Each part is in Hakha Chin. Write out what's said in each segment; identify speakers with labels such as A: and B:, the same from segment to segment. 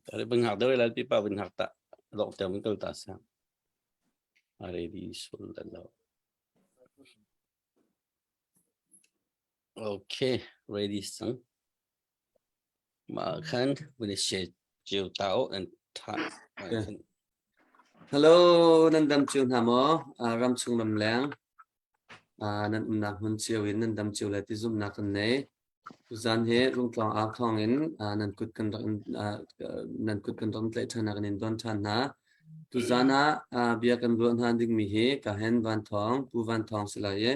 A: Tari bang hak deuh lai pipa vun hak ta lok te mun kal ta sa. Ready sul dan lo. Okay, ready sang. Ma khan vun she chiu tao and tha.
B: Hello, nan dam cio hna maw? Ram chung ram leng. Nan umnak hmun cio in nan dam cio lai ti zumhnak kan nei. Tuzaan hi Rungtlang au thawngin nan kut kan rak nan kut kan rak tlaih ṭhan kan in don ṭhan hna. Tuzaan ah bia kan ruah hna dingmi hi ka hen Van Thawng, Pu Van Thawng si lai i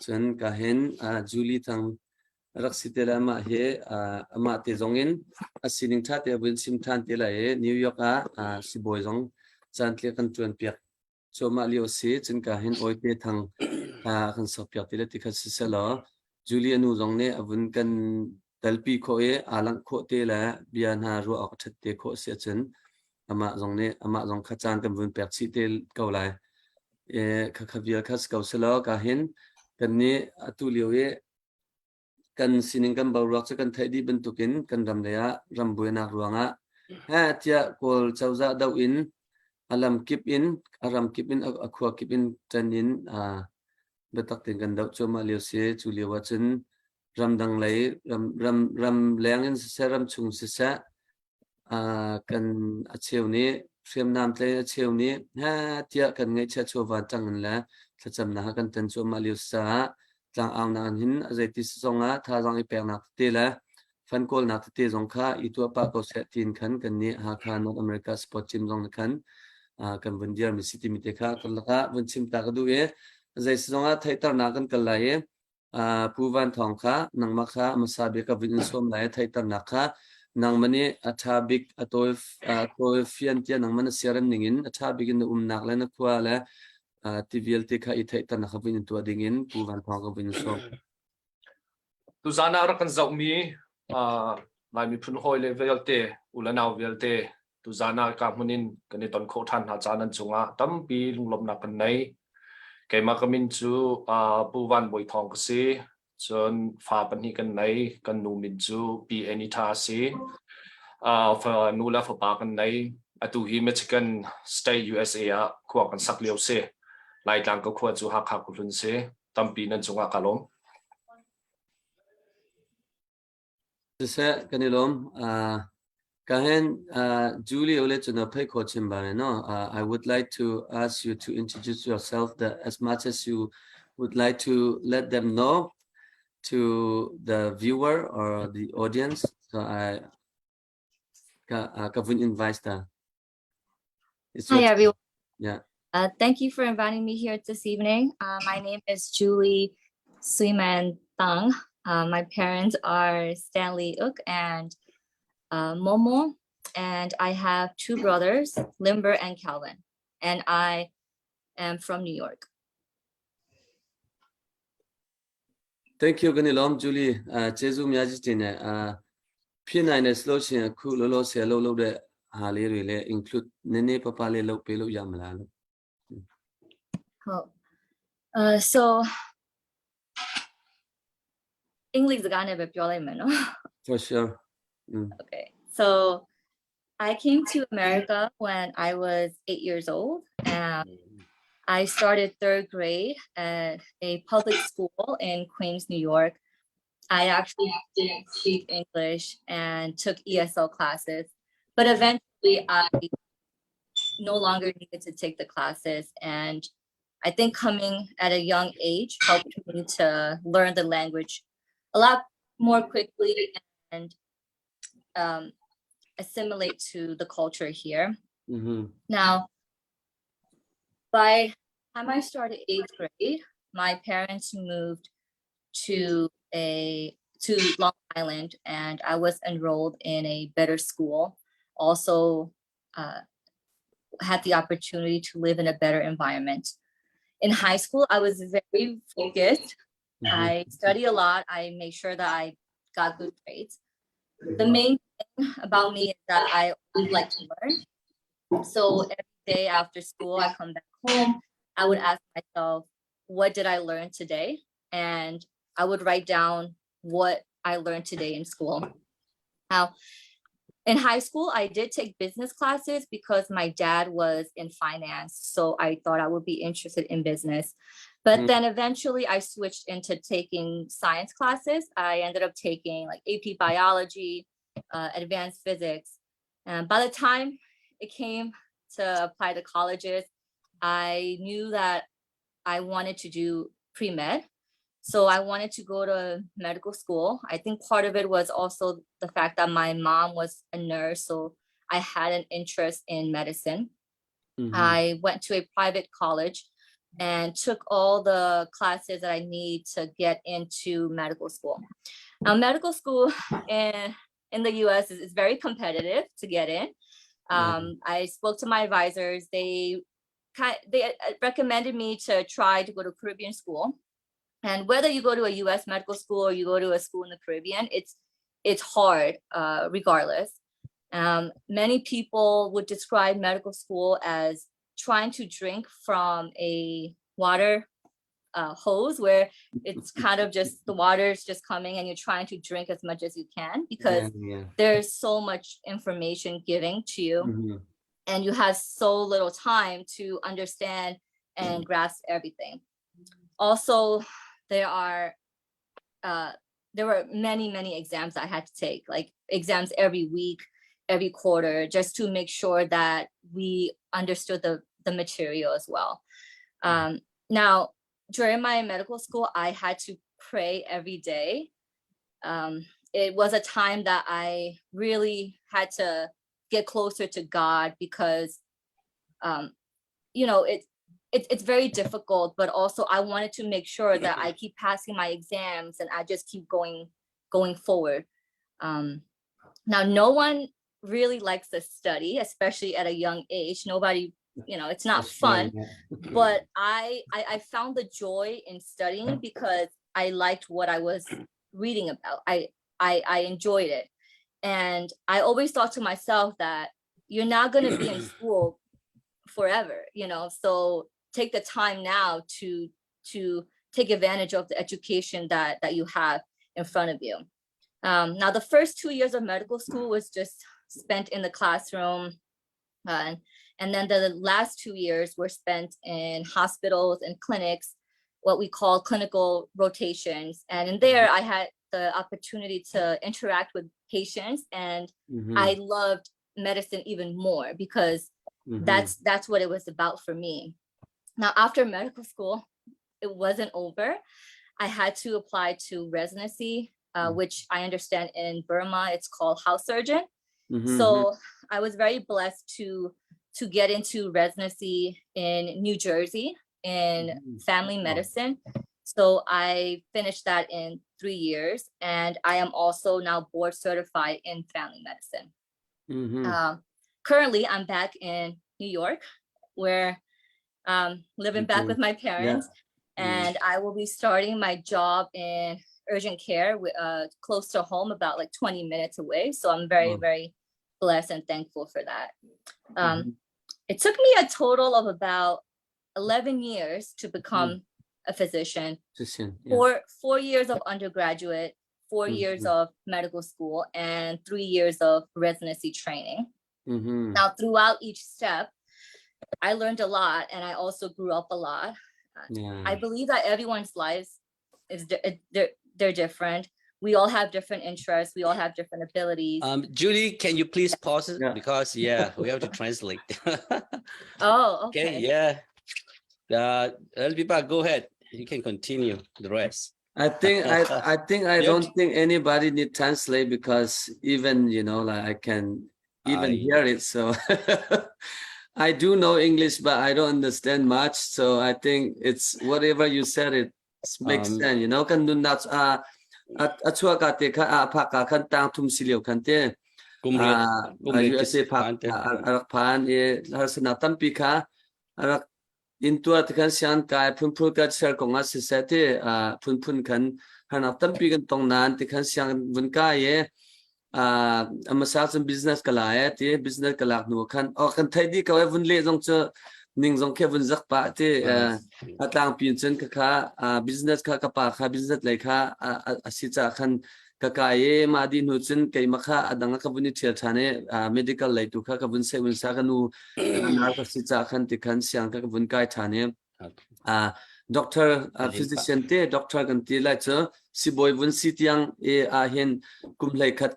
B: cun ka hen Julie Thang rak si te le amah hi amah te zong in a sining ṭha te a vun chim ṭhan te lai i New York ah sibawi zong caan tliak kan ṭuan piak cuahmah lio a si. Cun ka hin Awite Thang a kan sakpiak ti le ti kha siselaw Julie a nu zong nih a vun kan telpi khawh i aa langh khawh te le bia hna ruah awk a ṭhat te khawh a si ahcun amah zong nih amah zong kha caan kan vun pek chih te ko lai. E, khakha vial kha si ko selaw ka hin kan nih atu lio i Kan sining kan boruak cu kan theih dih bantukin kan ram lei ah ram buainak ruangah heh tiah Kawl cozah doh in a lam kip in a ram kip in a khua kip in ṭan in biatak tein kan doh cuahmah lio si. Cu lio ahcun ramdang lei ram ram ram leng in siseh ram chung siseh Kan a cheu nih hriamnam tlei a cheu nih heh tiah kan ngaihchiah chawva ṭang in le thlacamnak ah kan tan cuahmah lio caah tlangaunak in hin a zeiti si zongah thazaang i peknak tete le fan kawlnak tete zong kha i tuah pah ko seh tiin khan kannih Hakha North America Sport Team zong nih khan kan vun dirmi si timi te kha karlak ah vun chim ta ka duh i zei si zongah theihternak kan kal lai i Pu Van Thawng kha nangmah kha hmasa bik ka vun in sawm lai i theihternak kha nangmah nih a ṭha bik a tawi tawi fian tiah nangmah na siarem ning in a ṭha bik in na umnak le na khua le ti vialte kha i theihternak kha vun in tuah ding in Pu Van Thawng ka vun in sawm.
C: Tuzaan ah rak kan zohmi Lai miphun hawi le vialte, u le nau vialte, tuzaan ah ka hmun in kan i ton khawh ṭhan hna caan an cungah tampi lunglawmhnak kan nei. Keimah ka min cu Pu Van Bawi Thawng ka si. Cun fa pahnih kan nei. Kan nu min cu Pi Anita a si. Nu le fapa kan nei. Atu hi Michigan State USA ah khua kan sak lio si. Laitlang ka khua cu Hakha Khuhlun si. Tampi nan cungah ka lawm.
B: Siseh, kan i lawm. Ka hen Julie ole cu na phei kho chim ba no. I would like to ask you to introduce yourself that as much as you would like to let them know to the viewer or the audience. So I ka ka vun invite ta. It's
D: Hi, everyone.
B: Yeah.
D: Thank you for inviting me here this evening. My name is Julie Suiman Tang. My parents are Stanley Uk and Momo, and I have two brothers, Limber and Calvin, and I am from New York.
B: Thank you ကနေ့လုံး Julie အဲကျေးဇူးအများကြီးတင်တယ်အာဖြစ်နိုင်တယ်ဆိုလို့ရှိရင်အခုလောလောဆယ်လှုပ်လှုပ်တဲ့ဟာလေးတွေလည်း include နည်းနည်းပပလေးလုပ်ပေးလို့ရမလားလို့
D: ဟုတ် so English စကားနဲ့ပဲပြောလိုက်မယ်နော်
B: For sure.
D: Okay. So I came to America when I was 8 years old and I started third grade at a public school in Queens, New York. I actually didn't speak English and took ESL classes, but eventually I no longer needed to take the classes. And I think coming at a young age helped me to learn the language a lot more quickly and assimilate to the culture here. Now, by the time I started eighth grade, my parents moved to a to Long Island, and I was enrolled in a better school. Also, had the opportunity to live in a better environment. In high school, I was very focused. I study a lot. I made sure that I got good grades. The main thing about me is that I always like to learn. So every day after school, I come back home, I would ask myself, what did I learn today? And I would write down what I learned today in school. Now, In high school, I did take business classes because my dad was in finance. So I thought I would be interested in business. But then eventually I switched into taking science classes. I ended up taking like AP biology, advanced physics. And by the time it came to apply to colleges, I knew that I wanted to do pre-med. So I wanted to go to medical school. I think part of it was also the fact that my mom was a nurse, so I had an interest in medicine. I went to a private college and took all the classes that I need to get into medical school. Now, medical school in the US is very competitive to get in. I spoke to my advisors. They recommended me to try to go to Caribbean school. And whether you go to a US medical school or you go to a school in the Caribbean, it's hard regardless. Many people would describe medical school as trying to drink from a water hose where it's kind of just the water's just coming and you're trying to drink as much as you can because there's so much information giving to you and you have so little time to understand and grasp everything. Also, there were many, many exams I had to take, like exams every week, every quarter, just to make sure that we understood the material as well. Now, during my medical school, I had to pray every day. It was a time that I really had to get closer to God because it's very difficult, but also I wanted to make sure that I keep passing my exams and I just keep going forward. Now, no one really likes to study, especially at a young age. Nobody, it's not
B: That's
D: fun
B: right, yeah.
D: But I found the joy in studying because I liked what I was reading about. I enjoyed it. And I always thought to myself that you're not going to be in school forever, so take the time now to take advantage of the education that you have in front of you. Now, the first 2 years of medical school was just spent in the classroom. And then the last 2 years were spent in hospitals and clinics, what we call clinical rotations. And in there, I had the opportunity to interact with patients, and I loved medicine even more because that's what it was about for me. Now, after medical school, it wasn't over. I had to apply to residency, which I understand in Burma it's called house surgeon. So I was very blessed to get into residency in New Jersey in family medicine. So I finished that in 3 years, and I am also now board certified in family medicine. Currently, I'm back in New York, where living back with my parents, and I will be starting my job in urgent care close to home, about like 20 minutes away. So I'm very, very blessed and thankful for that. It took me a total of about 11 years to become a physician.
B: Physician, yeah.
D: Four years of undergraduate, 4 years of medical school, and 3 years of residency training. Now, throughout each step, I learned a lot and I also grew up a lot. I believe that everyone's lives is they're different. We all have different interests. We all have different abilities.
A: Julie, can you please pause it?
B: Yeah.
A: Because yeah, we have to translate.
D: Oh,
A: Okay,
D: okay.
A: yeah. Elbiba, go ahead. You can continue the rest.
B: I think I don't think anybody need translate because even like I can even hear it. So I do know English, but I don't understand much. So I think it's whatever you said, it makes sense. Kan nunnak a a chuah ka te kha a phak ka khan tang thum si lio khan te
A: Kum riat kum riat
B: USA phak
A: phan te.
B: A rak phan i harsatnak tampi kha a rak intuar te khan sian kai phunphun ka share kong ah siseh ti phunphun khan harnak tampi kan tong nain ti khan siang vun kai i amasa cun business ka la e ti business ka lak hnu khan oh kan thei di ko e vun le zong cu ning zong khe vun zak pa ti a tlangpi cun ka kha business kha ka pa kha business lei kha a si ca khan. Ka kai i mah dih hnu cun keimah kha a dang ah ka vun i ṭhial ṭhan i medical lei tu kha ka vun seh vun sa ka nu ka ka si caah khan ti khan siang kha ka vun kai ṭhan i doctor physician te doctor kan ti lai cu sibawi vun si tiang i ah hin kum hlei khat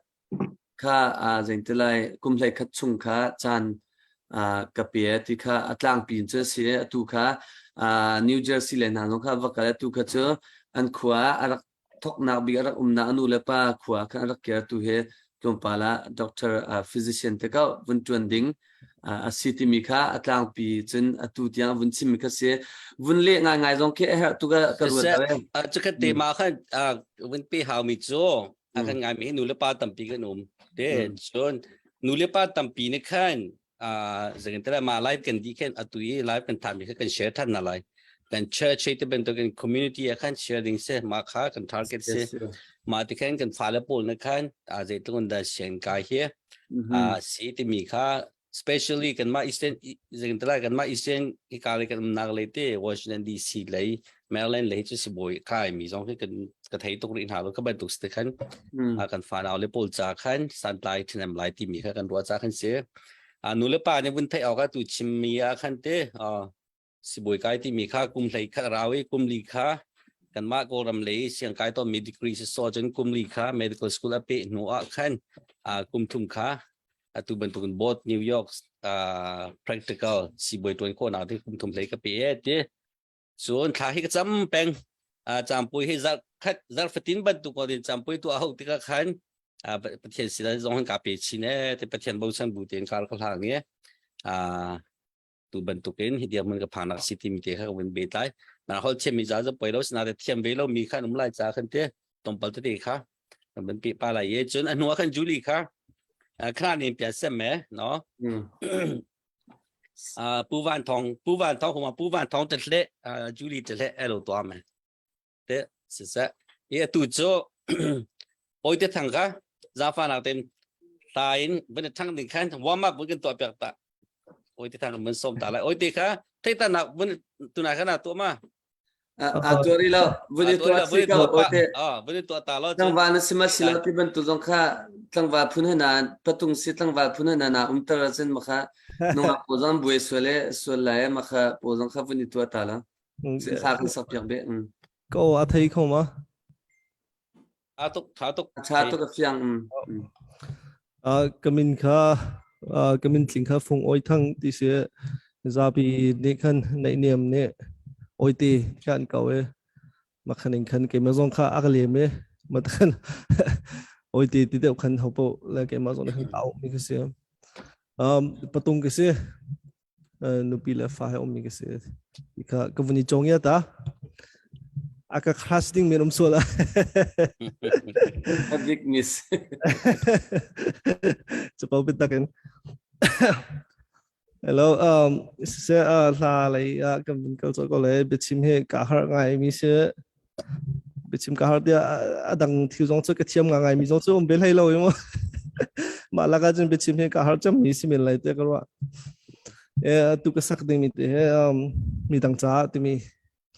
B: kha zeiti lai kum hlei khat chung kha caan ka pe ti kha a tlangpi in cu a si. Atu kha New Jersey le hna zong kha va kal. Atu kha cu an khua a rak thoknak bik a rak umnak a nu le pa khua khan a rak kir. Tu hi tlawmpal ah doctor physician te ko vun ṭuan ding a si timi kha a tlangpi cun atu tiang vun chimmi kha si. Vun leh ngaingai zong khi a herh tu ka ruat lo.
A: Cukhat te ma khan vun pe hau mi cu a kan ngaimi hi nu le pa tampi kan um te. Cun nu le pa tampi nih khan zengin ma live kan di khan atu i live kan thami kha kan share than na lai kan church te bantuk kan community ah khan share ding se ma kha kan target se. Ma ti khan kan fale pawl na khan zeitluk da sian kai hi si ti mi kha, especially kan mah Eastern zeng tala kan mah Eastern hika le kan umnak lei te Washington DC lei, Maryland lei cu sibawi kai mi zong hi kan ka thei tuk rih hna lo. Ka bantuk si khan kan fanau le pawl ca khan santlai thanem lai ti mi kha kan ruah ca khan si. Nu le pa nih vun theih awk ah tu chim mi ah khan te sibawi kai timi kha kum hlei khat rau i kum li kha kanmah Kawlram lei siangkai tawnmi degree si so cun kum li kha medical school a peh hnu ah khan kum thum kha atu bantukin both New York practical sibawi tuan khawhnak ding kum thum hlei ka pe e ti. Cun thla hi ka cam peng, campui hi zarh khat zarh fatin bantuk in campui tu a ho tikah khan Pathian sin zong ka pe chin e ti. Pathian bochan bu tein kar ka hlang i tu bantukin hi dirhmun ka phanak si timi te kha ka vun bet lai. Na hol thiam mi za za poi lo sina te thiam ve lo mi khan um lai cha khan te tompal te kha kan ban pi pa lai ye. Cun a hnu ah khan Julie kha khana nin pia sem me no Pu Van Thong, Pu Van Thong huma Pu Van Thong te hle Julie te hle elo to me te si se i atu cu oi te thang kha zafa nak ten tain van thang ding khan warm up kan to piak ta. Oi te thang mun som ta lai. Oi te kha thei ta nak vun tuna kha na to ma.
B: A tuari lo vun i tuah si ko oi te.
A: Vun i tuah ta lo.
B: Tlangval na sima silo ti bantu zong kha tlangval phun hna patung si tlangval phun hna na umtar cun makha nungak po zong buai sual e sual lai makha po zong kha vun i tuah ta la. Thla kan sak piak be.
E: Ko a thei kho ma?
A: Tha tuk, tha tuk.
B: Tha tuk, a fiang.
E: Ka min kha ka min tling kha Fung Oi Thang ti si. Zapi nih khan naih niam nih oi ti khan ko e. Makhan in khan keimah zong kha a ka lem e. Ma khan oi ti ti deuh khan hopo le keimah zong nih khan tau mi ka si. Patung ka si. Nupi le fa he ummi ka si. Ka ka vun i chong ya ta. A ka crush ding men um sual.
B: A big miss.
E: Chapau bitakin. Hello, se hla lei ah kan vun kal ko le biachim he ka har ngai mi si. Biachim ka har tia adang thil zong chu ka thiam nga ngai mi zong chu um bel hei lo mo. Mah laka cun biachim he ka har cham mi si men lai te ka ruah. E tu ka sak ding mi te he mi dang ca timi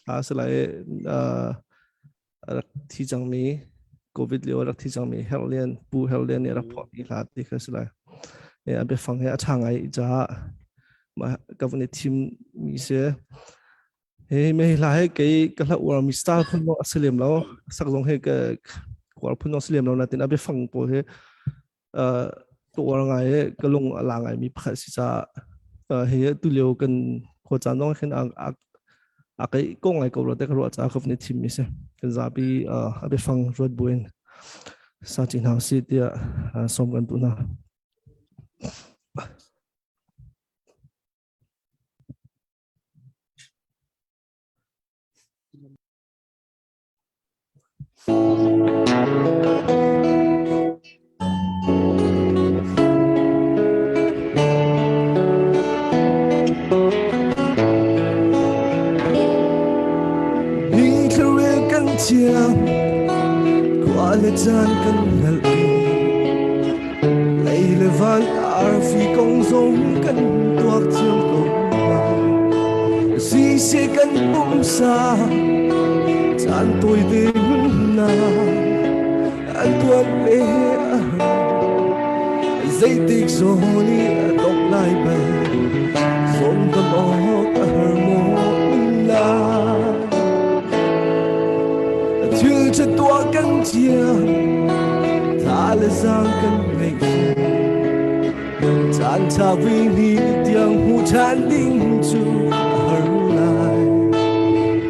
E: hla si lai. Rak thi cangmi COVID lio rak thi cangmi Herlian Pu Herlian nih rak phuahmi hla ti kha si lai. E a biafang he a ṭha ngai caah ka vun i thim mi si. He me hla he kei ka hla uar mi style phun a si lem lo, sak zong he ka uar phun a si lem lo natin a biafang pawl he ka uar ngai i ka lung a la ngai mi pakhat si caah hi tu lio kan khua caan zong khin a kai ko ngai ko ro te ka ruah caah ka vun i thim mi si. Kan zapi a biafang ruat buin sa chi hna si tiah som kan tu hna.
F: Thlarel kan thiam, khua le caan kan hngalh i lei le van arfi kong zong kan tuak thiam ko hna. Siseh kan pumsa caan tawi te hna. Riantuan le a har zeitik zawn i a dongh lai bal zawmdam awk a har maw nunnak thil ṭha tuah kan thiam tha le zaang kan ngeih caan ṭha vui ni tiang hmu ṭhan ding cu a har lai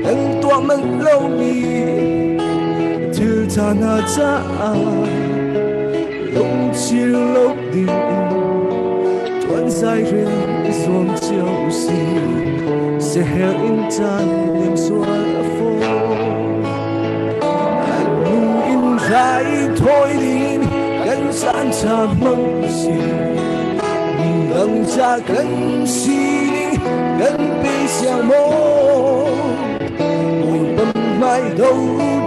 F: kan tuah manh lomi thil ṭha hna caah lungchir lo ding in tuan zai rian i zuam cio usih seher in caan liam sual a fawi an lung in rai thawi ding kan caan ṭha hmang usih mi dang ca kan sining kan pe siang maw Bawipa hmai do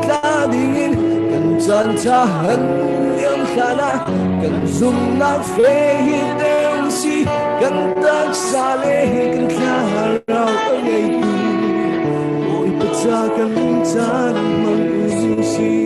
F: tla dingin kan caan ṭha han liam hlan ah kan zumhnak fe hi deu si kan taksa le kan thlarau a ngeitu Bawipa ca kan caan hmang usih.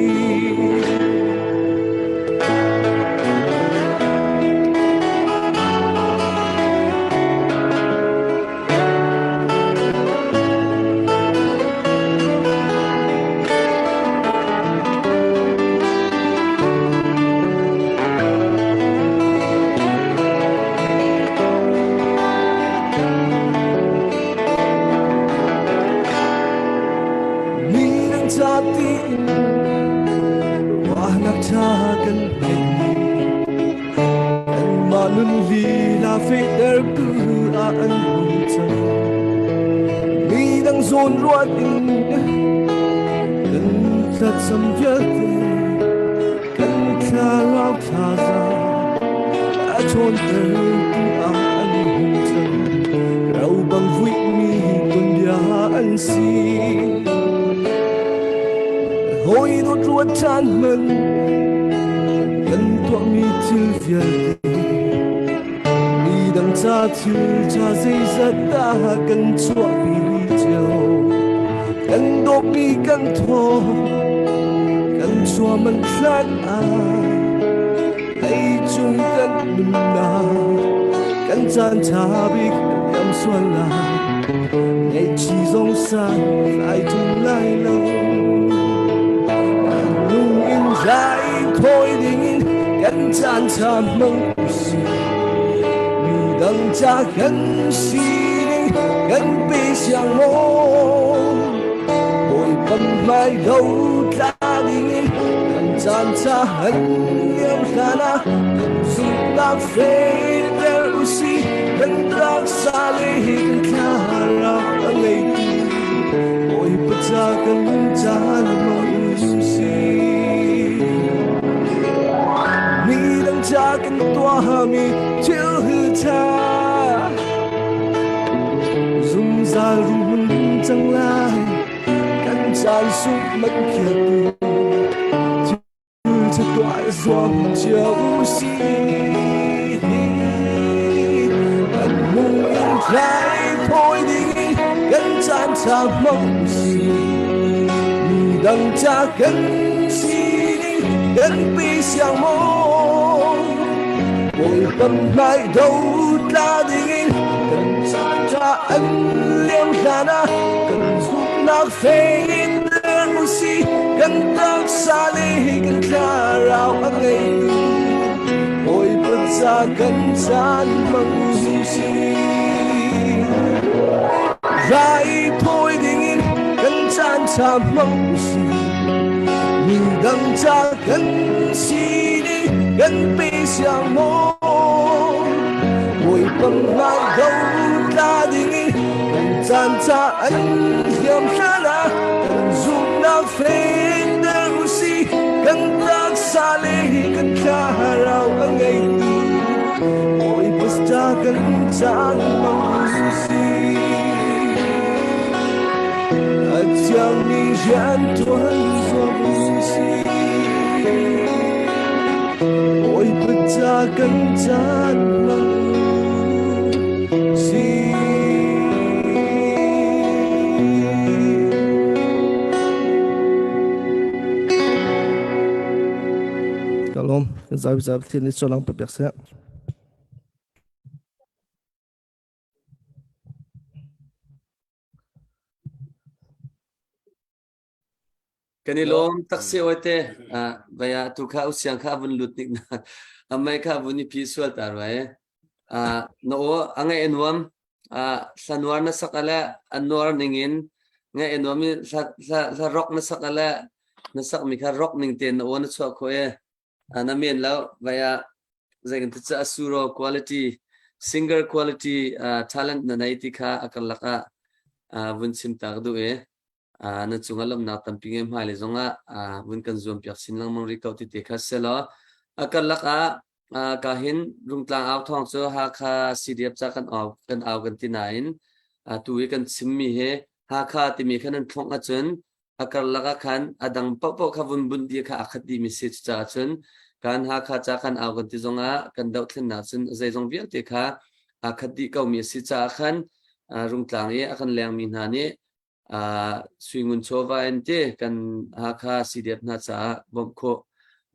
F: Mi dang ca tiin ruahnak ṭha kan ngei. Kanmah nun lila fehtertu ah an hung cang. Mi dang zawn ruat in kan thlacam vialte kan thlarau thazaang a ṭhawntertu ah an hung cang. Ro bang vuihmi tuanbia an si. Hawi dawt ruat ṭhan hmanh kan tuahmi thil vialte mi dang ca thil ṭha zeizat dah kan chuahpi cio kan dawtmi kan thaw kan chuah man hlan ah leicung kan nunnak kan caan ṭha bik liam sual lai ngaihchi zong san tlai ṭung lai lo lung in rai thawi dingin kan caan ṭha hmang usih mi dang ca kan sining kan pe siang maw Bawipa hmai do tla dingin kan caan ṭha han liam hlan ah kan zumhnak fehter usih kan taksa le kan thlarau a ngeitu Bawipa ca kan caan hmang usih mi dang ca kan tuahmi thil ṭha zungzal ruhmun cang lai kan caan sung man khiatu thil ṭha tuah zuam cio usih kan lung in tlai thawi ding kan caan ṭha hmang usih mi dang ca kan sining kan pe siang maw Bawipa hmai do tla dingin kan caan ṭha an liam hlan ah kan zumhnak fein der usih kan taksa le kan thlarau a ngeitu Bawipa ca kan caan hmang usih rai thawi dingin kan caan ṭha hmang usih mi dang ca kan sining kan pe siang maw Bawipa hmai do tla dingin kan caan ca an hliam hlan ah kan zumhnak fehter usih kan taksa le kan thlarau a ngeitu Bawipa ca kan caan hmang usih a thiangmi rianṭuan zuam usih Bawipa ca kan caan hmang usih.
E: Kan zapi zapi Pathian nih sualang pe piak seh.
B: Kan i lawm taksi oi te vaya tu kha usiang kha vun lut nik na amai kha vun i phi sual ta rai na o angai anuam hlanuar na sak ale anuar ningin ngai anuam i hla rock na sak ale na sak mi kha rock ning te na o na chuah kho e na men lo vaya zei kan ti asuro quality singer quality talent na nei ti kha akarlak ah vun chim ta ka du e na cungah lawmhnak tampi ngei hmailei zongah vun kan zuampiak chin lengmang rih ko ti te kha selaw a karlak ah ka hin Rungtlang au thawng cu Hakha CDF ca kan au kan au kan ti nain tu i kan chimmi hi Hakha timi khan an thlongh ahcun a karlak ah khan a dang paohpaoh kha vun bunh dih kha a khat dihmi si cucaah cun kan Hakha ca kan au kan ti zongah kan dohthlennak cun zeizong vialte kha aa khat dih komi a si caah khan Rungtlang i a kan lengmi hna nih Suingun chawva in ti kan Hakha CDF hna caah bawmh khawh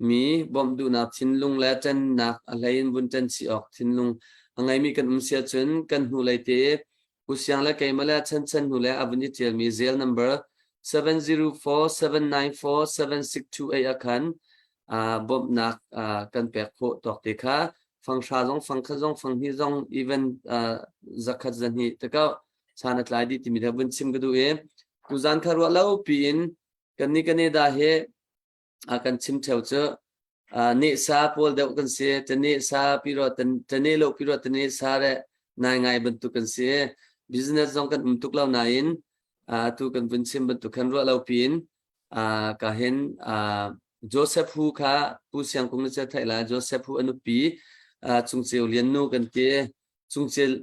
B: mi bawmh duhnak thinlung le ṭannak a hlei in vun ṭan chih awk thinlung a ngeimi kan um si ahcun kan hnulei te U Siang le keimah le Chan Chan hnu le a vun i ṭialmi zel number 704-794-7628 ah khan bawmhnak kan pek khawh tawk te kha fanghra zong fangkhat zong fanghnih zong even zakhat zahnih te ko chan a tlai dih timi kha vun chim ka duh i tuzan kha ruah lo piin kan ni Canada hi a kan chim theo cu ne sa pawl deuh kan si tane sa piro tane lo piro tane sa re nai ngai bantuk kan si business zong kan um tuk lo nain tu kan vun chim bantuk khan ruah lo piin ka hin Joseph Hu kha Pu Siang Kung na thai la Joseph Hu anupi Cungceu Lian nu kan ti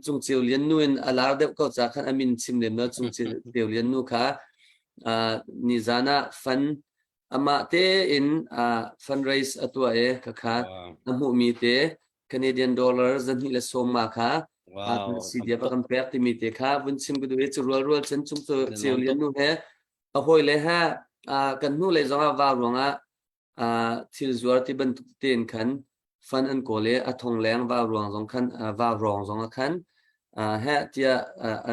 B: Cungceu Lian nu in a lar deuh ko ca khan a min chim lem lo Cungceu Lian nu kha nizan ah fan amah tein fundraise a tuah i khakha a hmuhmi te Canadian dollar 215 kha CDF a kan pek timi te kha vun chim ka duh i cu rual rual cun Cungceu Lian nu he a hawile he kan hnu lei zongah va ruangah thil zuar ti bantuk tein khan fan an kawl i a thong leng va ruang zong khan va rawng zong ah khan heh tiah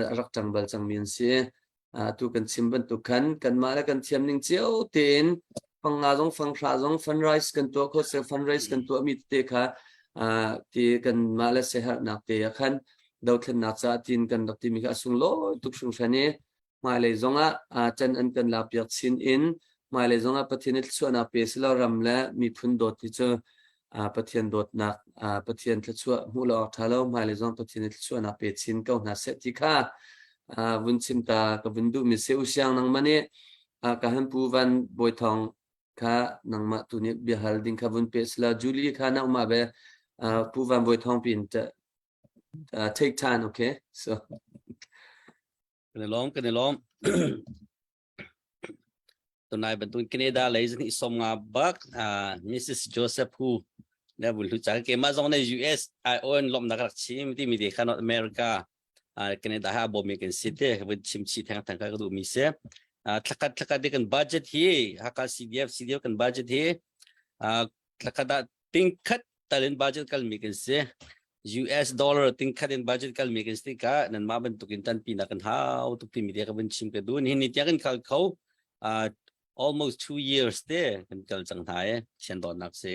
B: a rak ṭang bal cangmi an si. Tu kan chim bantuk khan kanmah le kan thiam ning cio tein fang nga zong fang hra zong fundraise kan tuah kho se fundraise kan tuah mi tete kha ti kanmah le siaherhnak te ah khan dothlennak caah tin kan rak timi kha a sunglawi tuk hringhran i hmailei zongah can an kan lakpiak chin in hmailei zongah Pathian i thluachuahnak pe silo ram le miphun dawt hi cu Pathian dawtnak Pathian thluachuah hmuh lo awk ṭha lo hmailei zong Pathian i thluachuahnak pe chin ko hna seh ti kha vun chim ta ka vun duhmi si usiang nangmah nih ka han pu van bawi thawng kha nangmah tu nih biahal ding kha vun pe sila Julie kha na umah be pu van bawi thawng pin take time okay so
A: Kan i lawm, kan i lawm. Tunai bantukin Canada lei zong i som nga bak uh, Mrs. Joseph Hu le vun hlu cang keimah zong ne US I own lawmnak rak chim ti mi te kha North America uh, Canada ha bawmi kan si te vun chim chi theng theng ka duh mi si uh, thlakhat thlakhat te kan budget hi Hakha CDF CDF kan budget hi uh, thlakhat ah tingkhat talin budget kalmi kan si US dollar tingkhat in budget kalmi kan si ka nan mah bantukin tanpi na kan hau tuk timi te ka vun chim ka dun hin ni tiang kan khal kho uh, almost 2 years te kan kal cang hna e sian dawt nak se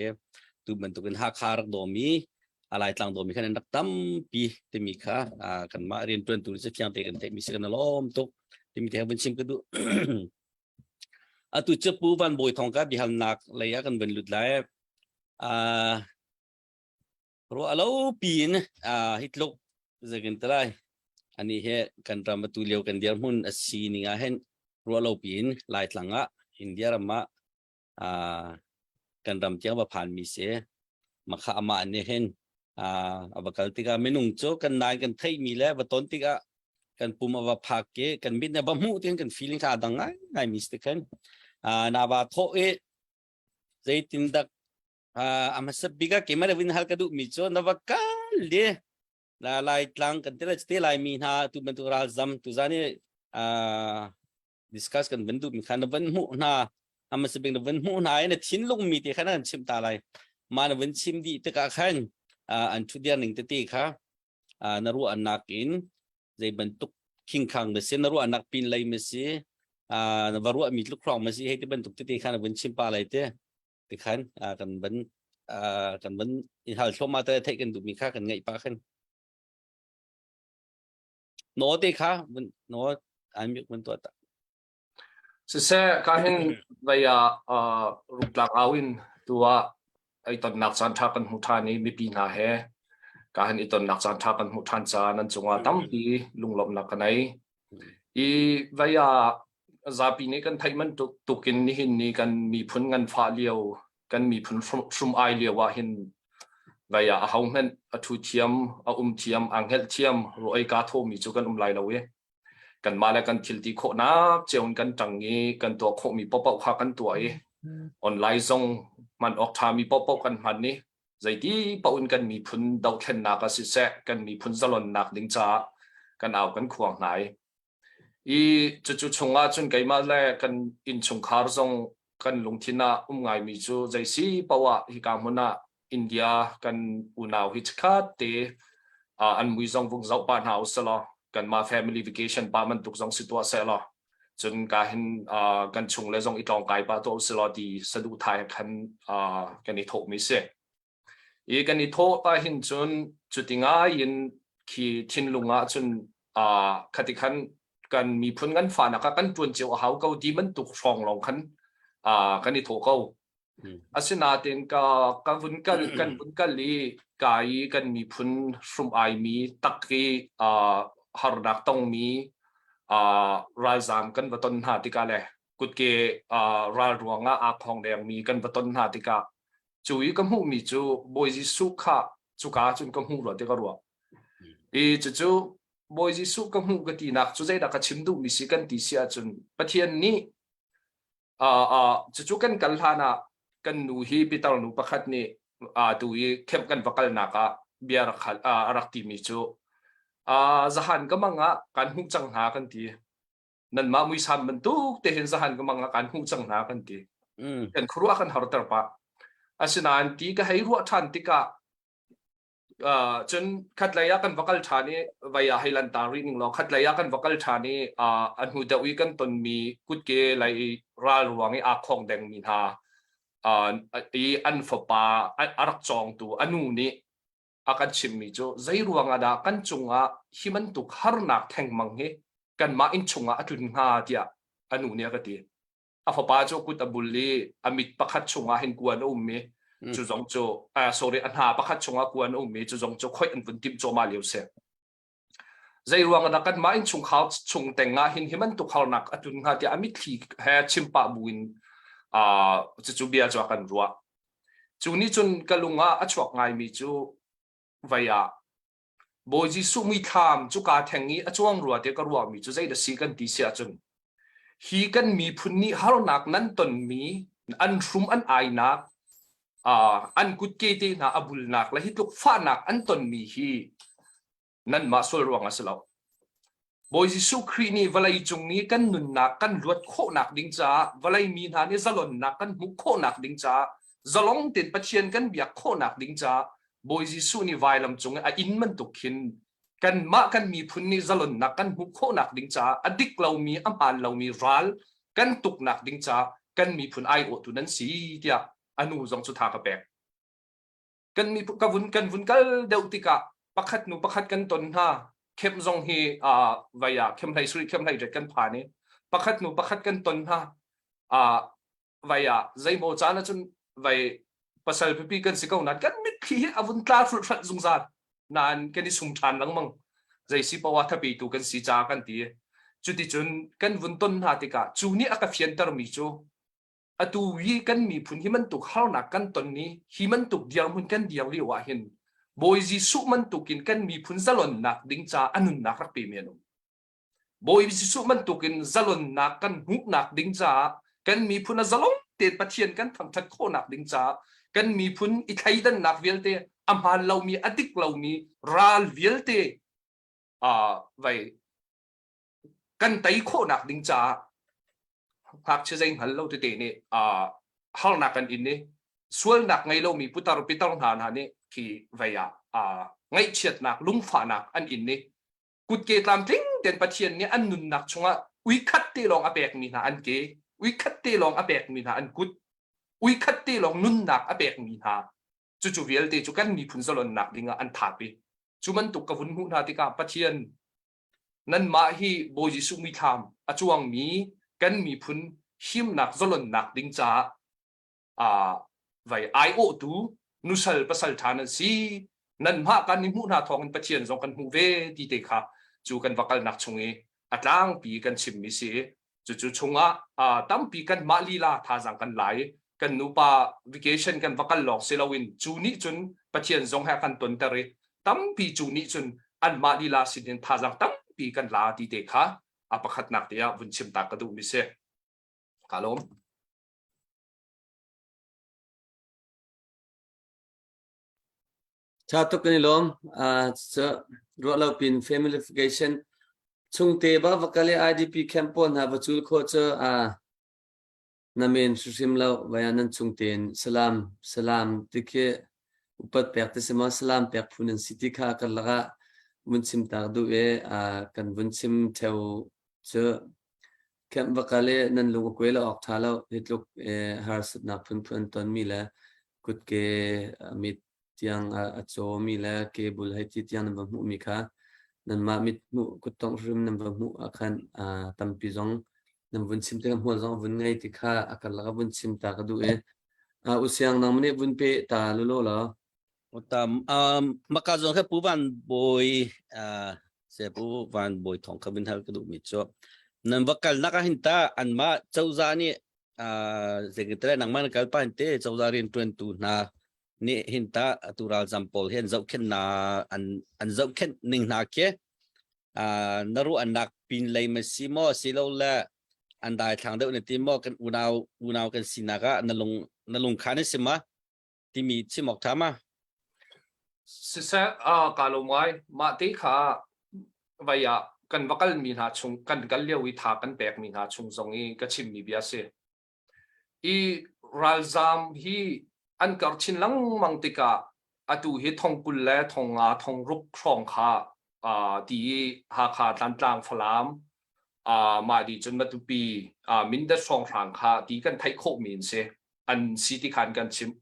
A: tu bantukin Hakha rak domi alai tlang domi khan rak tampi timi kha kan mah rian tuan tu se fiang te kan theih mi si kan lom tuk timi te vun chim ka du atu chu pu van bawi thong ka bihalnak lei ah kan vun lut lai uh, Ruah lo piin hi tluk zeitin ti lai ani he kan ram atu lio kan dirhmun a si ning ah hin ruah lo piin Laitlang ah India ram ah kan ram tiang va phan mi si makha amah nih hin a va kal tikah minung cu kan nai kan theih mi le va ton tikah kan pum a va phak i kan mit ne va hmuh tin kan feeling kha a dang ngai ngai mi si khan na va thawh i zeitin dak a hmasa bik ah keimah le vin hal ka duhmi cu na va kal li la lai tlang kan ti te lai mi hna tu bantuk ralzam tu zan i discuss kan van duhmi kha na van hmuh hna a hmasa bik na van hmuh hna i na thinlung mi te kha na kan chimh ta lai. Ma na vun chim dih tikah khan an ṭhutdir ning tete kha na ruahnak in zei bantuk khingkhang na si, na ruahnak pin lei ma si, na va ruahmi tluk hrawng ma si, hei ti bantuk tete kha na vun chim pa lai te. Ti khan kan van kan van in hal thluahmah te theih kan duhmi kha kan ngaih pah khan. No te kha no an mute vun tuah ta.
C: Siseh ka hin vei ah rungtlak au in tu ah i tonnak caan ṭha kan hmu ṭhan i mipi hna he ka hin i tonnak caan ṭha kan hmuh ṭhan caah nan cungah tampi lunglawmhnak ka nei. I vei ah zapi nih kan theih bantuk tukin nihin ni kan miphun nganfah lio kan miphun hrum ai lio ah hin vei ah ahohmanh a ṭhu thiam, a um thiam, aa hngelh thiam, ruai kaa thawmi cu kan um lai lo i kanmah le kan thil ti khawhnak cio in kan ṭang i kan tuah khawhmi paohpaoh kha kan tuah i online zong hman awk ṭhami paohpaoh kan hman i zeiti paoh in kan miphun dohthlennak ah siseh kan miphun zalonnak ding caah kan au kan khuang hna i i cucu chungah cun keimah le kan innchungkhar zong kan lungthin ah um ngaimi cu zei si paoh ah hika hmun ah India kan unau hi chikkhat te an mui zong vung zoh pah hna usih kanmah family vacation pa bantuk zong si tuah seh law cun ka hin kan chung le zong i tlawngkai pah tuah usih law ti saduhthai khan kan i thawhmi si. I kan i thawh ah hin cun cuti ngai in khi thinlung ah cun khati khan kan miphun kan fanak ah kan ṭuan cio a hau ko ti bantuk hrawng lawng khan kan i thawh ko. Asinain ka ka vun kal kan vun kal i ka i kan miphun hrum aimi tak i harnak tongmi ralzaam kan va ton hna tikah le kutke ral ruangah aa khong dengmi kan va ton hna tikah cu i ka hmuhmi cu Bawi Jesuh kha cuka cun ka hmuh rua ti ka ruah. I cucu Bawi Jesuh ka hmuh ka tinak cu zeidah ka chim duhmi si kan ti si ahcun Pathian nih cucu kan kal hlan ah kan nu hi pitar nu pakhat nih tu i camp kan va kalnak ah bia rak hal a rak timi cu zahan ka mang ah kan hmuh cang hna kan ti. Nanmah muisam bantuk te hin zahan ka mang ah kan hmuh cang hna kan ti. Kan khuaruah kan harter pah. Asinain ti ka hei ruah ṭhan tikah cun khatlei ah kan va kal ṭhan i vai ah hei lan ta rih ning law khatlei ah kan va kal ṭhan i a hnu deuh i kan tonmi kutke lei ral ruang i aa khong dengmi hna i an fapa a rak cawngtu a nu nih a kan chimmi cu zei ruang ah dah kan cungah hi bantuk harnak thengmang hi kanmah innchung ah a tlun hnga tiah a nu nih a ka ti. A fapa cu kut a bul i a mit pakhat chungah hin kuan a um i cu zong cu sorry a hna pakhat chungah kuan a um i cu zong cu khoih an vun timh cuahmah lio si. Zei ruang ah dah kanmah innchungkhar chung teng ah hin hi bantuk harnak a tlun hnga tiah a mitthli he chim pah buin cucu bia cu a kan ruah. Cu nih cun ka lung ah a chuak ngaimi cu vei ah Bawi Jesuh muithlam cu kaa theng i a cuang rua tiah ka ruahmi cu zeidah si kan ti si ahcun hi kan miphun nih harnak nan tonmi an hrum an ainak an kutke te hna a bulnak le hi tluk fahnak an tonmi hi nanmah sual ruang a si lo. Bawi Jesuh Khrih nih vawlei cung i kan nunnak kan luat khawhnak ding caah vawlei mi hna nih zalonnak kan hmuh khawhnak ding caah zalong tein Pathian kan biak khawhnak ding caah Bawi Jesuh nih vailam cung i a inn bantuk khin kanmah kan miphun nih zalonnak kan hmuh khawhnak ding caah a dik lomi a hmaan lomi ral kan tuknak ding caah kan miphun aiawhtu nan si tiah a nu zong cu tha ka pek. Kan mi ka vun kan vun kal deuh tikah pakhat nu pakhat kan ton hna khem zong hi uh, vai ah khem hlei suri khem hlei ret kan phan i pakhat nu pakhat kan ton hna uh, vai ah zeimaw caan ahcun vai pasal pipi kan si ko nain kan mitthli hi a vun tla hrulhhralh zungzal nain kan i sum ṭhan lengmang zei si poah thapetu kan si ca kan ti cuticun kan vun ton hna tikah cu nih a ka fiantermi cu atu hi kan miphun hi bantuk harnak kan ton ni hi bantuk dirhmun kan dir lio ah hin Bawi Jesuh bantukin kan miphun zalonnak ding ca a nunnak rak pe mi an um Bawi Jesuh bantukin zalonnak kan hmuhnak ding caah kan miphun a zalong tein Pathian kan thangṭhat khawhnak ding caah kan miphun i thleidannak vialte a hmaan lomi a dik lomi ral vialte uh, vai kan tei khawhnak ding caah ngakchia zei hngal lo tete nih uh, harnak kan in i. Sualnak ngei lomi putar pitar hna hna nih khi vei ah aa ngaihchiatnak lungfahnak an in i kutke tlamtling tein Pathian nih an nunnak chungah ui khat te lawng a pekmi hna an ke, ui khat te lawng a pekmi hna an kut, ui khat te lawng nunnak a pekmi hna cucu vialte cu kan miphun zalonnak dingah an thap i cu bantuk ka vun hmuh hna tikah Pathian nanmah hi Bawi Jesuh mithlam a cuangmi kan miphun himnak zalonnak ding caah uh, vai aiawhtu nusal pasal ṭha nan si nanmah kan i hmuh hna thawngin Pathian zong kan hmuh ve ti te kha cu kan va kalnak chung i a tlangpi kan chimmi si cucu chungah uh, tampi kan mah lila thazang kan lai kan nupa vacation kan va kal lawng si loin cu nih cun Pathian zong he kan tonter i tampi cu nih cun anmah lila sin in thazang tampi kan la ti te kha a pakhatnak te ah vun chim ta ka duh mi si ka lawm
B: Tha tuk kan i lawm. Uh, cu ruah lo pin familification chungte ba va kal i IDP camp pawl hna va cul khawh cu uh, na men hrimhrim lo vaya nan chung tein salam salam ti khi upat pek ti si maw salam pek phu nan si ti kha kan lakah vun chim tak duh i uh, kan vun chim theo cu Camp va kal i nan lung a kuai lo awk ṭha lo. Hi tluk harsatnak phunphun an tonmi le kutke mit tiang a cawmi le kebul hei ti tiang nan va hmuhmi kha nanmah mit hmuh kuttongh hrim nan va hmuh ah khan tampi zong nan vun chim tikah hmual zong a vun ngei ti kha a karlak ah vun chim ta ka duh i usiang nang nih vun pe ta lulaw law.
A: Tam um maka zong kha Pu Van Bawi se Pu Van Bawi thong kha vun hal ka duh mi cu nan va kal nak ah hin ta anmah cozah nih zeitin nangmah na kal pa hin te cozah rian tuan tu hna nih hin ta atu ralzam pawl hi an zohkhenh na an an zohkhenh ning hna khi na ruah nak pin lei ma si maw silo le an dai thlang deuh na ti maw kan unau unau kan sinak ah na lung na lung khan si ma timi chim awk ṭha ma?
C: Siseh, ah kaa lawm ngai. Mah te kha vai ah kan va kalmi hna chung kan kal lio i tha kan pekmi hna chung zong i ka chimmi bia si. I ralzaam hi an karh chin lengmang tikah atu hi thong 20 le thong nga thong ruk hrawng kha uh, ti i Hakha Tlantlang Falam uh, mah di cun Matupi uh, Mindat hrawnghrang kha ti kan theih khawhmi an si. An si ti khan kan chimh.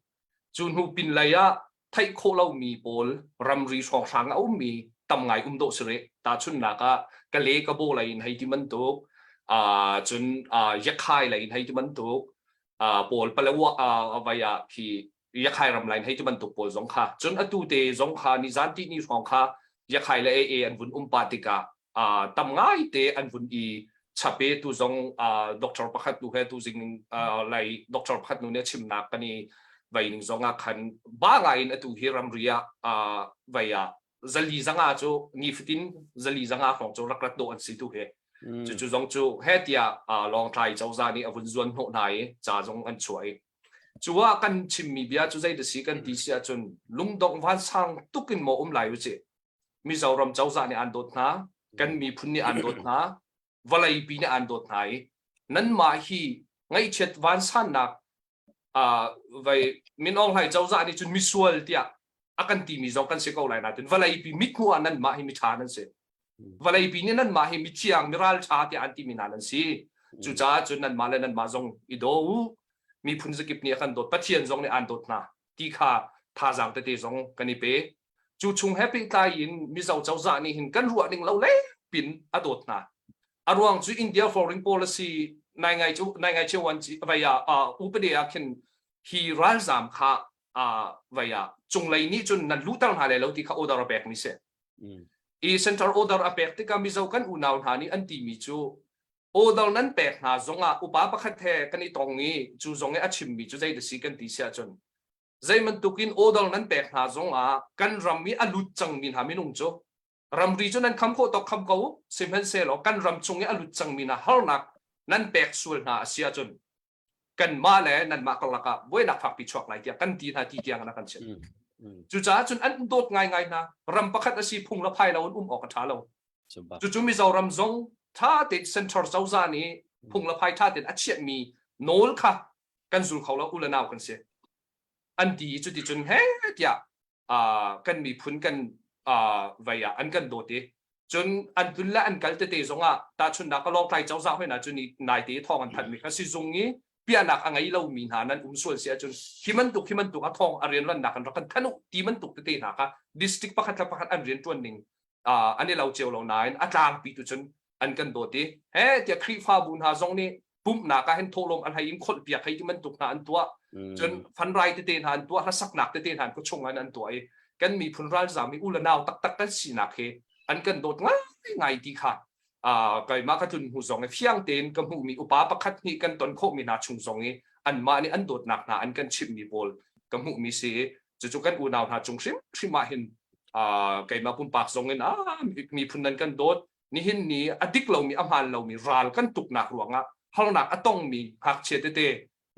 C: Cu hnu pin lei ah theih khawh lomi pawl ramri hrawnghrang a ummi tam ngai um dawh si rih. Tahchunhnak ah Kale Kabo lei in hei ti bantuk, uh, cun uh, Yakhai lei in hei ti bantuk, uh, pawl Palawa uh, vai ah khi Yakhai ram lai in hei ti bantuk pawl zong kha. Cun atu te zong kha nizan ti ni hrawng kha Yakhai le AA an vun um pa tikah uh, tam ngai te an vun i chape tu zong uh, doctor pakhat nu he tu zing uh, lai doctor pakhat nu nih chimnak kan i vai ning zong ah khan ba ngai in atu hi ramri ah uh, vai ah zali zanga cu ni fatin zali zanga hrawng cu rak rat do an si tu he cu cu zong cu he tiah uh, Lawngtlai cozah nih a vun zuan hnawh hna i ca zong an chuah i cu ah kan chimmi bia cu zei da si kan ti si ahcun lungdong vansang tukin maw um lai u ci Mizoram cozah nih an dawt hna, kan miphun nih an dawt hna, vawleipi nih an dawt hna i nanmah hi ngaihchiat vansannak uh, vai Min Aung Hlaing cozah nih cun misual tiah a kan timi zong kan si ko lai nain vawleipi mithmuh ah nanmah hi miṭha nan si. Vawleipi nih nanmah hi mithiang miralṭha tiah an timi hna nan si. Cucaah cun nanmah le nanmah zong i daw u. Miphun zakip nih a kan dawt, Pathian zong nih aan dawt hna ti kha thazaang tete zong kan i pe. Cu chung he pehtlai in Mizo cozah nih hin kan ruah ning lo pin a dawt hna. A ruang cu India foreign policy nai ngai cu nai ngai chewan chi vai ah upade ah khin hi ralzam kha vai ah cunglei nih cun nan luhter hna lai lo ti kha order a pek mi si. I central order a pek tikah Mizo kan unau hna nih an timi cu order nan pek hna zongah upa pakhat he kan i tong i cu zong i a chimmi cu zei da si kan ti si ahcun Zei bantukin order nan pek hna zongah kan ram i a lut cangmi hna minung cu ramri cu nan kham khawh tawk kham ko u sihmanhsehlaw kan ram chung i a lut cangmi hna harnak nan pek sual hna a si ahcun kanmah le nanmah karlak ah buainak fakpi chuak lai tiah kan ti hna ti tiang in a kan chimh. Cucaah cun an dawt ngaingai hna. Ram pakhat a si phung le phai lo in um awk a ṭha lo. Cucu Mizoram zong ṭha tein central cozah nih phung le phai ṭha tein a chiahmi nawl kha kan zul kho lo u le nau kan si. An ti i cuticun he tiah kan miphun kan vei ah an kan dawt i cun an tlun le an kal tete zongah tahchunhnak ka Lawngtlai cozah hoi hna cu ni naite thawng an thanhmi kha sizung i piahnak a ngei lomi hna nan um sual si ahcun hi bantuk hi bantuk a thawng a rianrannak an rak kan thanh u ti bantuk tete hna kha district pakhat le pakhat an rianṭuan ning an i lo cio lo nain a tlangpi tu cun an kan dawt i he tiah Khrihfabu hna zong nih pumhnak ah hin thawhlawm an hei in kholh piak hei ti bantuk hna an tuah cun fanrai tete hna an tuah hlasaknak tete hna an khuachung an an tuah i kan miphun ralzam hi u le nau taktak kan sinak hi an kan dawt ngai ngai ti kha keimah ka tlun hnu zong i fiang tein ka hmuhmi upa pakhat nih kan ton khawhmi hna chung zong i anmah nih an dawtnak hna an kan chimhmi pawl ka hmuhmi si i cucu kan unau hna cung hrimhrim ah hin keimah pumpak zong in miphun nan kan dawt nihin ni a dik lomi a hmaan lomi ral kan tuknak ruangah harnak a tongmi ngakchia tete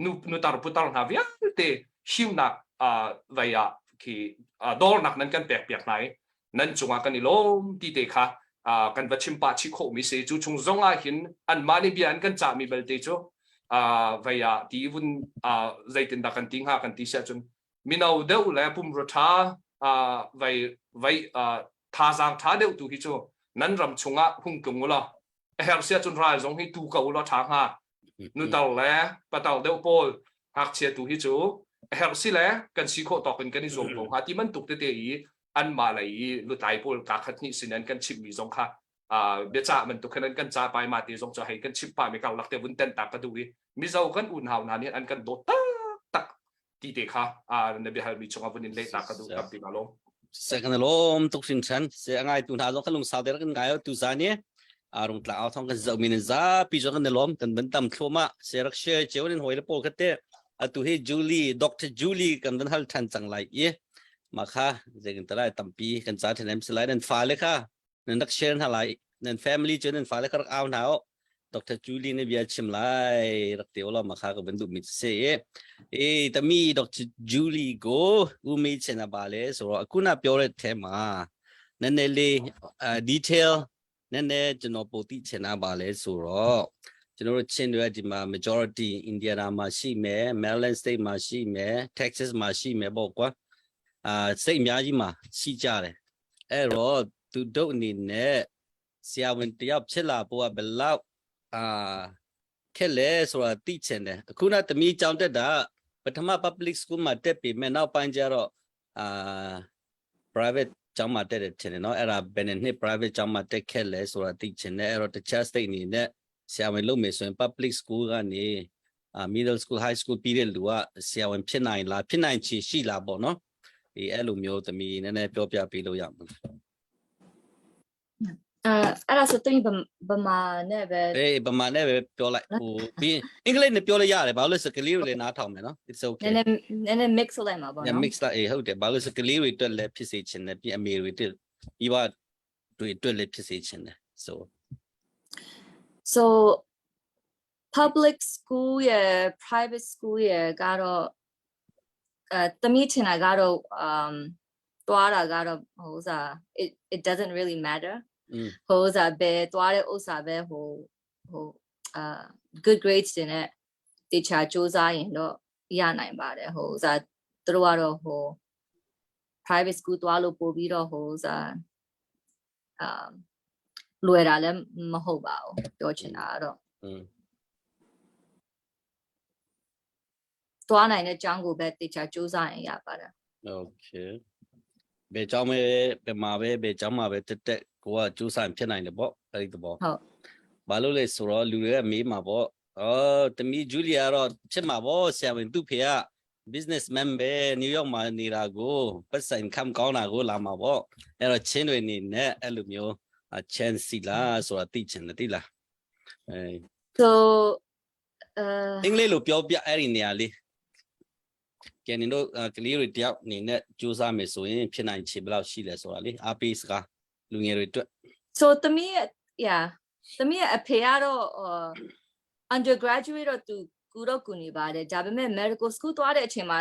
C: nu nutar putar hna vialte himnak vei ah khi dawrnak nan kan pek piak hna i nan cungah kan i lawm ti te kha kan va chim pah chih khawhmi si. Cu chung zong ah hin anmah nih bia an kan cahmi belte cu vei ah ti vun zeitindah kan ti hnga kan ti siah cun mino deuh le pumrua ṭha vei vei thazaang ṭha deuh tu hi cu nan ram chungah hung tlung u law a herh sia cun ral zong hi tu ko u law ṭha hnga. Nutar le patar deuh pawl ngakchia tu hi cu a herh si le kan si khawh tawk in kan i zuam ko hnga ti bantuk tete i anmah lei i lutlai pawl kaa khat hnih sin an kan chimhmi zong kha biacah bantuk khan an kan ca pai ma te zong cu hei kan chimh pah mi karlak te vun ten ta ka duh i Mizo kan unau hna nih an kan dawt taktak ti te kha na biahal mi chungah vun in leh ta ka duh tampi ma lawm.
A: Se kan lawm tuk hrin chan se angai tu hna zong kan lungsau der kan ngai tu zan ni arung tla au thong kan zoh min za pi zong kan lawm kan ban tam thluma se rak share cheu nin hoi le pawl kha te atu hi Julie Dr. Julie kan van hal than cang lai i ma kha zeikin talai tampi kan cha than em silai nan fa le kha nan rak share hna lai nan family cu nan fale kha rak au hna o Dr. Julie ne bia chim lai rak te ola ma kha ka ban duh mi se e tami Dr. Julie go umi chena ba le so akuna pyore the ma nan ne le detail နည်းနည်းကျွန်တော်ပိုသိချင်တာပါလဲဆိုတော့ကျွန်တော်တို့ချင်းတွေကဒီမှာ majority Indiana မှာရှိမယ် Maryland state မှာရှိမယ် Texas မှာရှိမယ်ပေါ့ကွာအာ state အများကြီးမှာရှိကြတယ်အဲ့တော့သူတို့အနေနဲ့ဆရာဝန်တယောက်ဖြစ်လာဖို့ကဘယ်လောက်အာခက်လဲဆိုတာသိချင်တယ်အခုနသမီးကျောင်းတက်တာပထမ public school မှာတက်ပြီမဲ့နောက်ပိုင်းကျတော့အာ private ကျောင်းမှာတက်တယ်ထင်တယ်နော်အဲ့ဒါဘယ်နှစ် private ကျောင်းမှာတက်ခဲ့လဲဆိုတာသိချင်တယ်အဲ့တော့တခြား state အနေနဲ့ဆရာဝန်လုပ်မယ်ဆိုရင် public school ကနေအာ middle school high school ပြီးတဲ့လူကဆရာဝန်ဖြစ်နိုင်လားဖြစ်နိုင်ချေရှိလားပေါ့နော်ဒီအဲ့လိုမျိုးသမီးနည်းနည်းပြောပြပေးလို့ရမလား
D: အဲအဲ့ဒါဆိုတင်ဗမာနဲ့ပဲ
A: အေးဗမာနဲ့ပဲပြောလိုက်ဟိုပြီးအင်္ဂလိပ်နဲ့ပြောလို့ရတယ်ဘာလို့လဲဆိုကလေးတွေလည်းနားထောင်မယ်နော် it's okay
D: နည်းနည်းနည်းနည်း mix လုပ်လိုက်မှာပေါ့
A: နော် mix လိုက်အေးဟုတ်တယ်ဘာလို့ဆိုကလေးတွေအတွက်လည်းဖြစ်စေချင်တယ်ပြီးအမေတွေအတွက်ပြီးပါတွေအတွက်လည်းဖြစ်စေချင်တယ် so
D: so public school ရယ် private school ရယ်ကတော့အဲသမီးထင်တာကတော့ um သွားတာကတော့ဟိုဥစား it it doesn't really matter ဟိုဥစားပဲသွားတဲ့ဥစားပဲဟိုဟိုအာ good grades တွေနဲ့တေချာစူးစမ်းရင်တော့ရနိုင်ပါတယ်ဟိုဥစားသူတို့ကတော့ဟို private school သွားလို့ပို့ပြီးတော့ဟိုဥစားအာလွယ်တာလည်းမဟုတ်ပါဘူးပြောချင်တာကတော့သွားနိုင်တဲ့ကျောင်းကိုပဲတေချာစူးစမ်းရင်ရပါတယ်
A: Okay ဘယ်ကျောင်းပဲဘယ်မှာပဲဘယ်ကျောင်းမှာပဲတက်တက်ကိုကစူးစမ်းဖြစ်နိုင်တယ်ပေါ့အဲ့ဒီသဘော
D: ဟုတ်
A: ဘာလို့လဲဆိုတော့လူတွေကမေးမှာပေါ့အော်တမီဂျူလီယာတော့ဖြစ်မှာပေါ့ဆရာဝန်သူ့ဖေက businessman ပဲနယူးယောက်မှာနေတာကိုပတ်စံခံကောင်းတာကိုလာမှာပေါ့အဲ့တော့ချင်းတွေနေနဲ့အဲ့လိုမျိုး chance စီလားဆိုတာသိချင်တယ်သိလားအဲ
D: so
A: အင်္ဂလိပ်လိုပြောပြအဲ့ဒီနေရာလေးကဲနင်တို့ကလေးတွေတယောက်အနေနဲ့စူးစမ်းမယ်ဆိုရင်ဖြစ်နိုင်ခြေဘယ်လောက်ရှိလဲဆိုတာလေအားပေးစကားလူငယ်တွေအတွက်
D: so သမီး yeah သမီးရဲ့အဖေကတော့ undergraduate တော့သူကူတော့ကူနေပါတယ်ဒါပေမဲ့ medical school သွားတဲ့အချိန်မှာ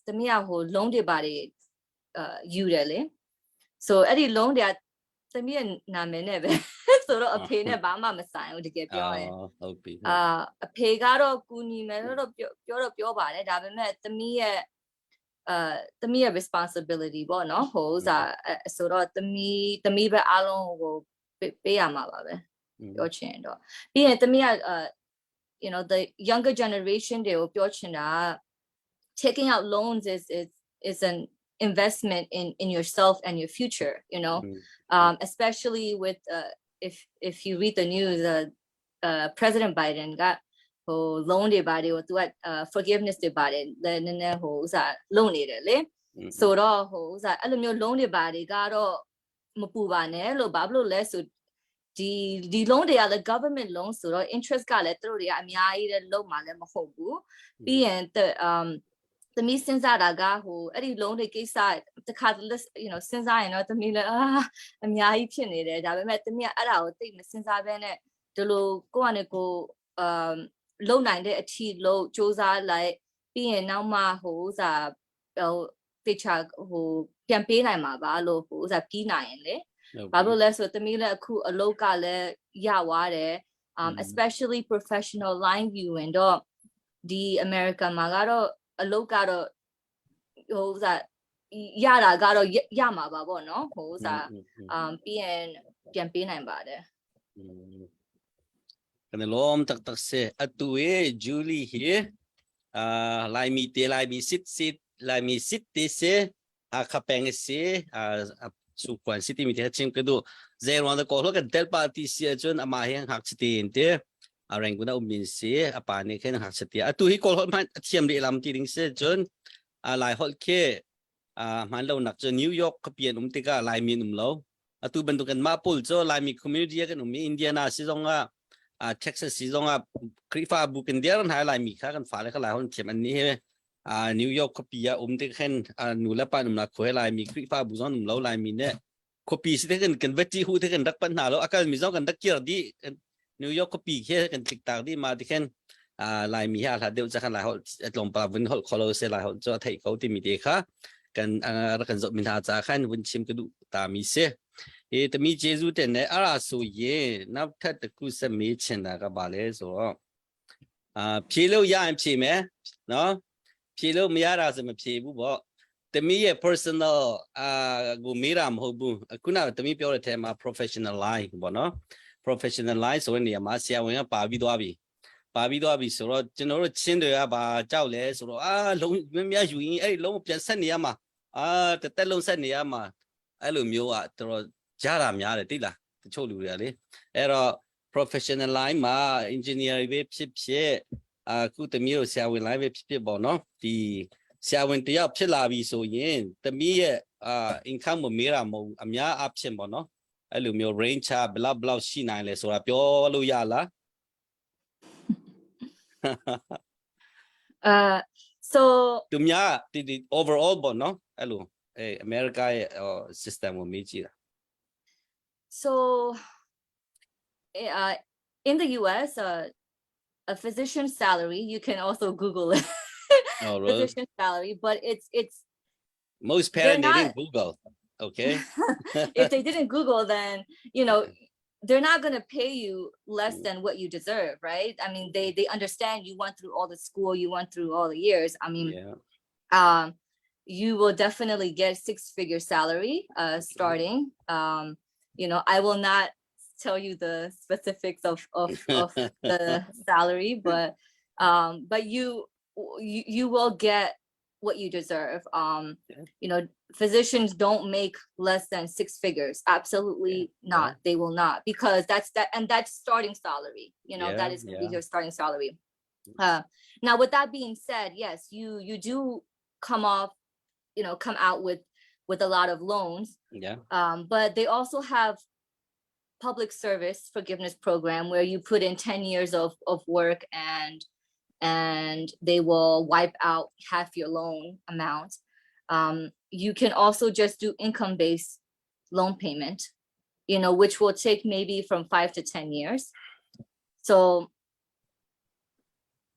D: သမီးကဟိုလုံးတွေပါတယ်အာယူတယ်လေ so အဲ့ဒီလုံးတွေကသမီးရဲ့နာမည်နဲ့ပဲဆိုတော့အဖေနဲ့ဘာမှမဆိုင်ဘူးတကယ်ပြောရင်
A: ဟုတ်ပြီ
D: အာအဖေကတော့ကူညီမယ်လို့တော့ပြောပြောတော့ပြောပါတယ်ဒါပေမဲ့သမီးရဲ့ အာသမီးရဲ့ responsibility ပေါ့နော်ဟိုဥစားဆိုတော့သမီးသမီးပဲအားလုံးကိုပေးရမှာပါပဲပြောချင်တော့ပြီးရင်သမီးကအာ you know the younger generation တွေကိုပြောချင်တာ taking out loans is is is an investment in in yourself and your future you know um especially with uh, if if you read the news uh, uh President Biden ကဟို loan တွေပါတယ်ဟိုသူက forgiveness တွေပါတယ်လည်းနည်းနည်းဟိုဥစားလုံနေတယ်လေဆိုတော့ဟိုဥစားအဲ့လိုမျိုး loan တွေပါတယ်ကတော့မပူပါနဲ့လို့ဘာလို့လဲဆိုဒီဒီ loan တွေကလည်း government loan ဆိုတော့ interest ကလည်းသူတို့တွေကအများကြီးလည်းလုံမှာလည်းမဟုတ်ဘူးပြီးရင် um သမီးစဉ်းစားတာကဟိုအဲ့ဒီ loan တွေကိစ္စတခါ you know စဉ်းစားရင်တော့သမီးလည်းအာအများကြီးဖြစ်နေတယ်ဒါပေမဲ့သမီးကအဲ့ဒါကိုသိမစဉ်းစားဘဲနဲ့ဒီလိုကိုယ့်အနေကိုအမ်လုံနိုင်တဲ့အထီလို့စူးစမ်းလိုက်ပြီးရင်နောက်မှဟိုဥစားဟိုတေချာဟိုပြန်ပေးနိုင်မှာပါလို့ဟိုဥစားပြီးနိုင်ရင်လေဘာလို့လဲဆိုသမီးလည်းအခုအလုပ်ကလည်းရသွားတယ် um especially professional line view ဝင်တော့ဒီ America မှာကတော့အလုပ်ကတော့ဟိုဥစားရတာကတော့ရမှာပါပေါ့နော်ဟိုဥစား um ပြီးရင်ပြန်ပေးနိုင်ပါတယ်
A: Kan lom tak tak se atu e Julie hi a lai mi te lai mi sit sit lai mi sit te se a kha peng se a su kwan city mi te chim ke du ze ron da ko lo kan tel pa ti si chun ama hi hak chiti in te a reng kuna um min si a pa ni khen hak chiti atu hi kol hol man thiam ri lam ti ding se chun a lai hol ke a man lo nak chu New York ka pian um tika lai min um lo atu bantuk kan mah pawl cu Laimi community kan um i Indiana si zong ah Texas si zong ah Khrihfa bu kan dir hna Laimi kha kan fale kha lai hon thiam an ni he New York khuapi ah um te khen nu le pa um na khuai Laimi Khrihfa bu zong um lo Laimi ne khuapi si te kan kan veti hu te kan rak pan hna lo akal mi zong kan rak kir di New York khuapi khi kan tlik tak di ma ti khen Laimi he hla deuh cha khan lai hol tlawmpal vun hol kholo se lai hol chu thei ko ti mi te kha kan rak kan zoh mi hna ca khan vun chim ka duh ta mi si hi တမီဂျေဇုတဲ့နဲ့အဲ့ဒါဆိုရင်နောက်ထပ်တစ်ခုဆက်မေးချင်တာကဘာလဲဆိုတော့အာဖြေလို့ရရင်ဖြေမယ်နော်ဖြေလို့မရတာဆိုမဖြေဘူးပေါ့တမီရဲ့ personal အာကိုမေးတာမဟုတ်ဘူးအခုနကတမီပြောတဲ့ထဲမှာ professional line ပေါ့နော် professional line ဆိုတဲ့နေရာမှာဆရာဝန်ကပါပြီးသွားပြီပါပြီးသွားပြီဆိုတော့ကျွန်တော်တို့ချင်းတွေကဘာကြောက်လဲဆိုတော့အာလုံးမများယူရင်အဲ့လုံးပြန်ဆက်နေရမှာအာတသက်လုံးဆက်နေရမှာအဲ့လိုမျိုးကတော်တော်ကြားတာများတယ်တိလားတချို့လူတွေကလေအဲ့တော့ professional line မှာ engineer ပဲဖြစ်ဖြစ်အခုတမီးတို့ဆရာဝန် line ပဲဖြစ်ဖြစ်ပေါ့နော်ဒီဆရာဝန်တယောက်ဖြစ်လာပြီဆိုရင်တမီးရဲ့အာ income ကိုမေးတာမဟုတ်အများအဖြစ်ပေါ့နော်အဲ့လိုမျိုး range ချဘလောက်ဘလောက်ရှိနိုင်လဲဆိုတာပြောလို့ရလား
D: So
A: သူများဒီဒီ overall ပေါ့နော်အဲ့လိုအေး America ရဲ့ system ကိုမေးကြည့်တာ
D: So in the US a physician salary you can also google it
A: Oh, really?
D: Physician salary but it's
A: Most parents they
D: not-
A: didn't Google okay.
D: If they didn't Google, then they're not going to pay you less than what you deserve, right? I mean, they understand you went through all the school, you went through all the years. I mean, you will definitely get 6 figure salary starting. I will not tell you the specifics of the salary, but you will get what you deserve. Physicians don't make less than six figures. Absolutely not. They will not because that's that and that's starting salary. That is gonna be your starting salary. Now, with that being said, yes, you do come off, come out with a lot of loans. But they also have public service forgiveness program where you put in 10 years of work and they will wipe out half your loan amount. You can also just do income-based loan payment, which will take maybe from 5 to 10 years. So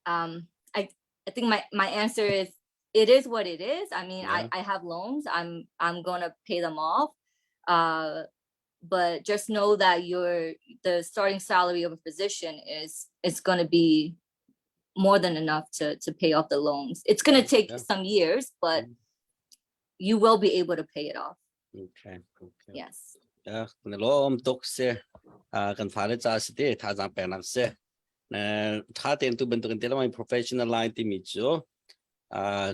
D: I think my answer is it is what it is. I mean, I have loans. I'm gonna pay them off. But just know that your the starting salary of a physician is gonna be more than enough to pay off the loans. It's gonna take some years, but you will be able to pay it off.
A: Okay. Okay.
D: Yes.
A: Yeah, na lom tuk se kan fale cha si te tha jang pek nak se na tha ten tu bantuk te lamai professional line ti mi chu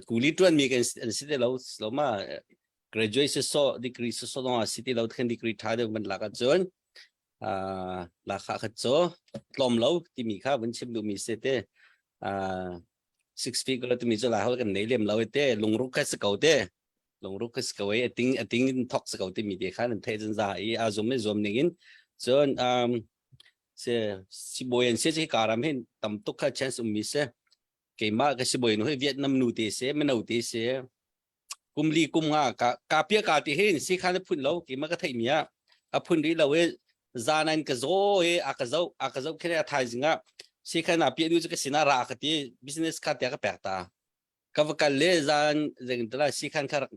A: kuli tuan mi kan si te lo lo ma graduate se so degree se so dong si te lo khan degree tha de man laka chun la kha kha cho tlom lo ti mi kha vun chim du mi se te six figure ti mi chu la hol kan nei lem lo te lungruk kha se ko te lungruk kha se ko e ting ating thok se ko ti mi te kha nan the jan za i a zum me zum ning in chun um se si boyan se chi karam hin tam tuk kha chance um mi se keima ka si boy nu he Vietnam nu te se meno te se kum li kum nga ka ka pia ka ti hin si khan phun lo keima ka thei mi a a phun ri lo e zanan ka zo e a ka zo a ka zo khene a thai zinga si khan a pia nu chu ka sina ra ka ti business kha te ka pek ta ka va kal le zan zeng tala si khan kha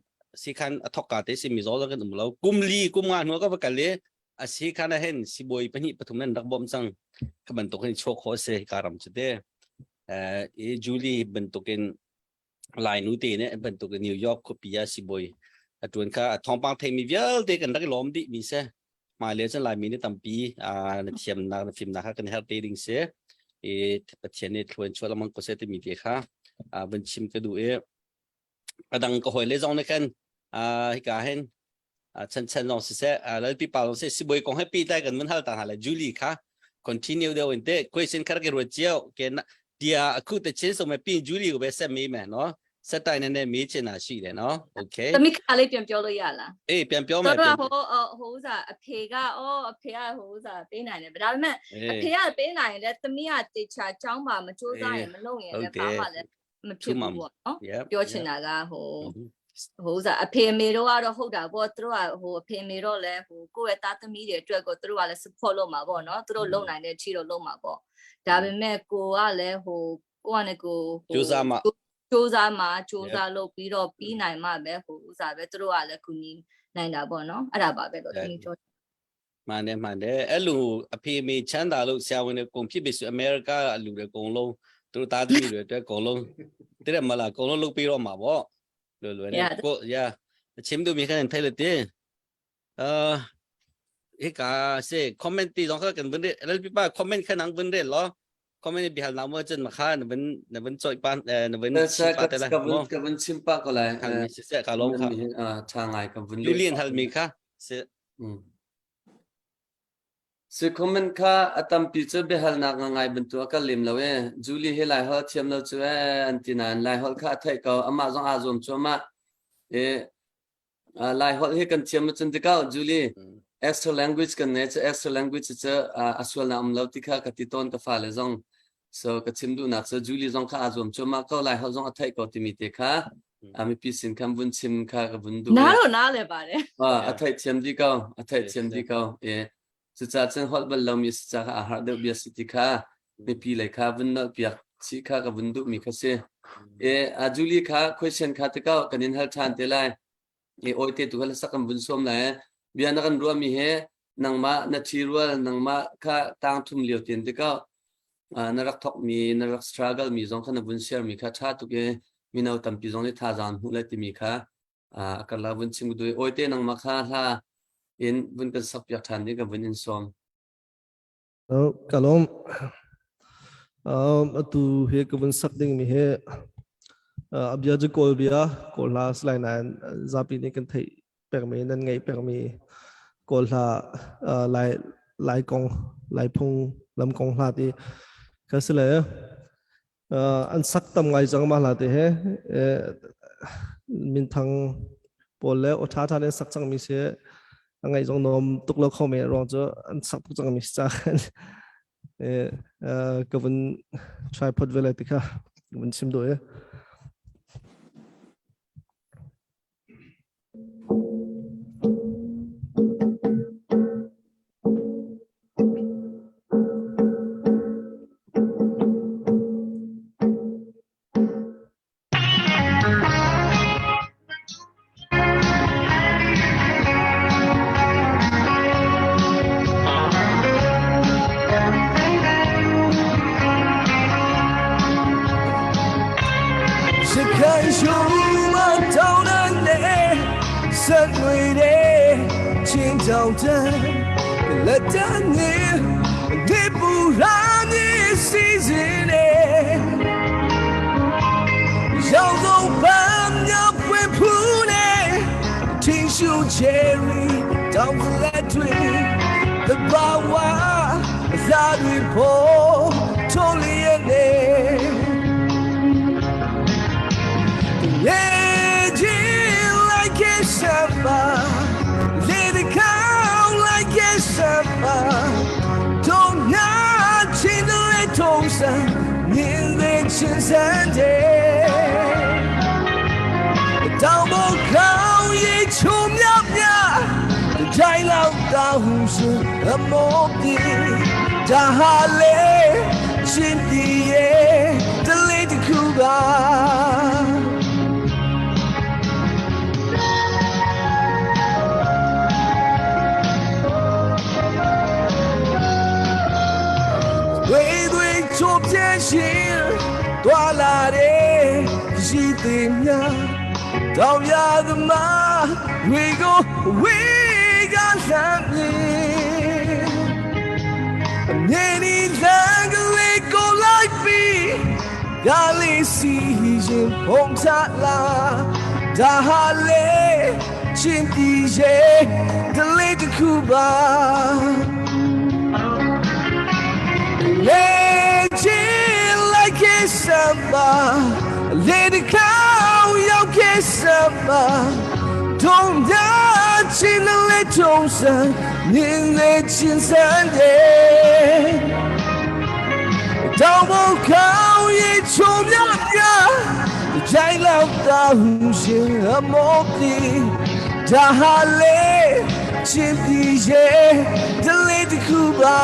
A: si khan a thok ka te si mi zo kan um lo kum li kum nga hnu ka va kal le a si khan a hen si boi pahnih pathum nan rak bom chang ka bantuk hin chok kho se ka ram chu te eh Julie bantukin Lai nu te ne bantuk New York khuapi ah sibawi a tuan kha thawngpang theimi vialte kan rak i lawm dih mi si. Hmailei cun Laimi nih tampi na thiamnak na fimnak kha kan herh te ding si. I Pathian nih thluan chuah lengmang ko seh timi te kha van chim ka duh i a dang ka hawi le zong nih khan hika hin chan chan zong siseh lalpi pa zong siseh sibawi kong he pehtlai kan vun hal ta hna le Julie kha continue deuh in te question kha rak i ruat cio ke na tia aku te chin so me pin Julie ko be set mi me no set tai ne ne mi chin na shi le no okay
D: သမီးခါလေးပြန်ပြောလို့ရလား
A: အေးပြန်ပြောမယ်
D: တော့ဟိုဟိုဥစားအဖေကအော်အဖေကဟိုဥစားပေးနိုင်တယ်ဒါပေမဲ့အဖေကပေးနိုင်တယ်သမီးကတေချာចောင်းပါမစူးစမ်းရင်မလုပ်ရင်လည်းဘာမှလည်း မဖြစ်ဘူးပေါ့နော်ပြောချင်တာကဟိုဟိုဥစားအဖေအမေတို့ကတော့ဟုတ်တာပေါ့သူတို့ကဟိုအဖေအမေတို့လည်းဟိုကိုယ့်ရဲ့သားသမီးတွေအတွက်ကိုသူတို့ကလည်း support လုပ်မှာပေါ့နော်သူတို့လုပ်နိုင်တဲ့အထိတော့လုပ်မှာပေါ့ဒါပေမဲ့ကိုကလည်းဟိုကိုကလည်းကို
A: စူးစမ်းမှာ
D: စူးစမ်းမှာစူးစမ်းလုပ်ပြီးတော့ပြီးနိုင်မှပဲဟိုဥစားပဲသူတို့ကလည်းကူညီနိုင်တာပေါ့နော်အဲ့ဒါပါပဲလို့ဒီပြော
A: မှန်တယ်မှန်တယ်အဲ့လိုအဖေအမေချမ်းသာလို့ဆရာဝန်တွေကုန်ဖြစ်ပြီဆိုအမေရိကအလူတွေအကုန်လုံးသူတို့သားသမီးတွေအတွက်အကုန်လုံးတဲ့မလားအကုန်လုံးလုပ်ပြီးတော့မှာပေါ့လွယ်လွယ်နဲ့ကိုရအချင်းတို့မိခိုင်ထိုင်လက်တဲ့အာဟေကာစေ comment တီတော့ကန်ဘန်တဲ့ LLP ပါ comment ခနန်းဘန်တဲ့လော comment ဘီဟလနာမချန်မခါနဘန်နဘန်ချွိုပန်နဘန်
B: ပါတဲ့လားကဘန်ချင်းပါကလာ
A: ဟလမီစေကလုံးခ
B: အာချာငိုင်ကဘန်
A: လူလီန်ဟလမီခါစေ
B: Si comment kha a tampi cu biahalnak ngangai bantuk a kan lem lo ee. Julie hi Laiholh a thiam lo cu ee an ti nain Laiholh kha a theih ko. Amah zong aa zuam cuahmah. I Laiholh hi kan thiam ahcun tikah Julie extra language kan ngei cu extra language cu a sualnak um lo ti kha ka ti tawn ka fale zong. So ka chim duhnak cu Julie zong kha aa zuam cuahmah ko Laiholh zong a theih ko timi te kha a mipi sin khan vun chim kha ka vun duh.
D: Na lo na le ba le.
B: A theih thiam di ko a theih thiam di ko e cucaah cun holh bal lomi si ca kha aa harh deuh bia si ti kha mipi lei kha vun nolh piak si kha ka vun duhmi kha si. E a Julie kha question kha te ko kan in hal ṭhan te lai. E oi te tu kha sak kan vun sawm lai. Bia na kan ruahmi he nangmah na ṭhi rual nangmah kha tang thum lio tin te ko na rak thokmi na rak struggle mi zong kha na vun share mi kha ṭha tuk i mino tampi zong nih thazaang hmuh lai timi kha a karlak vun chim dui oi te nangmah kha hla in vun kan sak piak ṭhan ding ka vun in sawm.
E: Ka lawm. Atu hi ka vun sak ding mi hi a bia cu Kawl bia Kawl hla si lai nain zapi nih kan theih pekmi nan ngeih pekmi Kawl hla Lai Lai kong Lai phung lam kong hla ti ka si le an sak tam ngai cang mah hla te he minthang pawl le aw ṭha ṭha in sak cangmi si a ngaih zong nom tuk lo kho me ruang cu an sak tuk cangmi si ca ka vun try phot ve lai ti kha ka vun chim duh i
F: ချင်းတောင်တန်းလက်တန်းနေနေပူရာနေစီစဉ်နေရောက်တော့ပန်းမြပွင့်ဖူးနေထင်းရှူချယ်ရီတောင်လက်တွေတဘာဝအစားတွေပေါ်ထုံးလျက်နေ Yeah, like a samba, let it count like a samba. Don't not change the little sun, in the chance တောင်ပေါ်ခေါင်းရီချုံမြမြကြိုင်လောက်တောင်းရှင်အမောပြေဒါဟာလေချင်းပြေရဲ့တလေးတစ်ခုပါ တွေတွေချိုးပြရှင်တွာလာတဲ့ရှိသေးများတောင်ရသမားတွေကိုဝေးကဆမ်းပြေအမြင်ဒီလမ်းကလေးကိုလိုက်ပြီးဒါလေးစီရင်ပုံချလာဒါဟာလေချင်းပြည်ရဲ့တလေးတစ်ခုပါ Legend like a samba, let it go, yo samba. Don't touch in the little sun, in the chin Sunday. တောင်ပေါ်ခေါင်းရီချုံမြမြကြိုင်လောက်တောင်းရှင်အမောပြေဒါဟာလေချင်းပြည်ရဲ့တလေးတစ်ခုပါ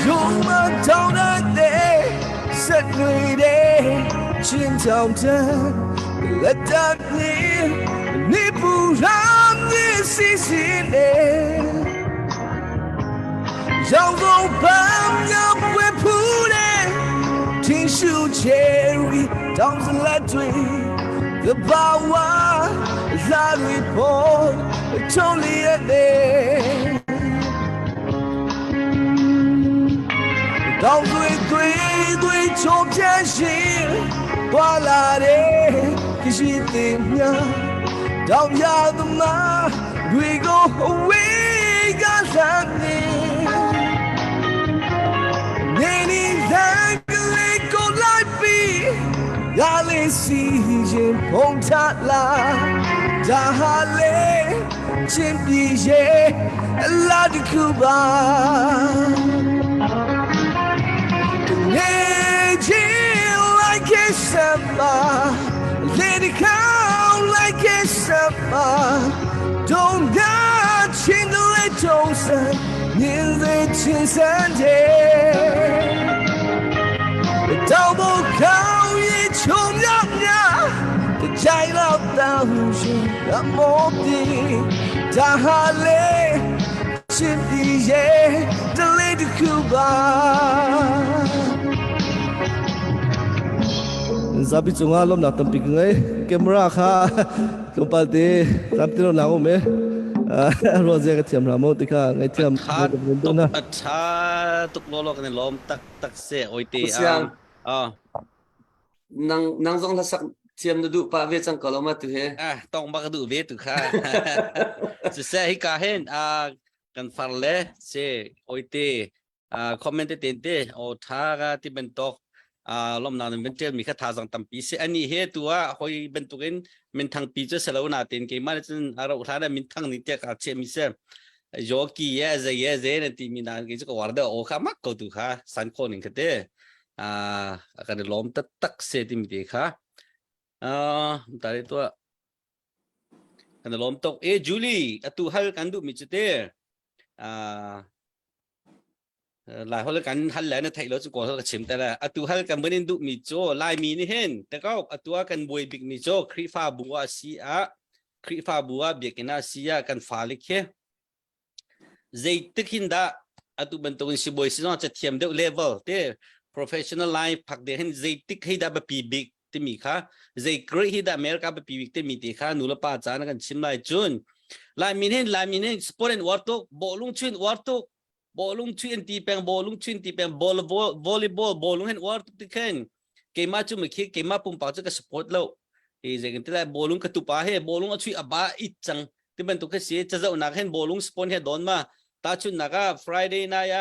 F: ရုံမတောင်းတဲ့ဆက်နေတဲ့ချင်းချောင်းတန်းလက်တနေနေပူရာမြေစီစီနေရောင်ကုန်ပန်းမြပွင့်ဖူးတဲ့ထင်းရှူချယ်ရီတောင်စလက်တွေသဘာဝလာတွေပေါ်ထုံးလျက်နေ တောင်တွေတွေတွေချုံပြရှင်တွာလာတဲ့ခရှိတဲ့မြတောင်ရသမားတွေကိုဝေးကဆမ်းနေနေနေလမ်းကလေးကိုလိုက်ပြီးရလေးစီရင်ပုံချလာဒါဟာလေချင်းပြည်ရဲ့အလားတခုပါ Aging like a samba, let it count like a samba. Don't touch in the little sun, in the chin Sunday. Double cow, you chum yum ya. The child of the the moti, the hale, chin the lady Cuba.
E: Zapi cungah lawmnak tampi ka ngei. Camera kha tlawmpal te tamti lo lang um e. Ruah zia ka thiam hlah maw ti kha ngaithiam
A: Tha tuk a tha tuk lawlaw kan i lawm taktak se oite
B: Siang.
A: Ah.
B: Nang nang zong hlasak thiam na duh pah ve cang ko lo ma tu he.
A: Ah tong bak duh ve tu kha. Siseh hika hin ah kan far le se oite comment te ten te o tha ga ti bantuk lomnak nan ben tel mi kha thazang tampi se ani he tu ah hoi bantukin min thang pi chu selo na ten ke ma cun aro thla na min thang ni te ka che mi se yo ki ye ze ye ze na ti mi na ke chu ko war da o kha mak ko tu kha san ko ning kha te a kan lom tak tak se ti mi te kha. Ah, tari tua. Kan lawm tuk. E Julie, atu hal kan duh mi cu te. Ah, Lai hol kan hal le na theih lo cu kawl hol ka chim te le atu hal kan bunin duh mi cu Laimi nih hin te ko atu ah kan buai bik mi cu Khrihfabu ah si ah Khrihfabu ah biakinn ah si ah kan fale khi zeitik hin dah atu bantukin sibawi si zong cathiam deuh level te professional line phak de hin zeitik hei dah biapi bik timi kha zei grade hi dah America biapi bik timi te kha nu le pa ca na kan chim lai cun Laimi hin Laimi hin sport in uar tuk bawlung chuin uar tuk bawlung chuih an ti peng bawlung chuih an ti peng volleyball bawlung hin uar tuk ti khin keimah cu mikhi keimah pumpak cu ka support lo i zei kan ti lai bawlung ka tupa he bawlung a chuih a ba it cang ti bantuk khi si cazohnak hin bawlung spawn he don ma tahchunnak ah Friday night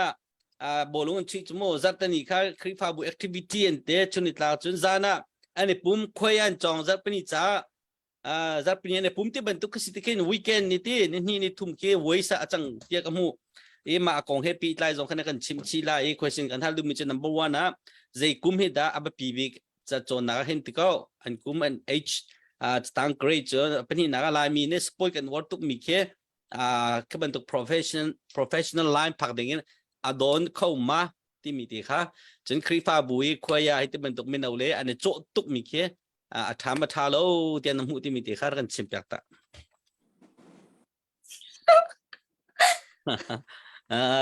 A: ah bawlung an chuih cu mu zarhtani kha Khrihfabu activity an te chun tla cun zan ah an i pum khuai an cawng zarhpini ca zarhpini an i pum ti bantuk khi si ti khin weekend ni ti ni hnih ni thum khi waisa a cang tiah ka hmuh i mah kong he pi tlai zong khan kan chim chi la i question kan hal duhmi cu number one ah zei kum hi dah a biapi bik ca cawnnak ah hin ti ko an kum an age tang grade cu pahnihnak ah Laimi nih sport kan uar tuk mi khi khi bantuk professional professional line phak ding in a dawn kho ma timi ti kha cun Khrihfabu i khuaya hi ti bantuk mino le an i cawh tuk mi khi a ṭha ma ṭha lo tiah na hmuh timi ti kha kan chim piak ta.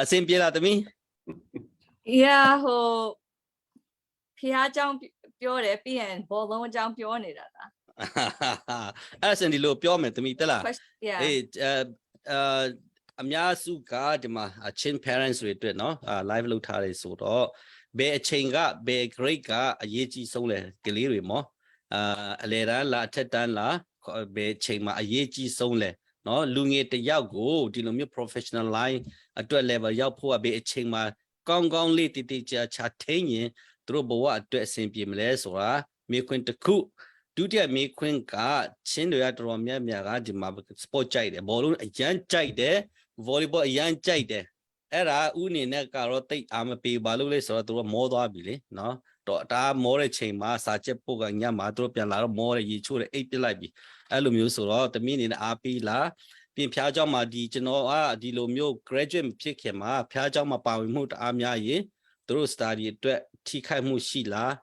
A: Sem pia la tami?
D: Yeah, ဟိုဖះเจ้าပြောတယ်ပြီးရင်ဘောလုံးအကြောင်းပြောနေတာလား
A: အဲ့စင်ဒီလိုပြောမယ်တမီတက်လားအေးအဲအများစုကဒီမှာ Chin parents တွေတွေ့နော် live လုပ်ထားတယ်ဆိုတော့ဘယ်အချိန်ကဘယ် grade ကအရေးကြီးဆုံးလဲကလေးတွေမောအာအလေတန်းလားအထက်တန်းလားဘယ်အချိန်မှာအရေးကြီးဆုံးလဲနော်လူငယ်တယောက်ကိုဒီလိုမျိုး professional line အတွက် level ရောက်ဖို့ကဘယ်အချိန်မှာ ကောင်းကောင်းလေးတိတိကျကျထိန်းရင်သူတို့ဘဝအတွက်အဆင်ပြေမလဲဆိုတာမေခွန်းတစ်ခုဒုတိယမေခွန်းကချင်းတွေကတော်တော်များများကဒီမှာ sport ကြိုက်တယ်ဘောလုံးအရန်ကြိုက်တယ် volleyball အရန်ကြိုက်တယ်အဲ့ဒါဥအနေနဲ့ကတော့တိတ်အားမပေးဘာလို့လဲဆိုတော့သူတို့မောသွားပြီလေနော်တော့ဒါမောတဲ့ချိန်မှာစာချက်ပုတ်ကညမှာသူတို့ပြန်လာတော့မောတယ်ရေချိုးတယ်အိတ်ပစ်လိုက်ပြီအဲ့လိုမျိုးဆိုတော့တမီးအနေနဲ့အားပေးလား ပြင်ဖျားเจ้าမှာဒီကျွန်တော်ကဒီလိုမျိုး graduate မဖြစ်ခင်မှာဖျားเจ้าမှာပါဝင်မှုတအားများရင်သူတို့ study အတွက်ထိခိုက်မှုရှိလား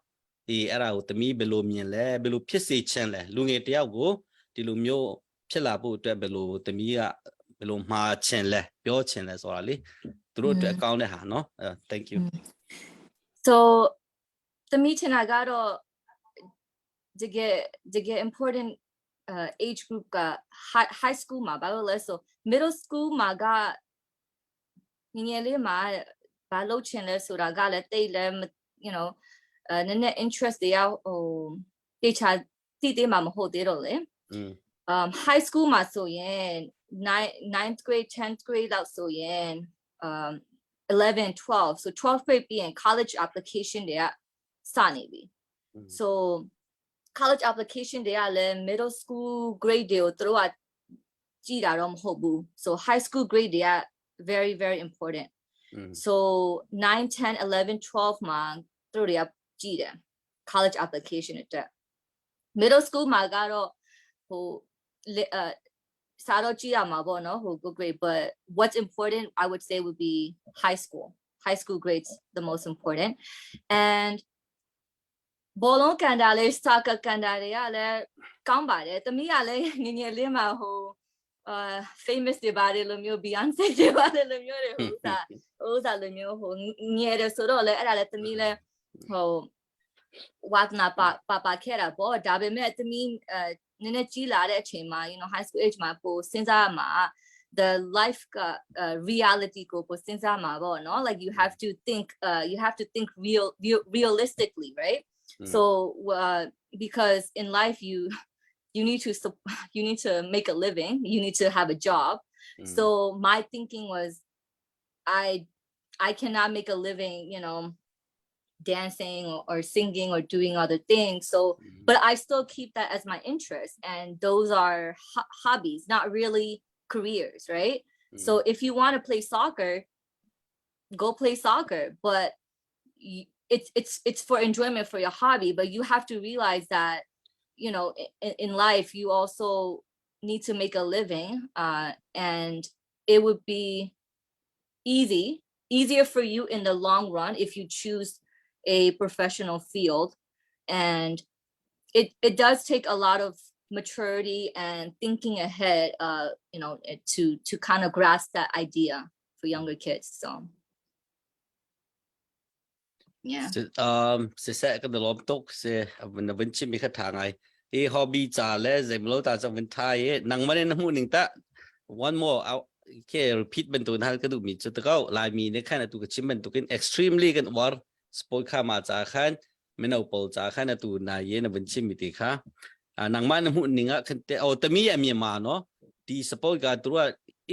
A: အေးအဲ့ဒါကိုသမီးဘယ်လိုမြင်လဲဘယ်လိုဖြစ်စေချင်လဲလူငယ်တယောက်ကိုဒီလိုမျိုးဖြစ်လာဖို့အတွက်ဘယ်လိုသမီးကဘယ်လိုမှားချင်လဲပြောချင်လဲဆိုတာလေသူတို့အတွက်အကောင်းတဲ့ဟာနော် thank you
D: so သမီးချင်တာကတော့တကယ်တကယ် important uh, age group က high high school မှာဘာလို့လဲဆို middle school မှာကငငယ်လေးမှာဘာလုပ်ချင်လဲဆိုတာကလည်းတိတ်လည်း you know အဲနည်းနည်း interest တွေကဟိုတေချာတိသေးမှာမဟုတ်သေးတော့လေ um high school မှာဆိုရင်9 9th grade 10th grade လောက်ဆိုရင် um 11 12 so 12th grade ပြီးရင် college application တွေကစနေပြီ so college application တွေကလည်း middle school grade တွေကိုသူတို့ကကြည့်တာတော့မဟုတ်ဘူး so high school grade တွေက very very important so 9 10 11 12မှာသူတို့တွေကကြည့်တယ် college application အတွက် middle school မှာကတော့ဟိုအဲစာတော့ကြည့်ရမှာပေါ့နော်ဟို good grade but what's important I would say would be high school high school grades the most important and ဘောလုံးကန်တာလေး soccer ကန်တာတွေကလည်းကောင်းပါတယ်သမီးကလည်းငငယ်လေးမှာဟိုအာ famous တွေပါတယ်လိုမျိုး Beyonce တွေပါတယ်လိုမျိုးတွေဟိုစားဟိုစားလိုမျိုးဟိုငယ်တယ်ဆိုတော့လည်းအဲ့ဒါလည်းသမီးလည်းဟိုဝါသနာပါပါပါခဲ့တာပေါ့ဒါပေမဲ့သမီးအဲနည်းနည်းကြီးလာတဲ့အချိန်မှာ you know high school age မှာပိုစဉ်းစားရမှာ the life က uh, reality ကိုပိုစဉ်းစားမှာပေါ့နော် like you have to think uh, you have to think real, real realistically right mm. so uh, because in life you you need to you need to make a living you need to have a job mm. so my thinking was i i cannot make a living you know dancing or, or singing or doing other things so mm. but i still keep that as my interest and those are ho- hobbies not really careers right mm. so if you want to play soccer go play soccer but it's it's it's for enjoyment for your hobby but you have to realize that you know in, in life you also need to make a living uh, and it would be easy easier for you in the long run if you choose a professional field and it it does take a lot of maturity and thinking ahead uh you know eh, to to kind of grasp that idea for younger kids so yeah
A: um se se kan lom tuk se na vun chim mi kha tha ngai i hobby cha le zemlo ta chang vun tha ye nang man na mu ning ta one more ke repeat ban tu hal ka du mi chu ta kau lai mi ne khan tu ka chim ban tu kin extremely kan war sport kha ma cha khan mino pawl ca khan atu na ye na vun chim mi ti kha nangmah na hmuh ning ah khan te o tami a mi ma no ti support ga tu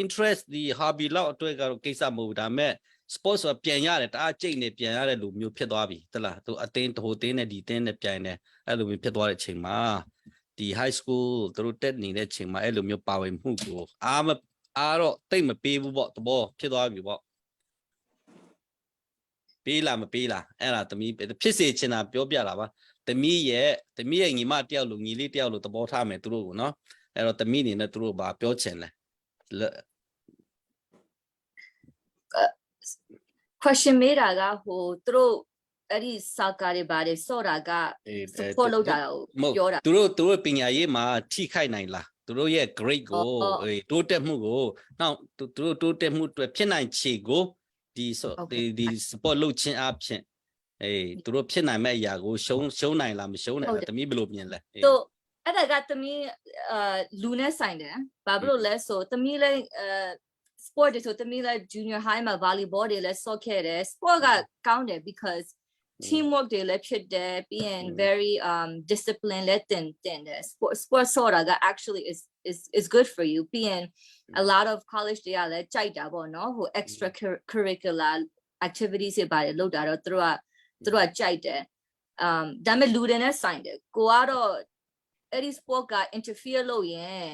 A: interest ဒီ hobby လောက်အတွက်ကတော့ကိစ္စမဟုတ်ဒါမဲ့ sports ဆိုတာပြန်ရတယ်တအားကြိတ်နေပြန်ရတဲ့လူမျိုးဖြစ်သွားပြီတလားသူအတင်းဟိုတင်းနဲ့ဒီတင်းနဲ့ပြန်နေအဲ့လိုမျိုးဖြစ်သွားတဲ့အချိန်မှာဒီ high school သူတို့တက်နေတဲ့ချိန်မှာအဲ့လိုမျိုးပါဝင်မှုကိုအားမအားတော့တိတ်မပေးဘူးပေါ့သဘောဖြစ်သွားပြီပေါ့ ပေးလားမပေးလားအဲ့ဒါသမီးဖြစ်စေချင်တာပြောပြတာပါသမီးရဲ့သမီးရဲ့ညီမတယောက်လိုညီလေးတယောက်လိုသဘောထားမယ်သူတို့ကိုနော်အဲ့တော့သမီးအနေနဲ့သူတို့ဘာပြောချင်လဲ
D: question မေးတာကဟိုသူတို့အဲ့ဒီစာကာတွေပါတယ်စော့တာက support လုပ်တာကိုပြောတာ
A: သူတို့သူတို့ပညာရေးမှာထိခိုက်နိုင်လားသူတို့ရဲ့ grade ကိုအေးတိုးတက်မှုကိုနောက်သူတို့တိုးတက်မှုအတွက်ဖြစ်နိုင်ခြေကို ဒီဆိုဒီဒီ support လုပ်ခြင်းအပြင်အေးသူတို့ဖြစ်နိုင်မဲ့အရာကိုရှုံးရှုံးနိုင်လားမရှုံးနိုင်လားတမီးဘယ်လိုမြင်လဲ
D: အေးဆိုအဲ့ဒါကတမီးအာလူနဲ့ဆိုင်တယ်ဘာဖြစ်လို့လဲဆိုတမီးလည်းအဲ sport တွေဆိုတမီးလည်း junior high မှာ volleyball တွေလည်းဆော့ခဲ့တယ် sport ကကောင်းတယ် because teamwork တွေလည်းဖြစ်တယ်ပြီးရင် very um discipline လည်းတင်တင်တယ် sport sport ဆော့တာက actually is is is good for you ပြီးရင် a lot of college တွေကလည်းကြိုက်တာပေါ့နော်ဟို extra curricular activities တွေပါတယ်လုပ်တာတော့သူတို့ကသူတို့ကကြိုက်တယ် um ဒါပေမဲ့လူတွေနဲ့ဆိုင်တယ်ကိုကတော့အဲ့ဒီ sport က interfere လုပ်ရင်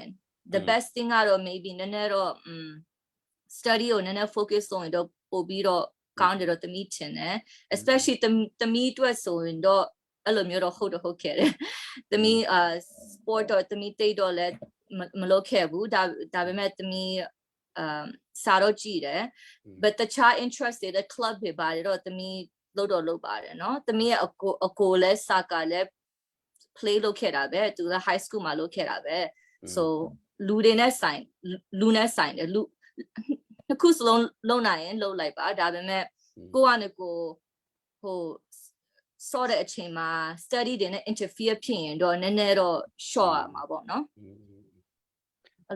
D: the best thing ကတော့ maybe နည်းနည်းတော့ um study ကိုနည်းနည်း focus လုပ်ရင်တော့ပို့ပြီးတော့ကောင်းတယ်တော့သမီးထင်တယ် especially သမီးအတွက်ဆိုရင်တော့အဲ့လိုမျိုးတော့ဟုတ်တော့ဟုတ်ခဲ့တယ်သမီးအာ sport တော့သမီးတိတ်တော့လည်းမလုပ်ခဲ့ဘူးဒါဒါပေမဲ့သမီးအမ်စာတော့ကြည့်တယ် but တခြား interest တွေတဲ့ club တွေပါတယ်တော့သမီးလုပ်တော့လုပ်ပါတယ်နော်သမီးရဲ့အကိုအကိုလဲစာကလည်း play လုပ်ခဲ့တာပဲသူက high school မှာလုပ်ခဲ့တာပဲ so လူတွေနဲ့ဆိုင်လူနဲ့ဆိုင်တယ်လူနှစ်ခုစလုံးလုံနိုင်ရင်လုပ်လိုက်ပါဒါပေမဲ့ကိုကလည်းကိုဟိုစောတဲ့အချိန်မှာ study တွေနဲ့ interfere ဖြစ်ရင်တော့နည်းနည်းတော့ short ရမှာပေါ့နော်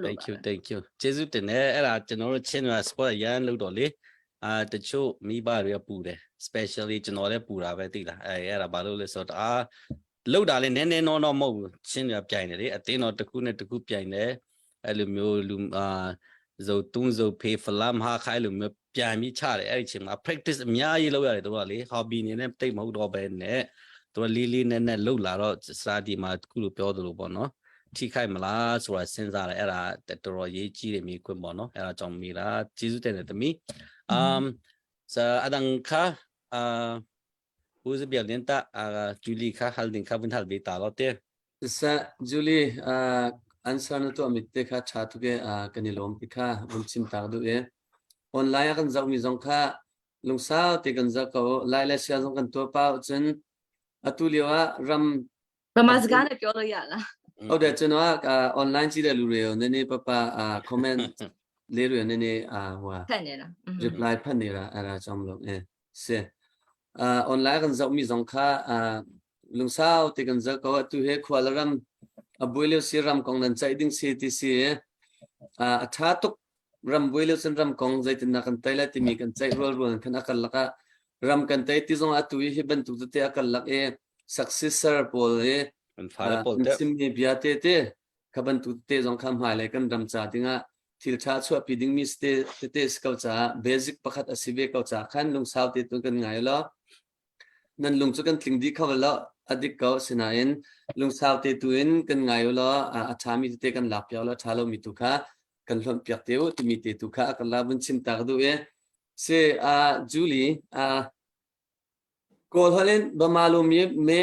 A: Thank you thank you ကျေးဇူးတင်တယ်အဲ့ဒါကျွန်တော်တို့ချင်းရ sport ရန်လုပ်တော့လေအာတချို့မိဘတွေကပူတယ် specially ကျွန်တော်လည်းပူတာပဲသိလားအဲအဲ့ဒါဘာလို့လဲဆိုတော့အာ လောက်တာလည်းနည်းနည်းနော်နော်မဟုတ်ဘူးချင်းရပြိုင်တယ်လေအတင်းတော့တစ်ခုနဲ့တစ်ခုပြိုင်တယ်အဲ့လိုမျိုးလူအာဇိုတုံးဇိုဖေဖလမ်ဟာခိုင်လိုမျိုးပြန်ပြီးချတယ်အဲ့ဒီချိန်မှာ practice အများကြီးလုပ်ရတယ်တို့ကလေ hobby အနေနဲ့တိတ်မဟုတ်တော့ပဲနဲ့တို့လေးလေးနက်နက်လှုပ်လာတော့စာဒီမှာခုလိုပြောသလိုပေါ့နော်ထိခိုက်မလားဆိုတာစဉ်းစားတယ်အဲ့ဒါတော်တော်ရေးကြီးတယ်မိခွင့်ပေါ့နော်အဲ့ဒါကြောင့်မိလားကျေးဇူးတင်တယ်သမီး um sa adang kha uh ဦးစပြလင်တာအာဂျူလီခါဟလ်ဒင်ခါဘန်ဟလ်ဘီတာလောတေ
B: Sa Julie uh answer na tu amit te kha tha tu ke uh kan i lawm ti kha vun chim tak du e online ah kan zoh mi zong kha lungsau te kan zoh ko lai le sia zong kan tua pau cun atu lio ah ram
D: ဗမာစကားနဲ့ပြောလို့ရလား
B: ဟုတ်တယ်ကျွန်တော်က online ကြည့်တဲ့လူတွေကိုနည်းနည်းပပအာ comment လေးတွေနည်းနည်းအာဟိုဟာ
D: ဖတ်နေတာ
B: reply ဖတ်နေတာအဲ့ဒါကြောင့်မလို့အဲစအာ online kan zoh mi zong kha a lungsau te kan zoh ko tu he khwal ram a buai si ram kong nan chai ding si ti si a a tha tuk ram buai lo cun ram kong zeitin na kan tai lai timi kan ceih rual rual khan akal laka ram kan tai ti zong atu hi bantuk tete akal lak e successor pawl he
A: an fale pawl te
B: chimmi bia te te kha bantuk te zong kha hmailei kan ram ca dingah thil tha chuahpi dingmi te tete si ko caah basic pakhat a si ve ko caah khan lungsau te tu kan ngai lo nan lung cu kan tling dih kho lo a dik ko sinain lungsau te tu in kan ngai lo a ṭhami tete kan lak piak lo ṭha lomi tu kha kan hlonh piak te u timi te tu kha kan la vun chim ta ka duh e si a Julie a. ကိုဟလင်ဗမာလိုမြေမဲ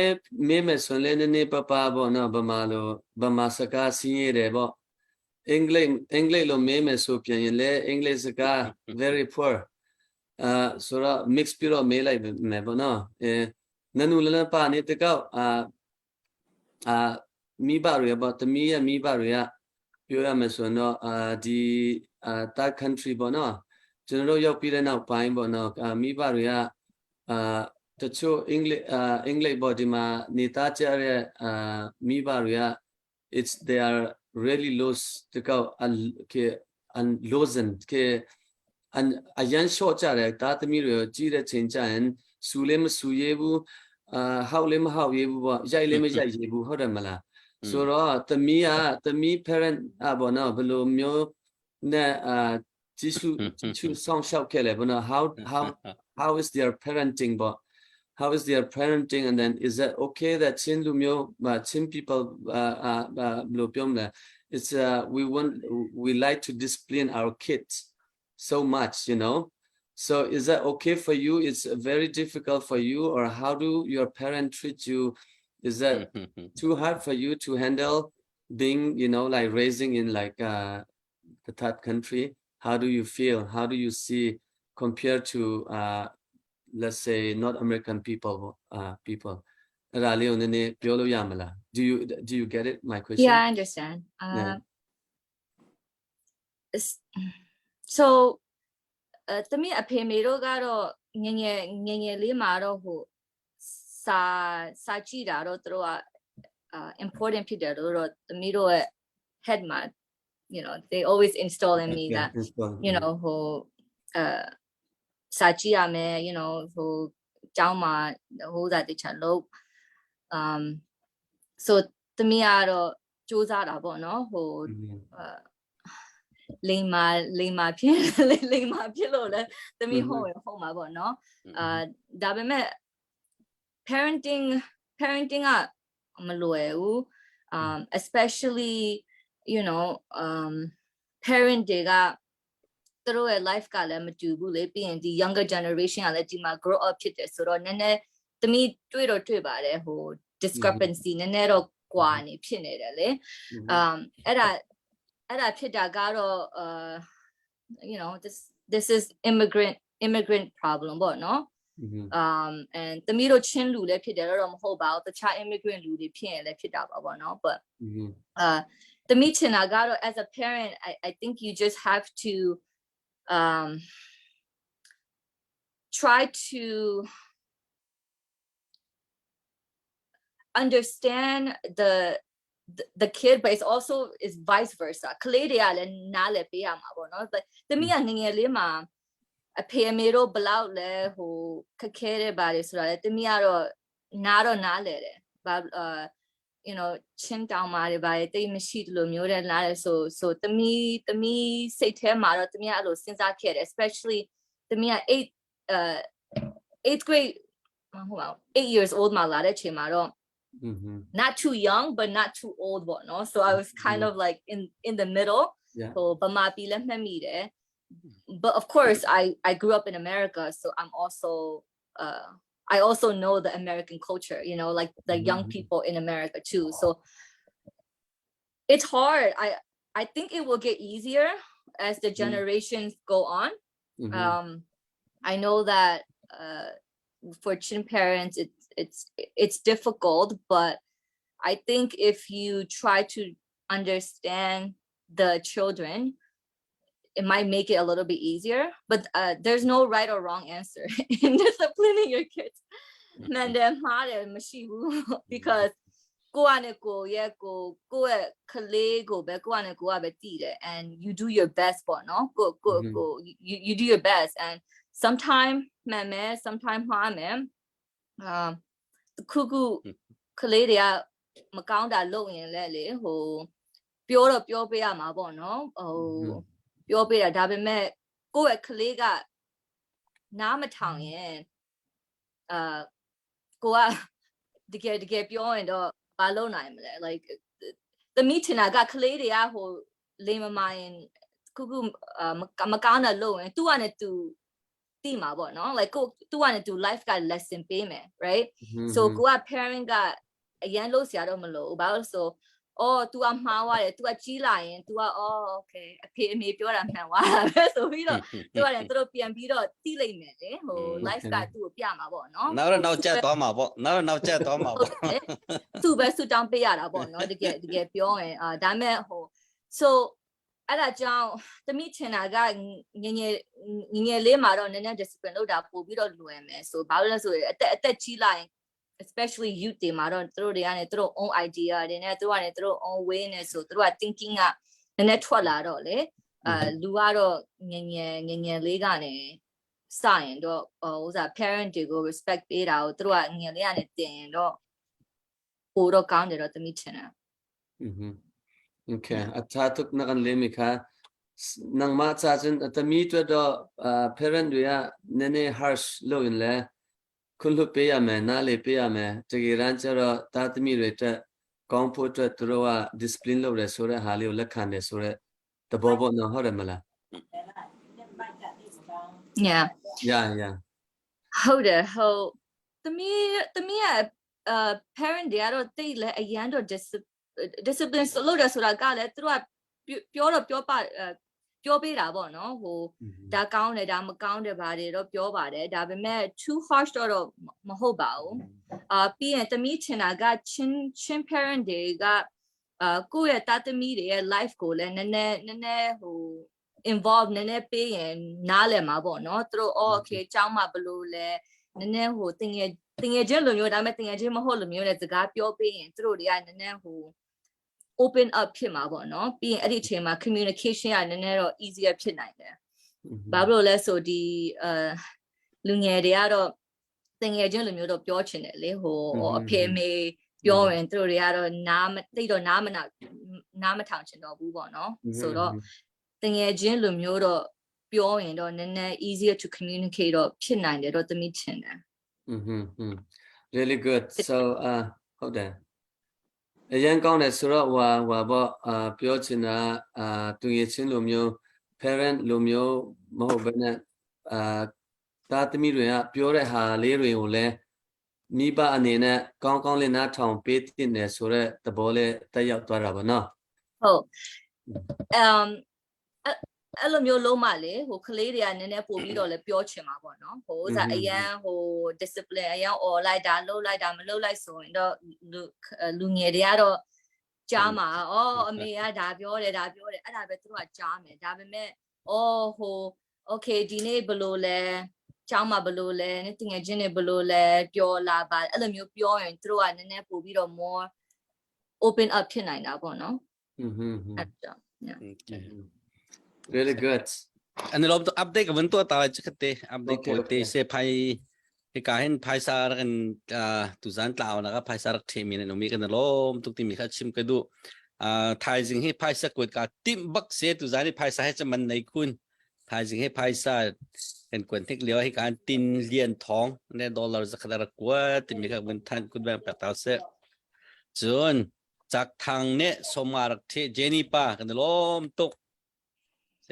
B: မဲမယ်ဆိုရင်လည်းနည်းနည်းပပပေါ့နော်ဗမာလိုဗမာစကားစီးရတယ်ပေါ့အင်္ဂလိပ်အင်္ဂလိပ်လိုမဲမယ်ဆိုပြန်ရင်လည်းအင်္ဂလိပ်စကား very poor အာဆိုတော့ mix ပြီးတော့မဲလိုက်မယ်ပေါ့နော်အဲနနူလလပါနေတကောက်အာအာမိဘတွေပေါ့တမီးရဲ့မိဘတွေကပြောရမယ်ဆိုရင်တော့အာဒီအာ third country ပေါ့နော်ကျွန်တော်တို့ရောက်ပြီးတဲ့နောက်ပိုင်းပေါ့နော်အာမိဘတွေကအာတချို့အင်္ဂလိပ်အာအင်္ဂလိပ်ပေါ့ဒီမှာနေသားကြတဲ့အာမိဘတွေက it's they are really loose တကောက်အကေ an losen ကေအန်အရန်လျှော့ကြတယ်သားသမီးတွေကိုကြီးတဲ့ချိန်ကျရင်စူလေးမစူရဲဘူးအာဟောက်လေးမဟောက်ရဲဘူးပေါ့ရိုက်လေးမရိုက်ရဲဘူးဟုတ်တယ်မလားဆိုတော့သမီးကသမီး parent အပေါ့နော်ဘယ်လိုမျိုးနဲ့အာကြည့်ရှုကြည့်ရှုစောင့်ရှောက်ခဲ့လဲပေါ့နော် how is their parenting ပေါ့ how is their parenting, and then is that okay that ချင်းလူမျိုးချင်း people အာအာဘယ်လိုပြောမလဲ it's we want we like to discipline our kids so much. So is that okay for you? It's very difficult for you, or how do your parents treat you? Is that too hard for you to handle being like raising in like the third country? How do you feel? How do you see compared to let's say not American people? အဲ့ဒါလေးကိုနည်းနည်းပြောလို့ရမလား Do you get it, my question?
D: Yeah, I understand.
B: Yeah.
D: So အဲတမီးအဖေမေတို့ကတော့ငယ်ငယ်ငယ်ငယ်လေးမှာတော့ဟိုစာစာကြည့်တာတော့သူတို့ကအာ important ဖြစ်တယ်လို့တော့တမီးတို့ရဲ့ head မှာ they always install in me that
B: this one.
D: ဟိုအဲစာကြည့်ရမယ် ဟိုကျောင်းမှာဟိုစားတခြားလို့ so တမီးကတော့စူးစမ်းတာပေါ့နော်ဟို အဲလိမ္မာလိမ္မာဖြစ်လိမ္မာဖြစ်လို့လဲသမီးဟုတ်ရဟုတ်မှာပေါ့နော်အာဒါပေမဲ့ parenting ကမလွယ်ဘူး especially parent တွေကသူတို့ရဲ့ life ကလည်းမတူဘူးလေပြီးရင်ဒီ younger generation ကလည်းဒီမှာ grow up ဖြစ်တယ်ဆိုတော့နည်းနည်းသမီးတွေ့တော့တွေ့ပါတယ်ဟို discrepancy နည်းနည်းတော့ကွာနေဖြစ်နေတယ်လေ အဲ့ဒါအဲ့ဒါဖြစ်တာကတော့ uh this is immigrant problem ပေါ့နော် and သမီးတို့ချင်းလူလည်းဖြစ်တယ်တော့မဟုတ်ပါဘူးတခြား immigrant လူတွေဖြစ်ရင်လည်းဖြစ်တာပါပေါ့နော် but သမီးချင်တာကတော့ as a parent, I think you just have to try to understand the kid, but it's also is vice versa. ကလေးတွေကလည်းနားလည်ပေးရမှာပေါ့နော် but သမီးကငယ်ငယ်လေးမှာအဖေအမေတို့ဘလောက်လဲဟိုခက်ခဲတဲ့ပါတယ်ဆိုတာလေသမီးကတော့နားတော့နားလည်တယ်ဘာအာ ချင်းတောင်မာတွေပါတယ်တိတ်မရှိတယ်လို့မျိုးတဲ့နားတယ်ဆိုဆိုသမီးသမီးစိတ်ထဲမှာတော့သမီးကအဲ့လိုစဉ်းစားခဲ့တယ် especially သမီးက8အဲ 8th grade မဟုတ်ပါဘူး8 years old မှာလာတဲ့ချိန်မှာတော့ not too young but not too old ပေါ့နော် so I was kind of like in the middle. ဟိုဗမာပြည်လည်းမှတ်မိတယ် but of course I grew up in America, so I'm also I also know the American culture, like the young people in America too. So it's hard. I think it will get easier as the generations go on. I know that for Chin parents, it's difficult, but I think if you try to understand the children, it might make it a little bit easier. But there's no right or wrong answer in disciplining your kids. မှန်တယ်မှားတယ်မရှိဘူး because ကိုကနဲ့ကိုရဲ့ကိုကိုရဲ့ကလေးကိုပဲကိုကနဲ့ကိုကပဲတည်တယ် and you do your best ပေါ့နော်ကိုကို ကို you do your best, and sometime မှန်မယ် sometime မှားမယ်အာတခုခုကလေးတွေကမကောင်းတာလုပ်ရင်လည်းလေဟိုပြောတော့ပြောပေးရမှာပေါ့နော်ဟို ပြောပေးတာဒါပေမဲ့ကိုယ့်ရဲ့ကလေးကနားမထောင်ရင်အာကိုကတကယ်တကယ်ပြောရင်တော့ဘာလုပ်နိုင်မလဲ like သမီးထင်တာကကလေးတွေကဟိုလိမ်မမာရင်ခုခုအာမမကောင်းတာလုပ်ရင်သူ့ကနဲ့သူ သိမှာပေါ့နော် like ကိုသူကနေသူ life က lesson ပေးမယ် right so ကိုက parent ကအရန်လို့ဆရာတော့မလို့ဘာလို့ဆိုအော် तू ကမှားသွားတယ် तू ကကြီးလာရင် तू ကအော် okay အဖေအမေပြောတာမှန်သွားတာပဲဆိုပြီးတော့ तू ကလည်းသူတို့ပြန်ပြီးတော့သိလိမ့်မယ်လေဟို life ကသူ့ကိုပြမှာပေါ့နော်
A: နောက်တော့နောက်ကျသွားမှာပေါ့နောက်တော့နောက်ကျသွားမှာပေါ့
D: သူ့ပဲဆူတောင်းပေးရတာပေါ့နော်တကယ်တကယ်ပြောရင်အာဒါမဲ့ဟို so အဲ့ဒါကြောင့်တမိချင်တာကငငယ်ငငယ်လေးမှာတော့နည်းနည်း discipline လုပ်တာပို့ပြီးတော့လွယ်မယ်ဆိုဘာလို့လဲဆိုရင်အသက်အသက်ကြီးလာရင် especially youth တွေမှာတော့သူတို့တွေကနေသူတို့ own idea တွေနဲ့သူတို့ကနေသူတို့ own way နဲ့ဆိုသူတို့က thinking ကနည်းနည်းထွက်လာတော့လေအာလူကတော့ငငယ်ငငယ်လေးကနေစရင်တော့ဟိုဥစား parent တွေကို respect ပေးတာကိုသူတို့ကငငယ်လေးကနေတင်ရင်တော့ပိုတော့ကောင်းတယ်တော့တမိချင်တာ
B: Mhm. Okay အသာတုကနကန်လေးမိခါနငမချာချင်းတမီတွတော့ parent တွေကနည်းနည်း harsh လုပ်ရင်လဲခွင့်လွှတ်ပေးရမယ်နားလေပေးရမယ်တကယ်တမ်းကျတော့တာသမီတွေတက်ကောင်းဖို့အတွက်သူတို့က discipline လုပ်တယ်ဆိုတဲ့ဟာလေးကိုလက်ခံတယ်ဆိုတဲ့သဘောပေါ့နော်ဟုတ်တယ်မလား
D: Yeah.
B: Yeah yeah
D: ဟုတ်တယ်ဟုတ်သမီးသမီးကအာ parent တွေကတော့တိတ်လဲအရန်တော့ discipline လုပ်တယ်ဆိုတာကလည်းသူတို့ကပြောတော့ပြောပပြောပေးတာပေါ့နော်ဟိုဒါကောင်းတယ်ဒါမကောင်းတယ်ဘာတွေတော့ပြောပါတယ်ဒါပေမဲ့ too harsh တော့တော့မဟုတ်ပါဘူးအာပြီးရင်သမီးချင်တာကချင်းချင်း parent တွေကအာကိုယ့်ရဲ့သားသမီးတွေရဲ့ life ကိုလည်းနည်းနည်းနည်းနည်းဟို involve နည်းနည်းပေးရင်နားလည်မှာပေါ့နော်သူတို့အော် okay အเจ้าမှာဘလို့လဲနည်းနည်းဟိုတင်ငယ်တင်ငယ်ချင်းလိုမျိုးဒါပေမဲ့တင်ငယ်ချင်းမဟုတ်လိုမျိုးနဲ့စကားပြောပေးရင်သူတို့တွေကနည်းနည်းဟို open up ဖြစ်မှာပေါ့နော်ပြီးရင်အဲ့ဒီအချိန်မှာ communication ကနည်းနည်းတော့ easier ဖြစ်နိုင်တယ်ဘာလို့လဲဆိုဒီအဲလူငယ်တွေကတော့တင်ငယ်ချင်းလိုမျိုးတော့ပြောချင်တယ်လေဟိုအဖေအမေပြောရင်သူတို့တွေကတော့နားမတိတ်တော့နားမနာနားမထောင်ချင်တော့ဘူးပေါ့နော်ဆိုတော့တငယ်ချင်းလိုမျိုးတော့ပြောရင်တော့နည်းနည်း easier to communicate တော့ဖြစ်နိုင်တယ်တော့သမီးထင်တယ်
B: Mhm really good so အာဟုတ်တယ်အရင်ကောင်းတယ်ဆိုတော့ဟွာဟွာပေါ့အာပြောချင်တာအာသူငယ်ချင်းလိုမျိုး parent လိုမျိုးမဟုတ်ဘဲနဲ့အာသားသမီးတွေကပြောတဲ့ဟာလေးတွေကိုလည်းမိဘအနေနဲ့ကောင်းကောင်းလေးနားထောင်ပေးတင်တယ်ဆိုတော့သဘောလေးတက်ရောက်သွားတာပါနော်
D: ဟုတ်အမ်အဲ့လိုမျိုးလုံးမလေဟိုကလေးတွေကနည်းနည်းပို့ပြီးတော့လည်းပြောချင်မှာပေါ့နော်ဟိုဥစားအရန်ဟို discipline အရန်អော်လိုက်တာလှုပ်လိုက်တာမလှုပ်လိုက်ဆိုရင်တော့လူလူငယ်တွေကတော့ကြားမှာအော်အမေကဒါပြောတယ်ဒါပြောတယ်အဲ့ဒါပဲသူတို့ကကြားမယ်ဒါပေမဲ့အော်ဟို okay ဒီနေ့ဘလို့လဲကျောင်းမှာဘလို့လဲတငယ်ချင်းတွေဘလို့လဲပြောလာပါအဲ့လိုမျိုးပြောရင်သူတို့ကနည်းနည်းပို့ပြီးတော့ more open up ဖြစ်နိုင်တာပေါ့နော်
B: Mhm
D: အဲ့ကြောင့်
A: Okay.
B: Really good.
A: อันนี้เราอัปเดตกับวันตัวตาจะคัดเตอัปเดต
B: Okay,
A: ตัวเต
B: okay.
A: เซพายกาเห็นพายซาร์กันอ่าตุจานตาวนะครับพายซาร์เทมีนนมีกันลมตุกติมีคัดชิมกันดูอ่าไทยจิงให้พายสะกดกาติมบักเซตุจานนี่พายซาให้จะมันในคุณไทยจิงให้พายซากันกวนเทคเลียวให้การตินเลียนท้องในดอลลาร์จะขนาดกว่าติมีคัดวันทันคุณแบงแปดตาวเซจนจากทางเนี่ยสมารักเทเจนี่ป้ากันลมตุกเซ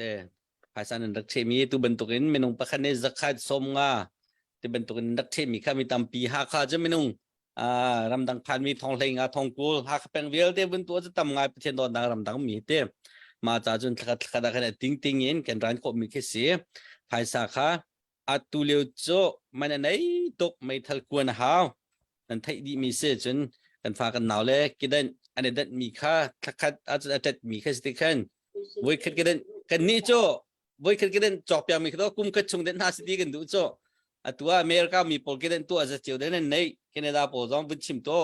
A: Phaisa nan rak thehmi tu bantukin minung pakhat nih zakhat som nga ti bantukin rak thehmi kha mi tampi Hakha cu minung ramdang phanmi thong hlei nga thong kul Hakha peng vialte vun tu cu tam ngai Pathian dawtnak ramdang mi te ma ca cun thlakhat thlakhat ah khan ting ting in kan ran khawh mi khi si phaisa kha atu lio cu man a nei tuk meithal kuan a hau nan theih dih mi si cun kan fa kan nau le kidan an i danh mi kha thlakhat ahcun a tet mi kha si ti khan voi khat kidan kan nih cu voi khat kidan cawk piak mi kha kum khat chung den hna si ti kan duh cu atu ah America mi pawl kidan tu a cio den an nei Canada pawl zong vun chim to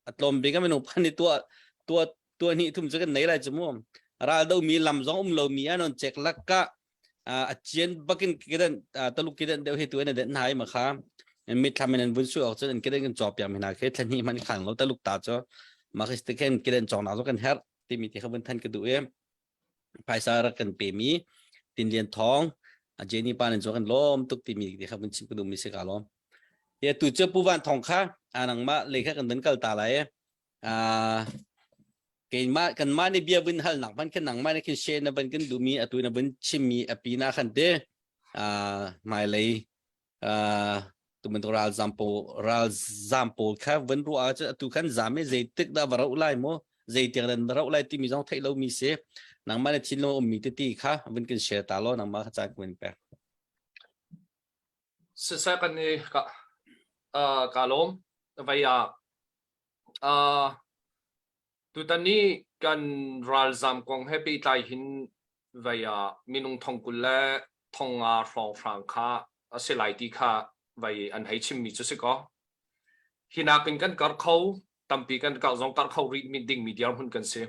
A: a tlawm bik a minung phan ni tua tua tua hnih thum cu kan nei lai cu mu ral do mi lam zong um lo mi anon chek lak ka a cian bakin kidan taluk kidan deuh hi tu na den hai ma kha mit thlam in vun su ok chun an kidan kan chop yam hina khe thlan hi man khang lo taluk ta cho ma khis te khen kidan chong na zo kan her ti mi ti kha vun than ka du e phaisa ra kan pe mi tin lian thong Jenny pa nan zo kan lom tuk ti mi ti kha vun chim ka du mi se ka lom ye tu che pu van thong kha anang ma le kha kan dan kal ta lai a keimah kanmah nih bia vun hal nak hmanh khin nangmah nih khin share na van kan duhmi atu na vun chimmi a pin ah khan te hmailei. Uh, tu bantuk ralzam pawl ralzam pawl kha van ruah ahcun atu khan zam i zeitik dah va rauh lai maw zeitiang dan va rauh lai timi zong theih lomi si nangmah na thinlung ummi tete kha vun kan share ta law nangmah kha caan kan pek.
C: Siseh kan i ka uh, ka lawm vai ah uh, Tutan i kan ralzaam kong he pehtlai hin vei ah minung thong 20 le thong nga hrawnghrang kha a si lai ti kha vei an hei chimmi cu si kaw. Hi nakin kan karh kho, tampi kan karh zong karh kho rih dingmi dirhmun kan si.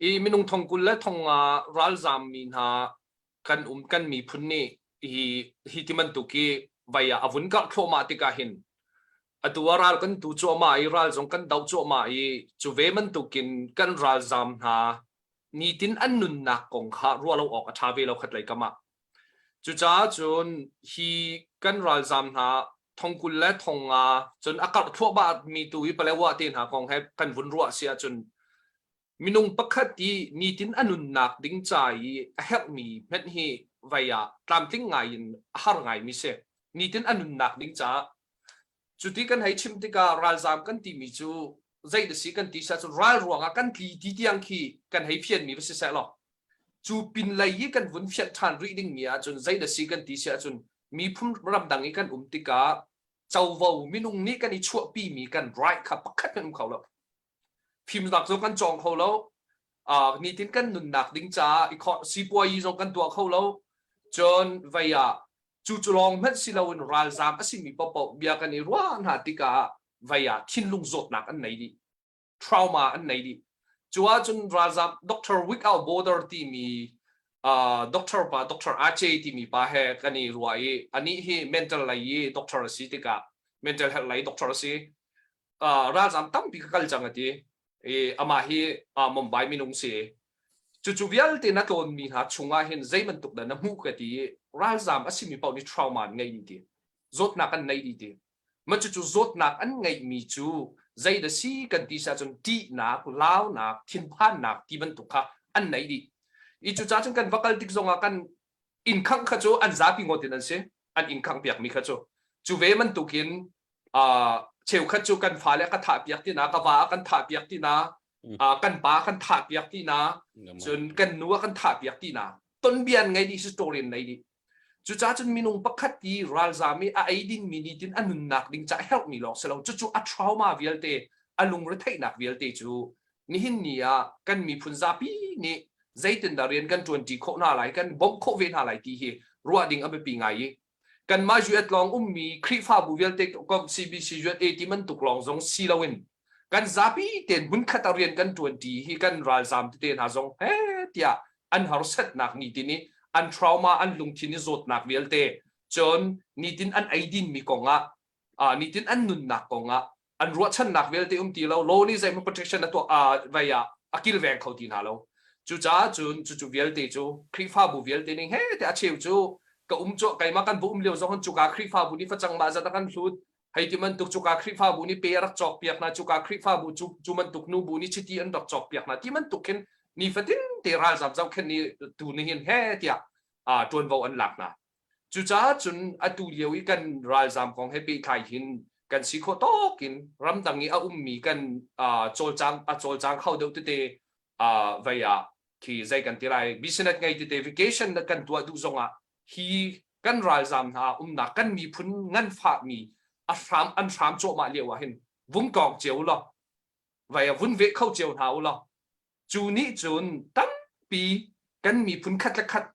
C: I minung thong 20 le thong nga ralzaam mi hna kan um kan miphun nih hi hi ti bantuk hi vai ah a vun karh thluahmah tikah hin atu ah ral kan tu cuahmah i ral zong kan doh cuahmah i cu ve bantukin kan ralzam hna nitin an nunnak kong kha ruah lo awk a ṭha ve lo khat lei kam ah cucaah cun hi kan ralzam hna thongkul le thongnga cun a karh thluahmah mi tu hi Palewa te hna kong he kan vun ruah si ahcun Minung pakhat i nitin a nunnak ding ca i a herhmi hmanh hi vei ah tlamtling ngai in a har ngaimi si. Nitin a nunnak ding caah. Cuti kan hei chim tikah ralzaam kan timi cu zei da si kan ti sah cun ral ruangah kan tli ti tiang khi kan hei fianmi va si seh law cu pinlei i kan vun fianh ṭhan rih dingmi ahcun zei da si kan ti si ahcun miphun ramdang i kan um tikah covo minung nih kan i chuahpimi kan right kha pakhat hmanh um kho lo. Fimnak zong kan cawng kho lo. Uh, nitin kan nunnak ding caah i sipuayi zong kan tuah kho lo. Cun vei ah cu cu lawng hmanh si loin ralzaam a simi paohpaoh bia kan i ruah hna tikah vei ah thinlung zawtnak an nei dih. Trauma an nei dih. Cu ahcun ralzaam Dr. Without Border timi uh, doctor pa Dr. Aceh timi pa he kan i ruah i anih hi mental lei i doctor a si tikah mental health lei doctor a si. ralzam tampi ka kal cang a ti i amah hi Mumbai minung si cucu vialte na tlawnmi hna chungah hin zei bantuk dah na hmuh ka ti i ralzam a simi paoh nih trauma an ngei dih ti zawtnak an nei dih ti ma cucu zawtnak an ngeihmi cu zei da si kan ti si ahcun ṭihnak launak thinphannak ti bantuk kha an nei dih i cucaah cun kan va kal tik zongah kan inn khangh kha cu an zapi ngawt in an si an inn khangh piakmi kha cu cu ve bantukin uh, cheukhat cu kan fale ka thah piak tina ka va kan thah piak tina uh, kan pa kan thah piak tina cun kan nu kan thah piak tina tonbian ngei dih story nei dih cucaah cun minung pakhat i ralzam i a ei ding mi ni tin a nunnak ding ca herh mi lawng si lo cucu a trauma vialte a lungretheihnak vialte cu nihin ni ah kan miphun zapi nih zeitindah rian kan ṭuanṭi khawh hna lai kan bawmh khawh ve hna lai ti hi ruah ding a biapi ngai i kanmah US lawng ummi Khrihfabu vialte kom CBC USA ti bantuk lawng zong si loin kan zapi tein hmunkhat ah rian kan ṭuanṭi hi kan ralzam tete hna zong he tiah an harsatnak nitin i an trauma an lungthin i zawtnak vialte cun nitin an eidin mi kongah nitin an nunnak kongah an ruahchannak vialte um ti lo law nih zeihmanh protection a tuah vai ah a kilveng kho ti hna lo cucaah cun cucu vialte cu Khrihfabu vialte ning he te a cheu cu ka um cu keimah kan bu um lio zong cuka Khrihfabu nih facang mah zat a kan hlut hei ti bantuk cuka Khrihfabu nih pe a rak cawk piak hna cuka Khrihfabu cu cu bantuk nu bu nih chiti an rak cawk piak hna ti bantuk khin nifatin te ralzam zohkhenh ni tu ni hin he tiah ṭuanvo an lak hna Cucaah cun atu lio i kan ralzaam kong he pehtlai hin kan si khawh tawk in ramdang i a ummi kan cawlcang a cawlcang kho deuh tete vei ah khi zei kan ti lai business ngei tete vacation kan tuah duh zongah hi kan ralzaam hna umnak kan miphun nganfahmi a hram an hram cuahmah lio ah hin vung kawng cio law vai ah vun veh kho cio hna u law Cu nih cun tampi kan miphun khat le khat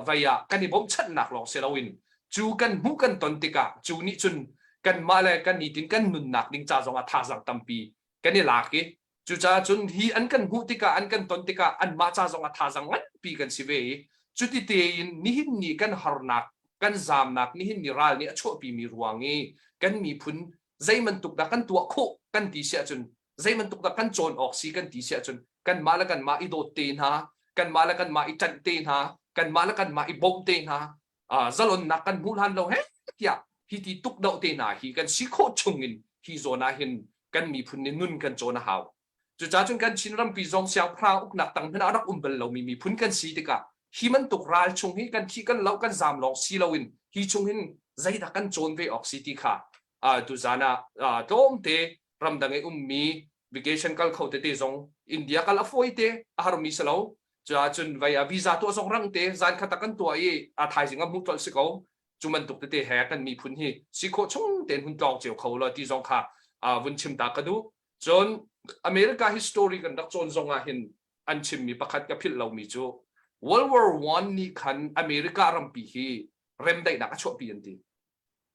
C: vei ah kan i bawmchanhnak lawng si loin cu kan hmuh kan ton tikah cu nih cun kanmah le kan nitin kan nunnak ding ca zongah thazaang tampi kan i lak i cucaah cun hi an kan hmuh tikah an kan ton tikah anmah ca zongah thazaang nganpi kan si ve i cuti tein nihin ni kan harnak kan zaamnak nihin ni ral nih a chuahpimi ruang i kan miphun zei bantuk dah kan tuah khawh kan ti si ahcun zei bantuk dah kan cawn awk si kan ti si ahcun kanmah le kanmah i dawt te hna kanmah le kanmah i ṭanh te hna kanmah le kanmah i bawmh te hna zalonnak kan hmuh hlan lo he tiah hi ti tuk doh te hna hi kan si khawh chung in hi zawn ah hin kan miphun nih nun kan cawn a hau cucaah cun kan Chin rampi zong siangpahrang uknak tang hmanh ah rak um bal lomi miphun kan si tikah hi bantuk ral chung hi kan thi kan lo kan zaam lawng si loin hi chung hin. Zeidah kan cawn ve awk si ti kha tuzan ah tlawmte ramdang i ummi vacation kal kho tete zong India kal a fawi te a harmi si lo. Cuahcun vai a visa tuah zong rang te zan khat ah kan tuah i a thaizing ah hmuh colh si ko. Cu bantuk tete he kan miphun hi si khawh chung tein hun tlawng cio kho lo ti zong kha vun chim ta ka duh. Cun America history kan rak cawn zong ah hin an chimmi pakhat ka philh lomi cu World War I nih khan America rampi hi remdaihnak a chuahpi an ti.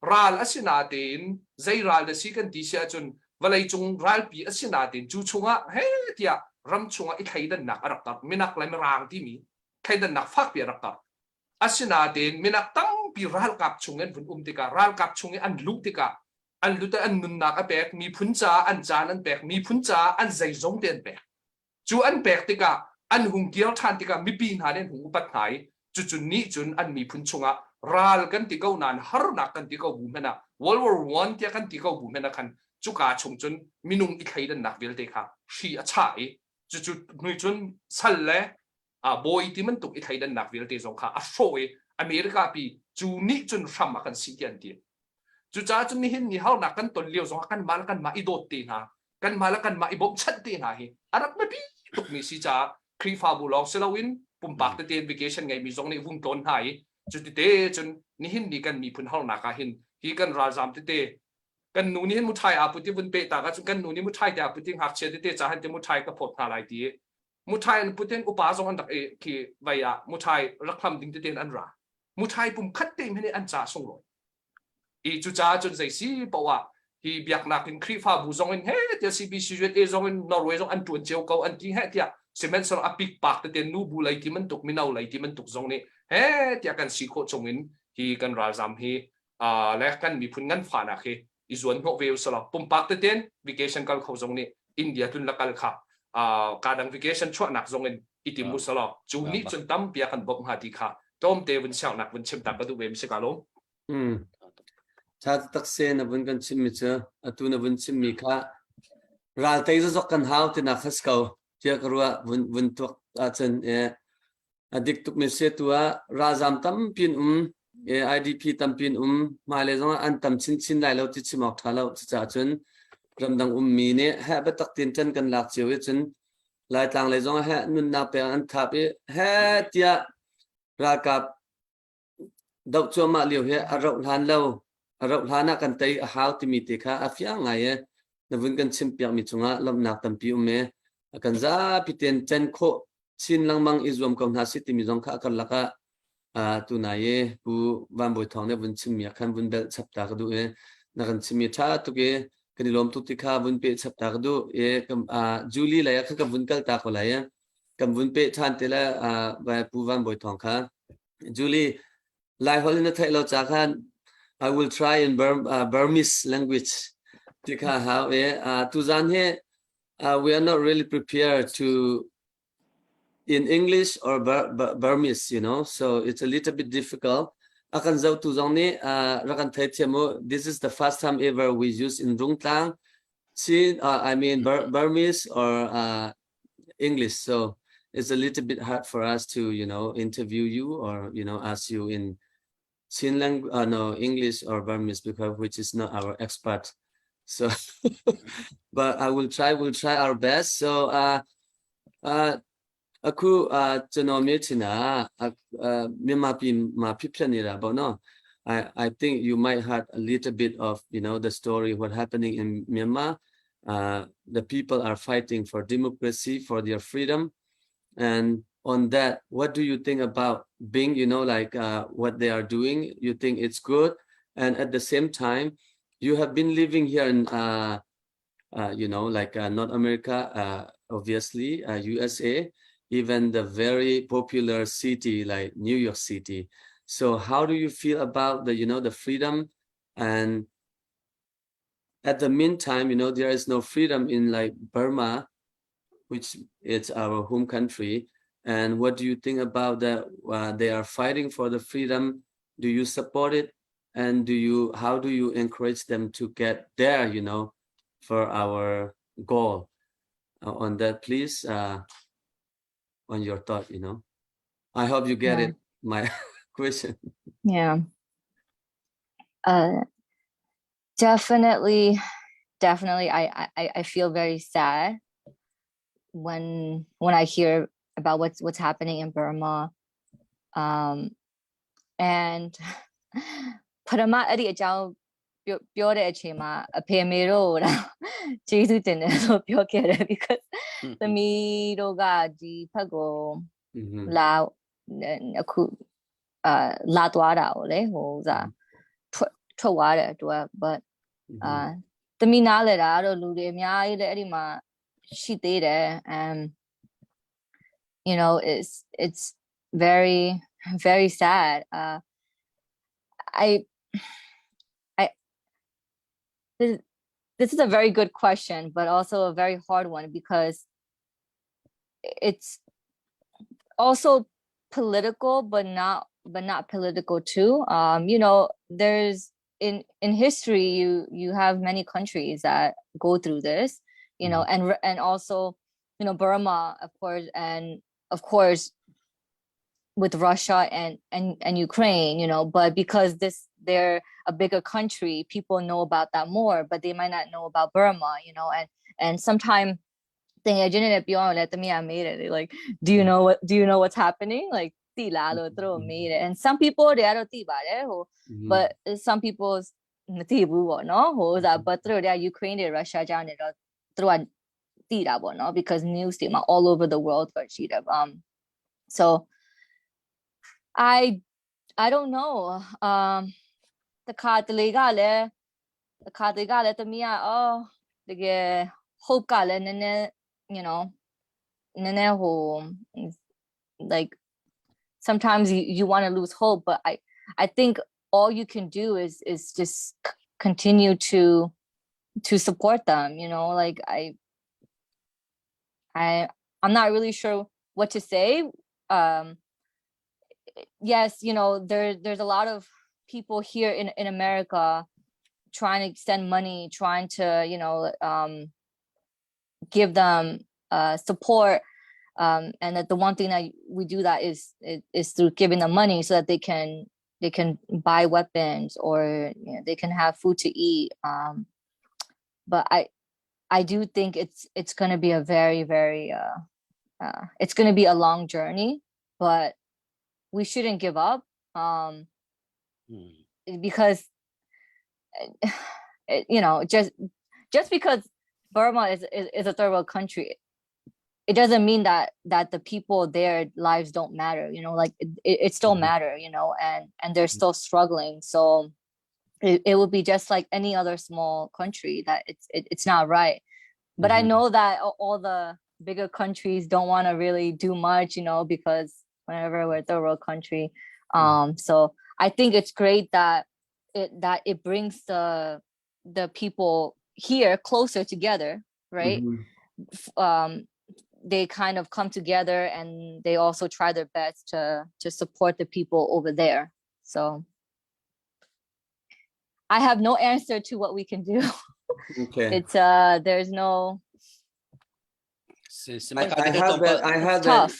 C: Ral a si natein zei ral dah si kan ti si ahcun vawleicung ralpi a si natein cu chungah he tiah ram chungah i thleidannak a rak karh. Minak le mirang timi thleidannak fakpi a rak karh. Asinatein minak tampi ralkap chung in vun um tikah ralkap chung i an luh tikah an lut an nunnak a pek miphun caah an caan an pek miphun caah an zeizong te an pek. Cu an pek tikah an hung kir ṭhan tikah mipi hna nih an hung upat hna i cucu nih cun an miphun chungah ral kan ti ko nain harnak kan ti ko bu hmanh ah World War I tiah kan ti ko bu hmanh ah khan cuka chung cun minung i thleidannak vialte kha hri a chah i cucu hnu cun sal le bawi ti bantuk i thleidannak vialte zong kha a hrawh i America pi cu nih cun hram a kan sih tiah an ti. Cucaah cun nihin ni harnak kan ton lio zongah kanmah le kanmah i dawt te hna, kanmah le kanmah i bawmhchanh te hna hi a rak biapi tukmi si caah Khrihfabu lawng si loin pumpak tete in vacation ngeimi zong nih vung tlawn hna i cutite cun nihin ni kan miphun harnak ah hin hi kan ralzam tete kan nu nih hin muṭhai aa put i vun peh tak ahcun kan nu nih muṭhai te aa put i ngakchia tete ca han te muṭhai ka phawt hna lai ti i muṭhai an put in upa zong an rak i khi vai ah muṭhai rak hlam ding tete in an ra muṭhai pum khat te hmanh an ca sunglawi I cucaah cun zei si paoh ah hi biaknak in Khrihfabu zong in he tiah CBCUSA zong in Norway zong an ṭuan cio ko an ti he tiah sihmanhsehlaw a pikpak tete nubu lei ti bantuk mino lei ti bantuk zong nih he tiah kan si khawh chung in hi kan ralzam hi le kan miphun nganfahnak hi i zuan hnawh ve usalaw pumpak teten vacation kal kho zong nih India tlun la kal kha ka dang vacation chuahnak zong in i tim usalaw cu nih cun tampi a kan bawmh hnga ti kha tlawmte vun siangnak vun chim ta ka duh ve mi si ka lawm.
B: Tha tak se na vun kan chimmi cu atu na vun chimmi kha ral tei zazok kan hau tinak kha si ko tiah ka ruah vun vun tuak ahcun eh a dik tuk mi se tu ah ralzam tampi in um eh IDP tampi in um hmailei zongah an tam chinchin lai lo ti chim awk tha lo cucaah cun ramdang ummi nih heh biatak tin ṭan kan lak cio i cun Laitlang lei zongah heh nunnak pek an thap i heh tiah ralkap doh cuahmah lio hi a rauh hlan lo a rauh hlan ah kan tei a hau timi te kha a fiang ngai i na vun kan chimpiak mi cungah lawmhnak tampi um i a kan zapi ten cen khawh chin lengmang i zuam ko hna si timi zong kha a karlak ah tunai i Pu Van Bawi Thawng nih vun chimmi ah khan vun belh chap ta ka duh i na kan chimmi ṭha tuk i kan i lawm tuk ti kha vun peh chap ta ka duh i Julie lei ah khan ka vun kal ta ko lai i kan vun peh ṭhan te le Pu Van Bawi Thawng kha Julie, Laiholh in na theih lo ca khan I will try in Burmese language ti kha hau i tuzan hi we are not really prepared to in English or Burmese, so it's a little bit difficult. A kan zohtu zong nih rak kan theithiam u. This is the first time ever we use in Rungtlang, Chin, I mean Burmese or English. So it's a little bit hard for us to interview you or ask you in Chin language, no, English or Burmese because which is not our expert. So, but I will try, we'll try our best. So, အခုအာကျွန်တော်မေးချင်တာအာမြန်မာပြည်မှာဖြစ်ဖြစ်နေတာပေါ့နော် I think you might have a little bit of the story what happening in Myanmar. The people are fighting for democracy, for their freedom, and on that, what do you think about being like what they are doing? You think it's good? And at the same time, you have been living here in like North America, obviously, USA, even the very popular city like New York City. So how do you feel about the freedom? And at the meantime, there is no freedom in like Burma, which is our home country. And what do you think about that? They are fighting for the freedom. Do you support it? And do you how do you encourage them to get there for our goal on that, please, on your thought? I hope you get it, my question.
D: Yeah. Definitely, definitely. I feel very sad when I hear about what's happening in Burma. And ပထမအဲ့ဒီအကြောင်းပြောပြောတဲ့အချိန်မှာအဖေမေတို့တော့ကျေးဇူးတင်တယ်လို့ပြောခဲ့တယ် because သမီးတို့ကဒီဖက်ကို လာအခုအာလာသွားတာကိုလေဟိုစားထွက်ထွက်သွားတယ်သူက but အာသမီးနားလဲတာတော့လူတွေအများကြီးလေအဲ့ဒီမှာရှိသေးတယ် and it's very, very sad. I I this, this is a very good question, but also a very hard one, because it's also political but not political too. There's in history, you have many countries that go through this and also Burma, of course, and of course with Russia and Ukraine, but because this they're a bigger country, people know about that more, but they might not know about Burma, and sometimes သူငယ်ချင်းတွေနဲ့ပြောရင်လည်းသမီးကမေးတယ် like, Do you know what's happening?" Like သိလားလို့သူတို့မေးတယ် and some people တွေကတော့သိပါတယ်ဟို but some people မသိဘူးပေါ့နော်ဟိုဒါ but သူတို့တွေက Ukraine တွေ Russia ကြောင်းနေတော့သူတို့ကသိတာပေါ့နော် because news တွေမှာ all over the world ပဲရှိတယ် so I don't know. တခါတလေကလည်းတခါတလေကလည်းသမီးကအော်တကယ် hope ကလည်းနည်းနည်း နည်းနည်းဟို like, sometimes you want to lose hope, but I think all you can do is just continue to support them. Like, I'm not really sure what to say. Yes, there's a lot of people here in America trying to send money, trying to give them support, and that the one thing that we do that is through giving them money so that they can buy weapons or they can have food to eat. But I do think it's going to be a very, very it's going to be a long journey, but we shouldn't give up because just because Burma is a third world country, it doesn't mean that the people there lives don't matter. Like, it still matter, and they're still struggling. So it would be just like any other small country that it's not right. But I know that all the bigger countries don't want to really do much because whenever we're a third world country. So I think it's great that it brings the people here closer together, right? They kind of come together and they also try their best to support the people over there. So I have no answer to what we can do. It's there's no
B: I have that. I have that.
D: Tough.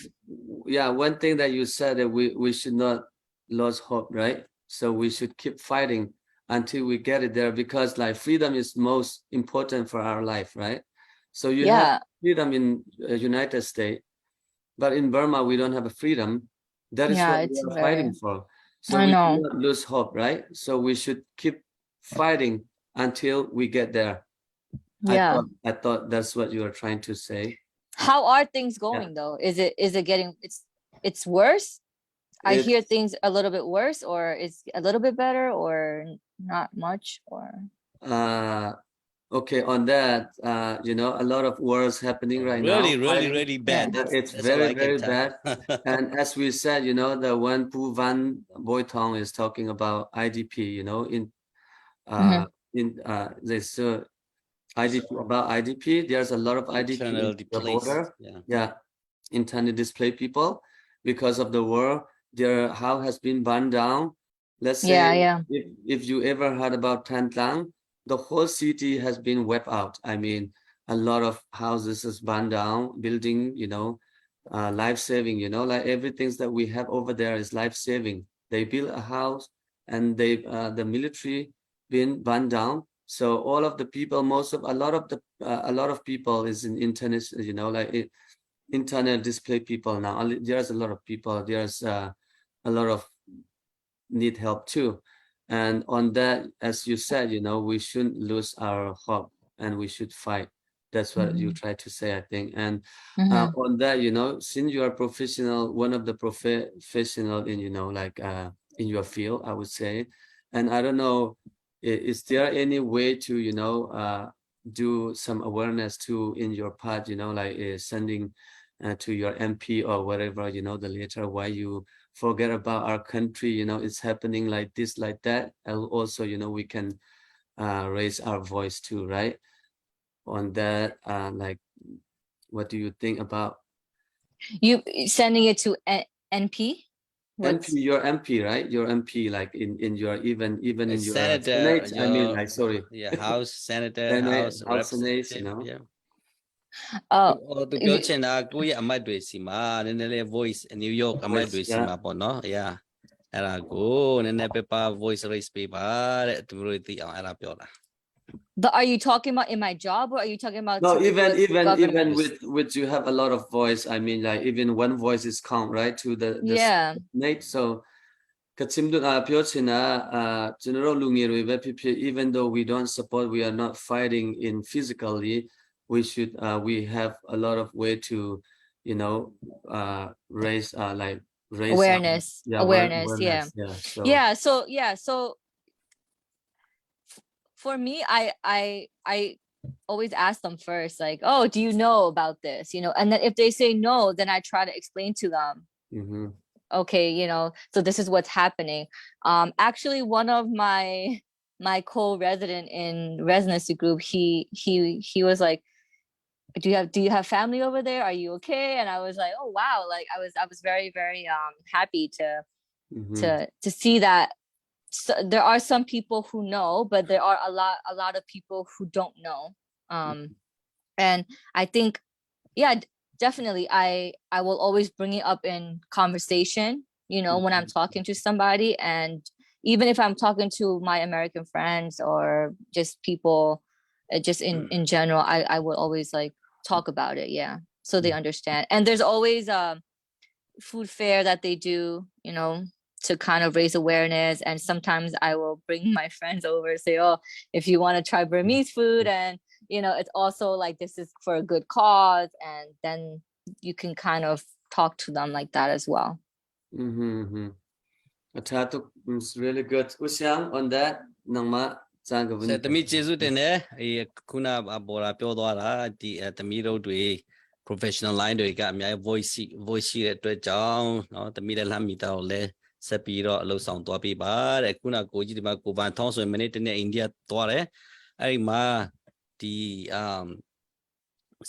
B: Yeah, one thing that you said, that we should not lose hope, right? So we should keep fighting until we get it there, because like, freedom is most important for our life, right? So you have freedom in United States, but in Burma we don't have a freedom. That is
D: Yeah,
B: what we
D: it's
B: are
D: very
B: fighting for. So
D: I
B: we
D: know.
B: should not lose hope, right? So we should keep fighting until we get there. I thought that's what you were trying to say.
D: How are things going though? Is it getting it's worse? I hear things a little bit worse, or it's a little bit better, or not much, or
B: Okay, on that, a lot of wars happening right now.
A: Really, really,
B: Fighting.
A: Really bad.
B: It's
A: That's all
B: very,
A: I can
B: very
A: tell.
B: bad. And as we said, the one Pu Van Boytong is talking about IDP, in this IDP, about IDP, there's a lot of IDP
A: Internal
B: in the
A: displaced.
B: border.
A: Yeah.
B: Yeah, internally displaced people because of the war. Their house has been burned down. Let's say if you ever heard about Thantlang, the whole city has been wiped out. I mean, a lot of houses is burned down, building, life saving, like everything that we have over there is life saving. They build a house. And they the military been burned down. So all of the people, most of a lot of the a lot of people is in internet, like it, internet display people now. There's a lot of people. There's a lot of need help too. And on that, as you said, we shouldn't lose our hope and we should fight. That's what you try to say, I think. And on that, since you are professional, one of the professional in, like in your field, I would say. And I don't know, is there any way to, do some awareness too in your part, like sending to your MP or whatever, the letter why you forget about our country, it's happening like this, like that. And also, we can raise our voice too, right? On that, like, what do you think about
D: You sending it to NP?
B: MP, your MP, right? Your MP, like in your even in your
A: Senator,
B: Senate, I mean,
A: your-
B: like, sorry.
A: Yeah, House Senator,
B: Senate,
A: House
B: House Senate, you
A: Representative,
B: know.
A: yeah.
D: Oh,
A: ဟိုသူပြောချင်တာကိုယ့်ရဲ့အမတ်တွေစီမှာနည်းနည်းလေး voice New York အမတ်တွေစီမှာပေါ့နော် yeah အဲ့ဒါကိုနည်းနည်းပပ voice raise ပေးပါတဲ့သူတို့သိအောင်အဲ့ဒါပြောတာ
D: But are you talking about in my job or are you talking about
B: No,
D: to
B: even
D: the
B: even even
D: government?
B: with you have a lot of voice. I mean, like even one voice is count, right? To the Senate. So ကချင်တို့အပြောချင်တာအာကျွန်တော်တို့လူငယ်တွေပဲဖြစ်ဖြစ် even though we don't support, we are not fighting in physically, we should we have a lot of way to raise like raise our-
D: Awareness,
B: yeah,
D: awareness, yeah.
B: Yeah, so
D: Yeah, so yeah, so for me, I always ask them first, like, "Oh, do you know about this?" And then if they say no, then I try to explain to them, okay, so this is what's happening. Actually, one of my co-resident in residency group, he was like, Do you have family over there? Are you okay?" And I was like, "Oh wow." Like I was very, very happy to to see that. So there are some people who know, but there are a lot of people who don't know. And I think, yeah, definitely I will always bring it up in conversation when I'm talking to somebody, and even if I'm talking to my American friends or just people just in general, I will always like talk about it, yeah, so they understand. And there's always a food fair that they do to kind of raise awareness, and sometimes I will bring my friends over and say, "Oh, if you want to try Burmese food," and it's also like this is for a good cause, and then you can kind of talk to them like that as well.
B: အထာတု it's really good. Usyang, on that နငမဇာကဝ
A: ဆရာသမီးကျေးဇူးတင်တယ်အေးခုနဘော်ရာပြောသွားတာဒီသမီးတို့တွေ professional line တွေကအများကြီး voice ရှိ voice ရှိတဲ့အတွက်ကြောင့်နော်သမီးလည်းလှမ်းမိတော့လဲဆက်ပြီးတော့အလုပ်ဆောင်သွားပေးပါတဲ့ခုနကိုကြီးဒီမှာကိုပန်ထောင်းဆိုရင်မနေ့တနေ့အိန္ဒိယသွားတယ်အဲ့ဒီမှာဒီအမ်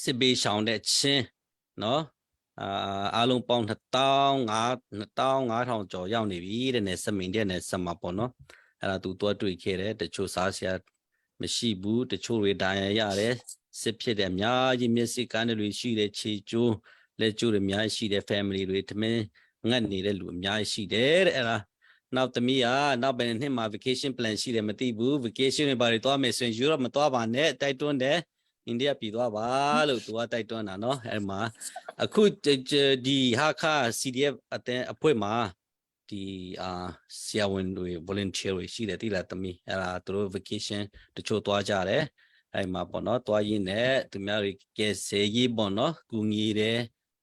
A: စစ်ဘေးရှောင်တဲ့ချင်းနော်အာအားလုံးပေါင်း25 2500ကျော်ရောက်နေပြီတဲ့နဲ့စမင်တဲ့နဲ့စမှာပေါ့နော်အဲ့ဒါသူသွားတွေ့ခဲ့တယ်တချို့စားစရာမရှိဘူးတချို့တွေဒဏ်ရာရတယ်စစ်ဖြစ်တယ်အများကြီးမျက်စိကန်းတွေရှိတယ်ခြေကျိုးလက်ကျိုးတွေအများကြီးရှိတယ် family တွေထမင်းငတ်နေတဲ့လူအများကြီးရှိတယ်တဲ့အဲ့ဒါနောက်သမီးကနောက်ဘယ်နှစ်မှာ vacation plan ရှိတယ်မသိဘူး vacation တွေဘာတွေသွားမယ်ဆိုရင် Europe မသွားပါနဲ့တိုက်တွန်းတယ်အိန္ဒိယပြည်သွားပါလို့သူကတိုက်တွန်းတာနော်အဲ့မှာအခုဒီဟာခ CDF အတန်းအဖွဲ့မှာဒီအာဆရာဝန်တွေ volunteer တွေရှိတယ်တိလားသမီးအဲ့ဒါသူတို့ vacation တချို့သွားကြတယ်အဲ့မှာပေါ့နော်သွားရင်းနဲ့သူများတွေကဲစေရေးပေါ့နော်ကူညီတယ်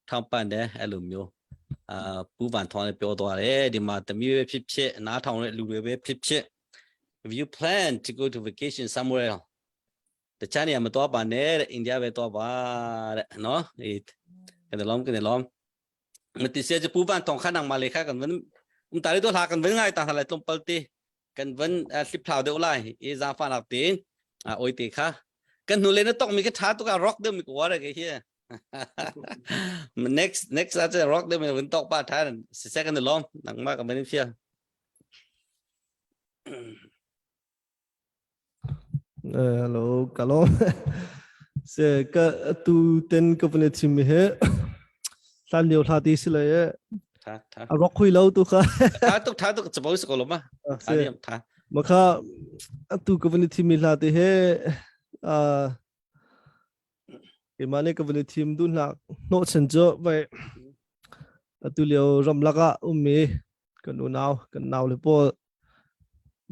A: ထောက်ပံ့တယ်အဲ့လိုမျိုးအာပူပန်ထောင်းလည်းပြောသွားတယ်ဒီမှာသမီးပဲဖြစ်ဖြစ်နားထောင်တဲ့လူတွေပဲဖြစ်ဖြစ် if you plan to go to vacation somewhere တခြားနေရာမသွားပါနဲ့တဲ့အိန္ဒိယပဲသွားပါတဲ့နော်အေးကဲလုံးကဲလုံးမတိစေချပူပန်ထောင်းခနงมาเลยค่ะกันวันอุตาริตัวหากันวันง่ายตาทลายตรงปลตีกันวันสิบเท่าเดียวไล่เอซาฟานักตีนอ่าโอยตีค่ะกันหนูเลยนะต้องมีกระทาตัวร็อกเดิมมีกว่าอะไรกันเฮีย next next อาจจะ rock เดิมมันตกป้าท่าน second ล้อมหนังมากกับมันเฟีย
E: Hello kalom se ka tu ten ka vne chim he hlan lio hla ti si le ye.
A: Tha tha.
E: A rock hui lo tu kha.
A: Tha tuk tha tuk chabo se ko lo ma. Tha niam tha.
E: Makha atu ka vani thimi hla te he a keimah nih ka van i thim duhnak hnawhchan cu vai atu lio ramlak ah ummi kan unau kan nau le pawl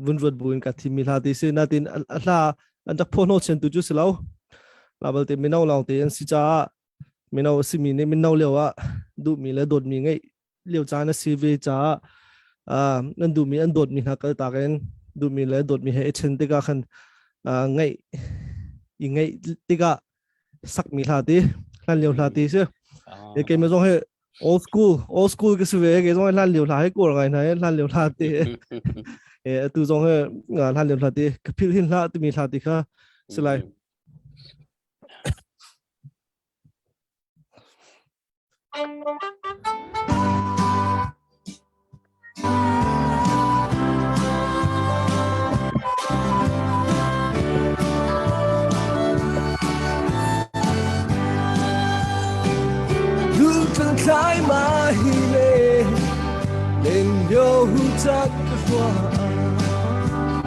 E: vun ruat buin ka thimmi hla ti si natin a hla an rak phuah hnawhchan tu cu si lo la balte mino lawng te an si caah mino a simi nih mino lio ah duhmi le dawtmi ngeih lio caan a si ve caah nan duhmi an dawtmi hna kal tak in duhmi le dawtmi he i ṭhen tikah khan ngaih i ngaih tikah sakmi hla ti hlan lio hla ti si e keimah zong hi old school old school ka si ve ke zong hlan lio hla hi kuar ngai hna hlan lio hla ti e atu zong hi hlan lio hla ti ka phil hin hla timi hla ti kha si lai. Thlai ma hi le len lio hu cak ka hua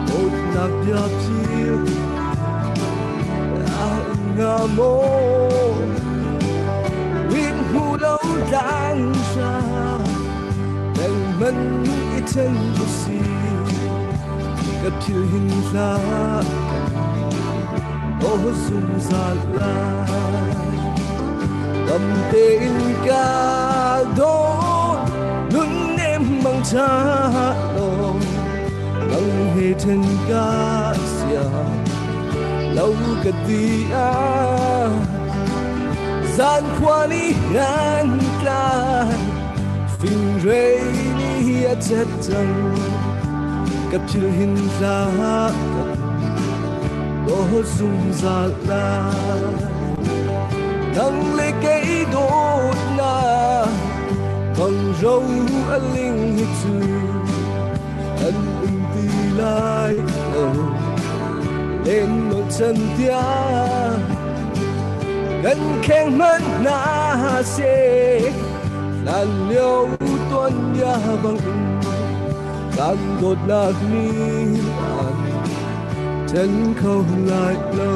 E: Dawtnak bia phil a um nga maw Mit hmu lo tlang hra Lengman i then u si Ka phil hin hlah Oh zungzal lai Dam tein ka dawt Nun nem mang cha lo Nang he then ka sia Lo ka ti a Zan khua ni an tlai Fingrei ni a chet cang Ka phil hin hlah ka Dawt zungzal lai Nang le kei dawtnak Bang ro a ling hi cu An um ti lai lo Len nawl chan tiang Kan kheng hmanh hna seh Hlan lio tuan bia bang in Kan dawtnak ni an then kho lai lo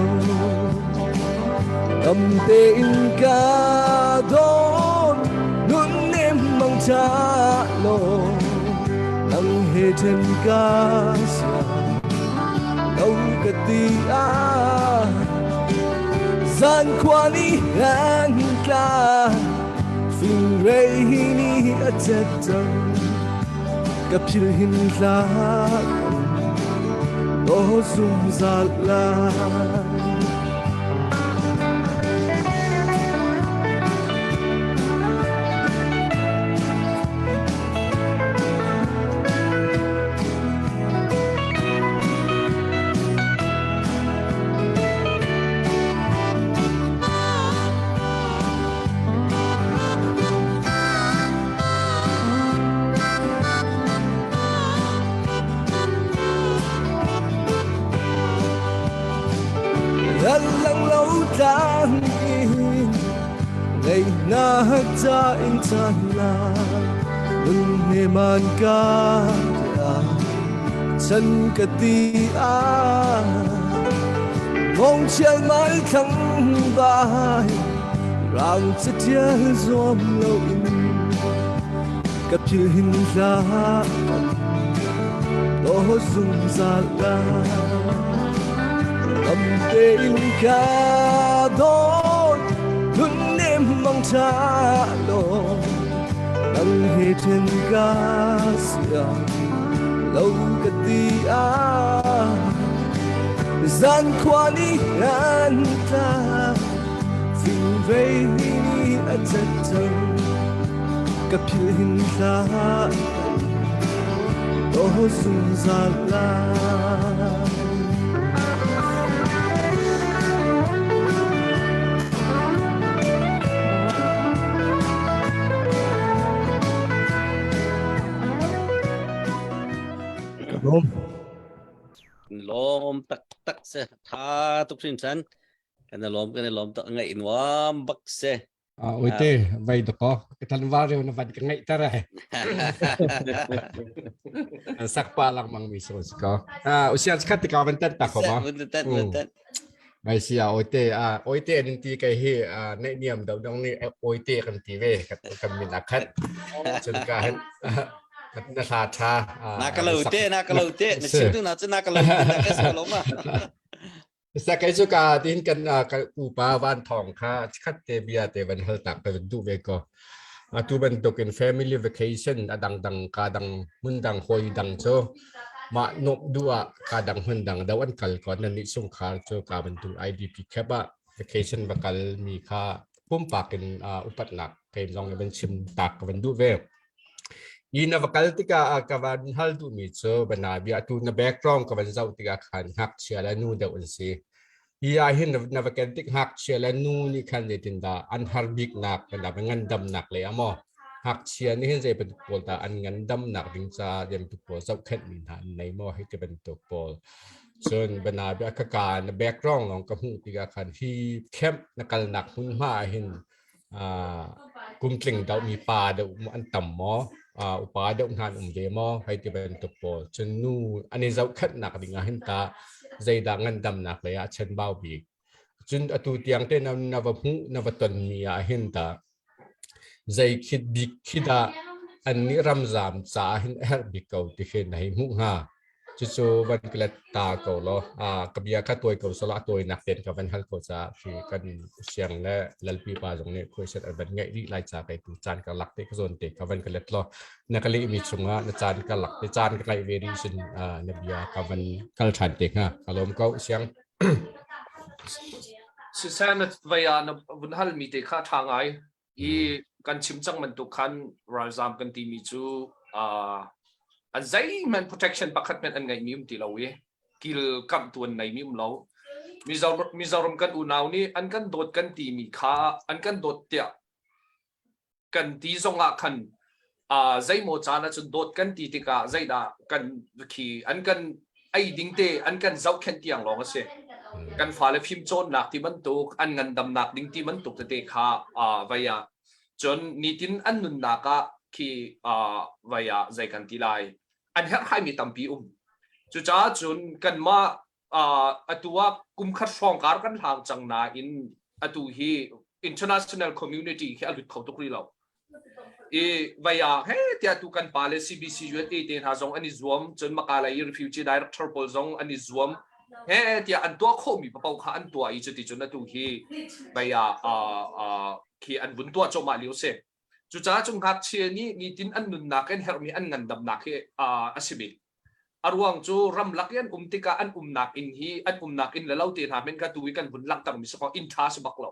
E: Dam tein ka dawt Nun nem mang cha lo Nang he then ka sia Lo ka ti a Zan khua ni an tla Fingrei hi ni a chet cang Ka phil hin hlah Daw zungzal lai. Lang lo tlang in Ngaihnak ca in chan la Nun he man ka Chan ka ti a Ngong chial mai thlang vai Rang catial zuam lo in Ka phil hin hlah Daw zungzal lai Lam tein ka dawt Nun nem mang tha lo Nang he then ka sia Lo ka ti a Zan khua ni an ta Fing vei ni a chat cang Ka phil hin hlah Daw zungzal lai. Ka lawm.
A: Lawm taktak se. Tha tuk hrinhran. Kan i lawm kan i lawm tak ngaih nuam bak se.
G: Oite vai dako kan var reu na van ka ngaih tar ai. Sak pa lang mang mi so ko. Ah usian khat ti ka van tat ta ko ma.
A: Tat tat.
G: Mai sia oite a oite an ti kai hi nei niam do dong ni oite kan ti ve kan min akhat. Chun ka hen na hla tha.
A: Na ka lo te na ka lo te na chim tu na chu na ka lo te na ka sa lo ma.
G: Kei cu ka tiin kan ka pupa Van Thawng kha chikkhat te bia te van hal tak te van duh ve ko. Atu bantukin family vacation a dangdang ka dang hmun dang hawi dang cu mah nuamh duh ah ka dang hmun dang do an kal ko nan nih chungkhar cu ka bantuk IDP camp ah vacation va kal mi kha pumpak in upatnak kei zong nih van chim tak ka van duh ve. Hi na va kal tikah ka van hal duhmi cu banabia atu na background ka van zoh tikah khan ngakchia le nu deuh an si. Hi ah hin na va ken tik ngakchia le nu nih khan zeitindah an har biknak banabia ngandamnak lei ah maw ngakchia nih hin zei bantuk pawl dah an ngandamnak ding caah zei bantuk pawl zohkhenhmi hna an nei maw hei ti bantuk pawl. Cun banabia ka ka na background lawng ka hmuh tikah khan hi camp na kalnak hmunhma ah hin kum tling deuh mi pa deuh an tam maw upa deuh hna an um ve maw hei ti bantuk pawl cun nu an i zohkhenhnak ding ah hin ta zeidah ngandamnak lei ah chenbau bik cun atu tiang te na na va hmuh na va ton mi ah hin ta zei khit bik khi dah an nih ramzam caah hin a herh bik ko ti khi na hei hmuh hnga Cucu van ka let ta ko law ka bia kha tawi ko sawla a tawinak tein ka van hal ko caah khi kan siang le lalpi pa zong nih khuaiset an van ngeih rih lai ca kai tu caan ka lak te ka zawn te ka van ka let law na ka lehmi chungah na caan ka lak te caan ka ngaih ve rih sin na bia ka van kal ṭhan te hnga ka lawm ko siang.
C: Siseh na vei ah na vun halmi te kha ṭha ngai. I kan chim cang bantuk khan ralzam kan timi cu uh, an zeihmanh protection pakhat hmanh an ngeihmi um ti lo i kil kamhtu an neimi um lo. Mizoram, Mizoram kan unau nih an kan dawt kan timi kha an kan dawt tiah kan ti zongah khan uh, zeimaw caan ahcun dawt kan ti tikah zeidah kan khi an kan ei ding te an kan zohkhenh tiang lawng a si. Kan fale fimcawnnak ti bantuk, an ngandamnak ding ti bantuk tete kha uh, vai ah cun nitin an nunnak ah khi uh, vai ah zei kan ti lai an herhhaimi tampi um. Cucaah cun kanmah uh, atu ah kum khat hrawng kar kan hlang cang nain atu hi international community khi a lut kho tuk rih lo. I vai ah he tiah tu kan pa le CBC USA te hna zong an i zuam cun Makala i refugee director pawl zong an i zuam he tiah an tuah khawhmi paoh kha an tuah i cuti cun atu hi vai ah uh, khi an vun tuah cuahmah lio si. Cucaah cu ngakchia nih nitin an nunnak in herhmi an ngandamnak hi uh, a si bik. A ruang cu ramlak i an um tikah an umnak inn hi an umnak inn le lo te hna men kha tu i kan vun langhtermi si kaw inn ṭha si bak lo.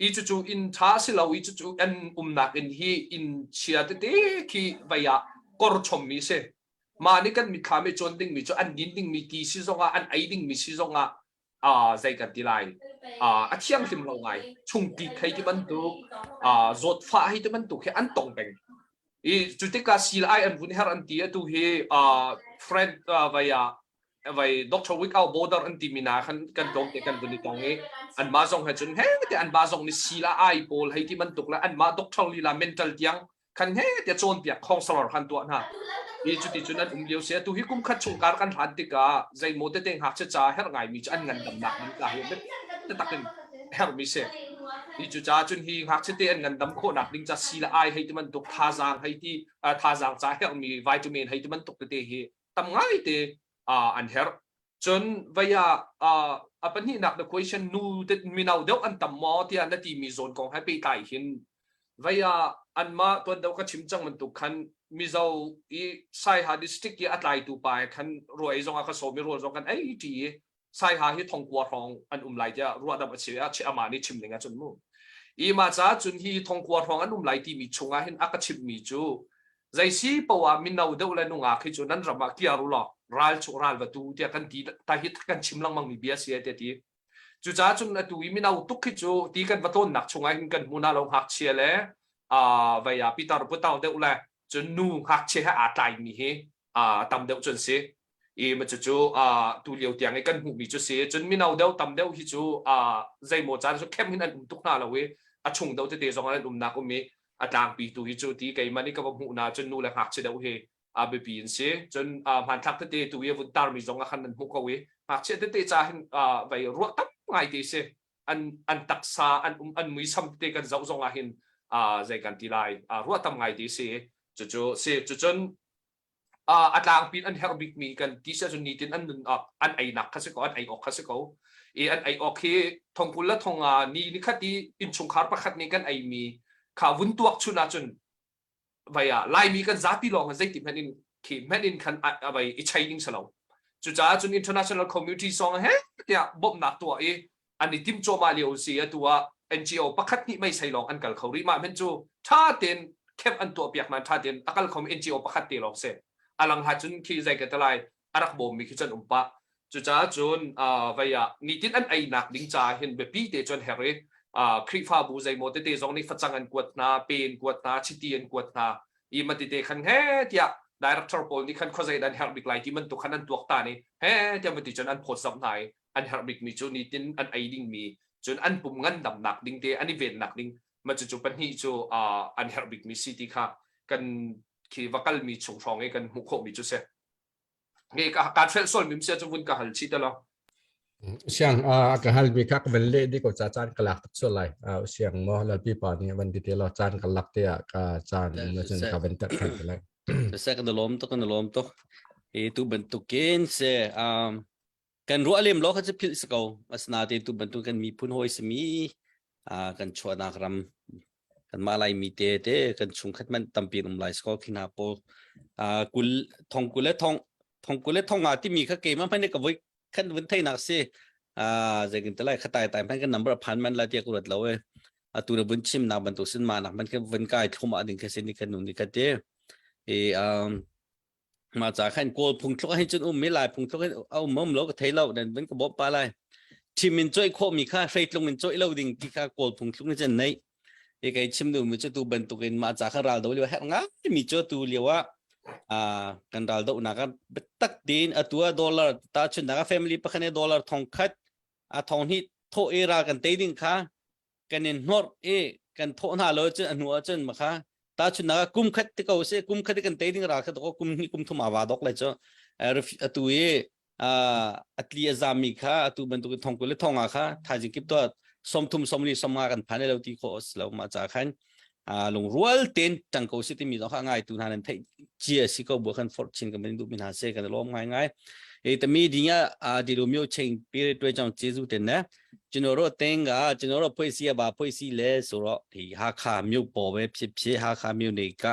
C: I cucu inn ṭha si lo i cucu an umnak inn hi inn chia tete khi vei ah kor chommi si. Mah nih kan mitthlam i cuan dingmi cu an din dingmi ti si zongah an ei dingmi si zongah uh, zei kan ti lai uh, a thianghlim lo ngai chungtlik hei ti bantuk uh, zawtfah hei ti bantuk hi an tong peng i cu tikah sil ai an vun her an ti atu hi uh, friend uh, vai ah vai doctor without border an ti mi na khan kan tlawm te kan vun i tong i an ma zong he cun he te an ba zong ni sil a ai pawl hei ti bantuk le an ma doctor lila mental tiang khan he tiah cawnpiak counselor khan tuah hna i cuti cun an um lio si atu hi kum khat chung kar kan hlan tikah zeimaw tete ngakchia ca herh ngaimi cu an ngandamnak ding ka hi biatak in herhmi si i cucaah cun hi ngakchia te an ngandam khawhnak ding ca si le ai hei ti bantuk thazaang hei ti thazaang ca herhmi vitamin hei ti bantuk tete hi tam ngai te an herh cun vei ah a pahnihnak the question nu te mino deuh an tam maw tiah na timi zawn kong he pehtlai hin vei ah anmah tuan deuh ka chim cang bantuk khan Mizo i Saiha district i a tlaitu pa he khan ruai zong a ka sawm i rawl zong kan ei ṭi i Saiha hi thongkua hrawng an um lai tiah ruahdamh a si a amah nih chim ning ahcun mu i mah caah cun hi thongkua hrawng an um lai timi chungah hin a ka chimhmi cu zei si poah mino deuh le nungak hi cu nan ram ah kiar u law ral chung ral va tu tiah kan ti ta hi kan chim lengmang mi bia si tiah ti cucaah cun atu i mino tuk hi cu ti kan va tlawnnak chungah hin kan hmu na lo ngakchia le vei ah pitar putau deuh le cun nu ngakchia he aa tlaimi hi tam deuh cun si i ma cucu tu lio tiang i kan hmuhmi cu si cun mino deuh tam deuh hi cu zeimaw caan cu khem hin an um tuk hna lo i A chung deuh tete zong an umnak um i a tlangpi tu hi cu ti keimah nih ka va hmuh na cun nu le ngakchia deuh hi a biapi in si. Cun hmanthlak tete tu i a vun tarmi zong ah khan nan hmuh ko i ngakchia tete ca hin vei ruah tam ngai te si. An an taksa an um an muisam tete kan zoh zong ah hin zei kan ti lai ruah tam ngai te si. Cucu si cucun a tlangpi an herh bikmi kan ti si ahcun nitin an nun an einak kha si ko an ei awk kha si ko i an ei awk hi thongkul le thonga ni ni khat i innchungkhar pakhat nih kan eimi kha vun tuak chun ahcun vai ah laimi kan zapi lawng zeiti hmanh in khi hmanh in khan vai i chei ding si lo cucaah cun international community song he tiah bawmhnak tuah i an i tim cuahmah lio si atu ah NGO pakhat hnih meisei lawng an kal kho rih mah hmenh cu tha tein camp an tuah piak nain tha tein a kal khomi NGO pakhat te lawng si alang ha cun khi zei ka te lai a rak bawmmi khi cun um pah cucaah cun vei ah nitin an einak ding ca hin biapi te cun her i Khrihfabu zeimaw tete zong nih facang an kuat hna pe an kuat hna chiti an kuat hna i ma tete khan he tiah director pawl nih khan khuazei dan herh bik lai ti bantuk khan an tuak ta ni he tiah ma ti cun an phawt zamh hna i an herh bikmi cu nitin an ei dingmi cun an pum ngandamnak ding te an i vennak ding ma cucu pahnih cu an herh bikmi si ti kha kan khi va kalmi chung hrawng i kan hmuh khawhmi cu si nge ka ka hrelh sual mim sia cu vun ka hal chih te lo
G: Siang a ka hal mi kha ka van leh di ko ca caan ka lak tuk sual lai siang mo lalpi pa nih van ti te lo caan ka lak te ah ka caan na cun ka van tek than te lai
A: Se kan lom tuk kan lom tuk e tu bantukin se um Kan ruah lem lo kha cu philh si ko. Asinain tu bantuk kan miphun hawi simi kan chuahnak ram kanmah Laimi te te kan chungkhat man tampi um lai si ko khi hna pawl kul thong kul le thong thong kul le thong nga timi kha keimah hmanh nih ka voi khan vun theinak si zeitin te lai khatai tai hmanh kan number phan man lai tiah ka ruat lo e atu na vun chim nak bantuk sin ma nak man kan vun kai thlum ah ding kha sin ni kan nun ni kha te e um Mah ca khan Kawl phungthluk ah hin cun um mi Lai phungthluk hin a um um lo ka thei lo nan van ka bawmh pa lai. Thim in coih khawh mi kha hreitlung in coih lo ding ti kha Kawl phungthluk nih cun neih. I kei chim duh mi cu tu bantuk in mah ca kha ral do lio herh ngai mi cu tu lio ah kan ral do nak ah biatak tein atu ah dollar ta chun nak ah family pakhat nih dollar thong khat a thong hnih thawh i ral kan tei ding kha kan in hnor i kan thawh hna lo cun a hnu ah cun makha ta chun na kum khat te ko se kum khat kan te ding ra kha to kum hnih kum thum awa dok lai chu atu i atli azami kha atu bantuk in thongkul le thonga kha thaizing kip to somthum somli somnga kan phan lo ti kho lo ma cha khan lungrual ten tang ko si timi zong kha ngai tu hna nan theih chia si ko bu khan forh chin kan du min ha se kan lom ngai ngai e tami dinga di lu myo cheng pi re chang jesu ten ne ကျွန်တော်တို့အသင်းကကျွန်တော်တို့ဖွဲ့စည်းရပါဖွဲ့စည်းလဲဆိုတော့ဒီဟာခါမြို့ပေါ်ပဲဖြစ်ဖြစ်ဟာခါမြို့နေက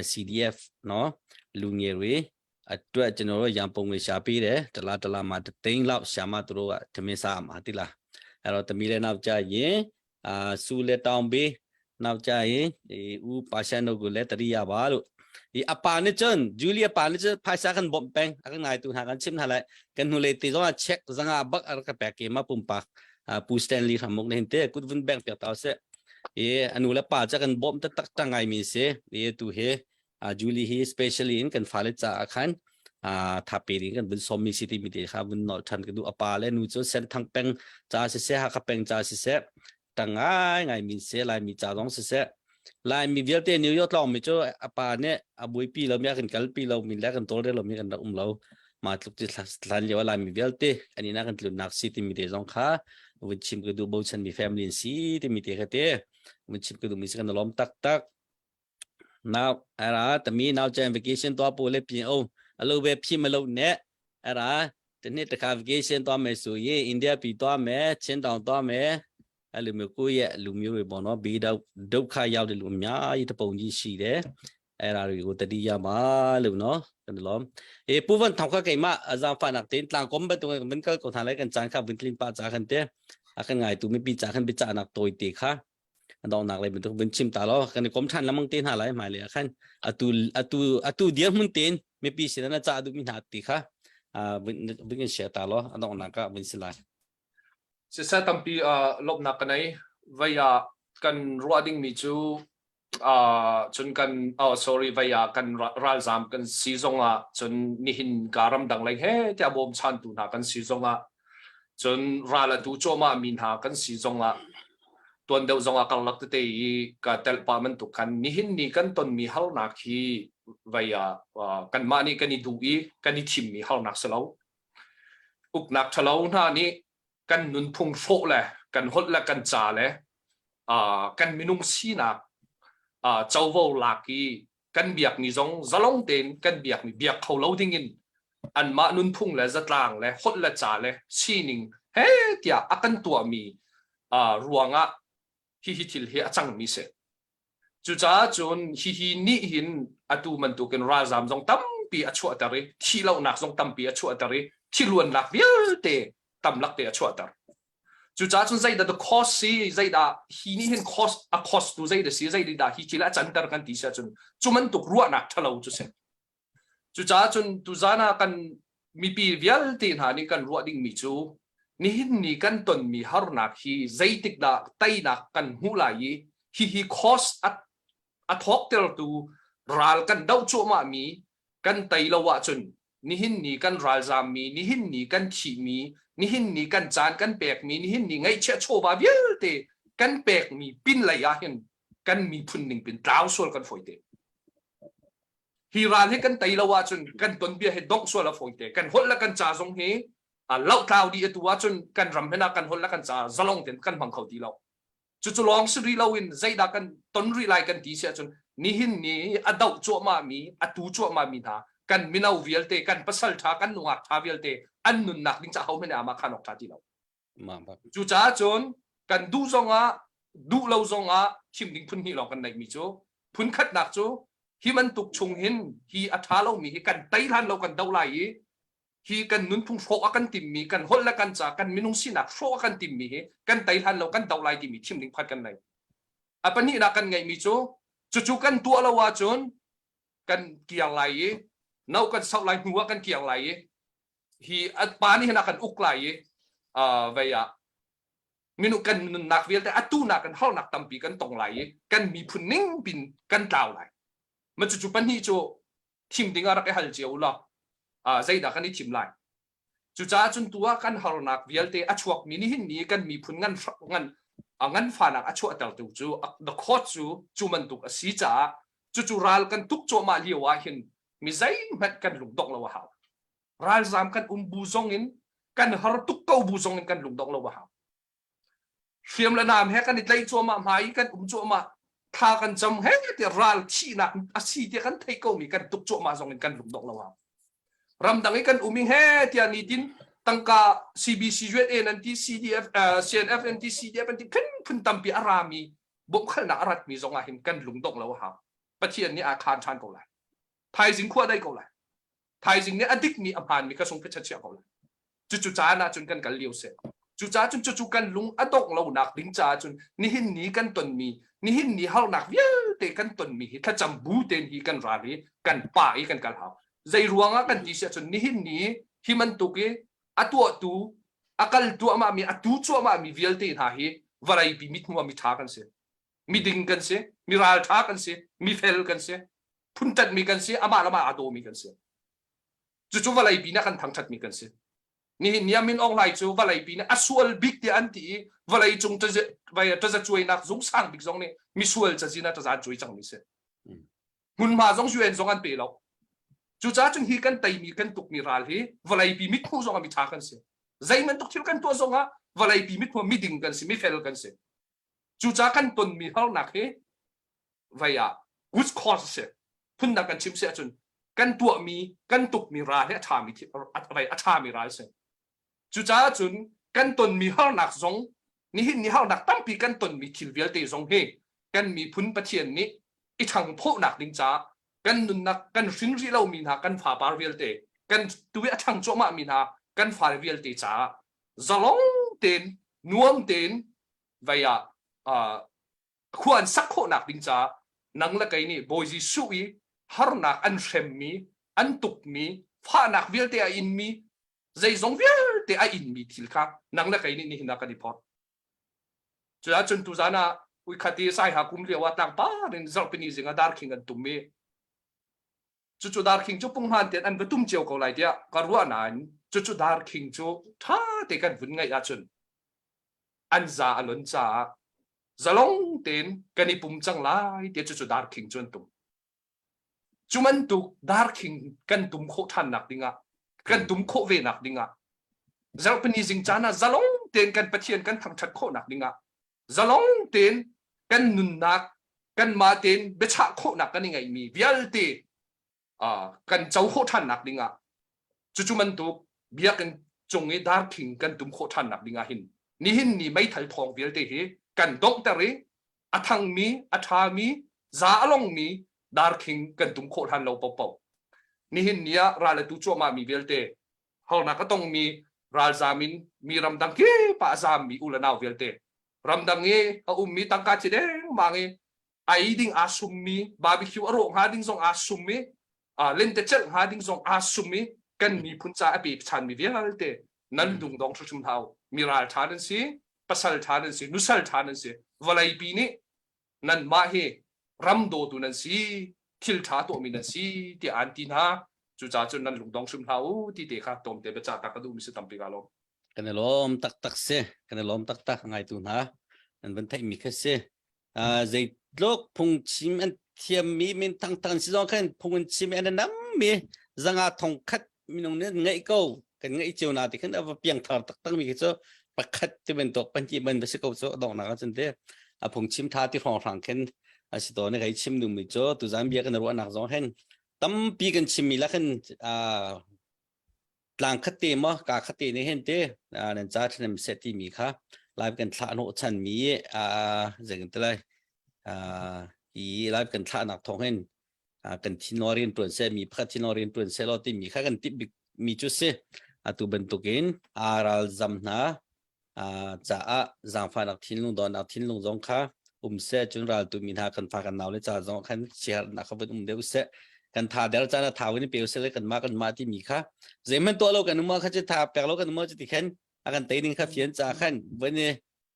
A: CDF နော်လူငယ်တွေအတွက်ကျွန်တော်တို့ရန်ပုံငွေရှာပေးတယ်တလားတလားမှာတသိန်းလောက်ရှာမှသူတို့ကသမင်းစားမှာတိလားအဲ့တော့သမီးလည်းနောက်ကြရင်အာစူလက်တောင်းပေးနောက်ကြရင်ဒီဦးပါရှန်တို့ကိုလည်းတတိယပါလို့ဒီအပါနဲ့ကျွန်ဂျူလီယာပါနဲ့ကျွန်ဖိုင်စာကန်ဘုံပန်းအကငိုင်တူဟာကန်ချင်ဟာလိုက် kan hnulei te zong ah check zanga bak ar ka pek ke ma pumpak pu Stanley hramuk ne te kut vun bank piak tau se e anu le pa cha kan bom ta tak ta ngai mi se e tu he Julie hi specially in kan fale cha khan tha pe ding kan bun som mi city mi te kha bun nol than ka du apa le nu chu sen thang peng cha se se ha ka peng cha se se ta ngai ngai min se lai mi cha zong se se lai mi vialte New York tlong mi chu apa ne a buaipi lo mi a kan kalpi lo mi le kan tawlrel lo mi kan rak um lo ma tluk ti thlan lio lai mi vialte ani na kan tlun nak si ti mi te zong kha vun chim ka du bochan mi family in si ti mi te kha te vun chim ka du mi si kan lom tak tak Now ara tami now chan vacation သွားပို့လဲပြင်အောင်အလုပ်ပဲဖြစ်မလို့နဲ့အဲ့ဒါတနေ့တစ်ခါ vacation သွားမယ်ဆိုရင်အိန္ဒိယပြည်သွားမယ်ချင်းတောင်သွားမယ်အဲ့လိုမျိုးကိုယ့်ရဲ့လူမျိုးတွေပေါ့နော်ဘေးတော့ဒုက္ခရောက်တဲ့လူအများကြီးတပုံကြီးရှိတယ်အဲ့ဒါတွေကိုတတိယပါလို့နော်ကျွန်တော်เอปูวันทำข้าไก่มาอาจารย์ฟานักเต็นตางกมไปตรงมันก็กทางไรกันจานข้าวินคลินปาจาคันเตอาคันไงตูไม่ปีจาคันไปจานักตัวตีค่ะ donghnak lei bantuk vun chim ta law kan i kom than lamang te hna lai hmai lei ah khan atu atu atu dirhmun tein mipi sin na ca duhmi hna ti kha vun vun kan share ta law a donghnak ah vun si lai.
C: Siseh tampi lawmhnak ka nei. Vei ah kan ruah dingmi cu cun kan oh sorry vei ah kan ralzaam kan si zongah cun nihin ka ramdang lei he tiah bawmchantu hna kan si zongah cun ral a tu cuahmah mi hna kan si zongah. Tuan deuh zong ah karlak tete i ka telh pah bantuk khan nihin ni kan tonmi harnak hi vei ah kanmah nih kan i duh i kan i thimmi harnak si lo. Uknak ṭhalo hna nih kan nunphung hrawh le kan holh le kan ca le kan minung sinak covo lak i kan biakmi zong zalong tein kan biakmi biak kho lo dingin anmah nunphung le zatlang le holh le ca le sining he tiah a kan tuahmi ruangah hihi thil hi a cangmi si. Cucaah cun hihi nih hin atu bantukin ralzam zong tampi a chuahter i thihlohnak zong tampi a chuahter i thiluannak vialte tamlak te a chuahter. Cucaah cun zeidah the cause si zeidah hi nih hin cause a cause tu zeidah si zeidah hi thil a canter kan ti si ahcun cu bantuk ruahnak ṭhalo cu si. Cucaah cun tuzan ah kan mipi vialte hna nih kan ruah dingmi cu nihin ni kan tonmi harnak hi zeitik dah teinak kan hmuh lai i hihi cause a, a thawktertu ral kan doh cuahmahmi kan tei lo ahcun nihin ni kan ralzammi nihin ni kan thihmi nihin ni kan caan kan pekmi nihin ni ngaihchiah chawva vialte kan pekmi pinlei ah hin kan miphun ning pin tlau sual kan fawi te. Hi ral hi kan tei lo ahcun kan tonbia hi dongh sual a fawi te. Kan holh le kan ca zong hi lohtlau dih atu ahcun kan ram hen ah kan holh le kan ca zalong tein kan hmang kho ti lo. Cucu lawng si rih loin zeidah kan ton rih lai kan ti si ahcun nihin ni a doh cuahmah mi a tu cuahmah mi hna kan mino vialte kan pasal ṭha kan nungak ṭha vialte an nunnak ding ca hohmanh nih amah khan awk ṭha ti lo. Cucaah cun kan duh zongah duh lo zongah thim ding phun hnih lawng kan neihmi cu phun khatnak cu hi bantuk chung hin hi a ṭha lomi hi kan tei hlan lo kan do lai i hi kan nunphung hrawh a kan timmi kan holh le kan ca kan minung sinak hrawh a kan timmi hi kan tei hlan lo kan do lai timi thim ding pakhat kan nei. A pahnihnak kan ngeihmi cu cucu kan tuah lo ahcun kan kiang lai i no kan sauh lai hnu ah kan kiang lai i hi pa nih hin a kan uk lai i vei ah minung kan nunnak vialte atu nak in harnak tampi kan tong lai i kan miphun ning pin kan tlau lai ma cucu pahnih cu thim ding ah rak i hal cio law zeidah kan i thim lai cucaah cun tu ah kan harnak vialte a chuakmi nihin ni kan miphun ngan ngan ngan fanak a chuahtertu cu the court cu cu bantuk a si caah cucu ral kan tuk cuahmah lio ah hin mi zeihmanh kan lungdongh lo a hau ralzam kan um bu zong in kan har tuk ko bu zong in kan lungdongh lo a hau hriam le nam he kan i tlaih cuahmah hmai i kan um cuahmah thla kan cam he tiah ral thihnak a si tiah kan theih ko mi kan tuk cuahmah zong in kan lungdongh lo hau ramdang i kan um i he tiah nitin tangka CBC USA nan ti CDF uh, CNF nan ti CDF nan ti phun phun tampi a rami bawmhkhalnak a ratmi zong ah hin kan lungdongh lo a hau Pathian nih a khaan ṭhan ko lai thaizing khua dai ko lai thaizing nih a dikmi a hmaanmi ka sung phicha chia ko lai cucu caan ah cun kan kal lio si cucaah cun cucu kan lung a dongh lonak ding caah cun nihin ni kan tonmi nihin ni harnak vialte kan tonmi hi thlacam bu tein hi kan ral i kan pa i kan kal hau zei ruangah kan ti si ahcun nihin ni hi bantuk i a tuahtu a kal tuahmah mi a tu cuahmah mi vialte hna hi vawleipi mithmuh ah miṭha kan si miding kan si mi ralṭha kan si mifel kan si phunṭanhmi kan si amah le amah aa dawmi kan si cucu vawleipi nih kan thangṭhatmi kan si nihin ni ah Min Aung Hlaing cu vawleipi nih a sual bik tiah an ti i vawlei cung tazacuainak zung sang bik zong nih misual cazin ah taza an cuai cangmi si hmunhma zong UN zong an pe lo cucaah cun hi kan teimi kan tukmi ral hi vawleipi mithmuh zong ah miṭha kan si zei bantuk thil kan tuah zong ah vawleipi mithmuh miding kan si mifel kan si Cucaah kan tonmi harnak hi vei ah good cause a si. Phundang kan chim si ahcun kan tuahmi, kan tukmi ral hi a ṭhami vei a ṭhami ral a si. Cucaah cun kan tonmi harnak zong nihin ni harnak tampi kan tonmi thil vialte zong hi kan miphun Pathian nih i ṭhangphawhnak ding caah kan nunnak kan hrin rih lomi hna kan fapar vialte kan tu i a ṭhang cuahmahmi hna kan fale vialte caah zalong tein nuam tein vei ah khua an sak khawhnak ding caah nang le kei nih Bawi Jesuh i harnak an hremmi an tukmi fahnak vialte a inmi zeizong vialte a inmi thil kha nang le kei nih nihin ah kan i phorh. Cuah cun tuzan ah uikhat i saiha kum lio ah tlangpar in zarhpini zing ah darkhing an tum i cucu darkhing cu punghman tein an va tum cio ko lai tiah ka ruah nain cucu darkhing cu ṭha te kan vun ngaih ahcun an za a lon caah. Zalong tein kan i pum cang lai ti cu cu darkhing cu an tum. Cu bantuk darkhing kan tum khawh ṭhannak dingah kan tum khawh ve nak dingah zarhpini zing caan ah zalong tein kan Pathian kan thangṭhat khawhnak dingah zalong tein kan nunnak kanmah tein biachah khawhnak kan i ngeihmi vialte kan co khawh ṭhannak dingah cucu bantuk biakinn cung i darkhing kan tum khawh ṭhannak dingah hin nihin ni meithal thawng vialte hi kan donghter i a thangmi a ṭhami za a longmi darkhing kan tum khawh hlan lo paohpaoh nihin ni ah ral a tu cuahmah mi vialte harnak a tongmi ralzam in mi ramdang kip ah a zammi u le nau vialte ramdang i a ummi tangka ci dengmang i ei ding aa summi barbecue a rawh hnga ding zong aa sum i lentecelh hnga ding zong aa sum i kan miphun ca a pe chanmi vialte nan lungdong hrimhrim hau mi ral ṭha nan si pasal ṭha nan si nusal ṭha nan si vawleipi nih nanmah hi ram dawtu nan si thil ṭha tuahmi nan si tiah an ti hna cucaah cun nan lungdong hrim hlah u ti te kha tlawmte biacah ta ka duhmi si tampi ka lawm
A: Kan i lawm taktak si. Kan i lawm taktak ngaitu hna. Nan van theihmi kha si. Zeitluk phungchim an thiammi min thangthang si zong khan phung an chim an nammi zanga thong khat minung nih ngeih ko kan ngeih cio na ti khan a va piangthar taktak mi khi cu pakhat ti bantuk pahnih ban va si ko cu donghnak ah cun te a phungchim tha ti hrawng hrang khin a si to ne kai chim nu mi cu tuzan bia kan ruahnak zong hen tampi kan chimmi la khan tlang khat te maw ka khat te ne hen te nan ca thlenem se ti mi kha live kan thlah hnawh chan mi zeng te lai i live kan thlah nak thong hin kan thinor in tuan se mi pakhat thinor in tuan se lo ti mi kha kan tip bik mi chu si atu bantukin ral zam hna caah zaangfahnak thinlung dawtnak thinlung zong kha um seh cun raltu mi hna kan fa kan nau le ca zong khan siaherhnak kha vun um deuh seh kan tha der caan ah tha vun pe seh le kanmah kanmah timi kha zeihmanh tuah lo kan um kha cu tha pek lo kan um cu ti khan a kan tei ning kha fian ca khan vun i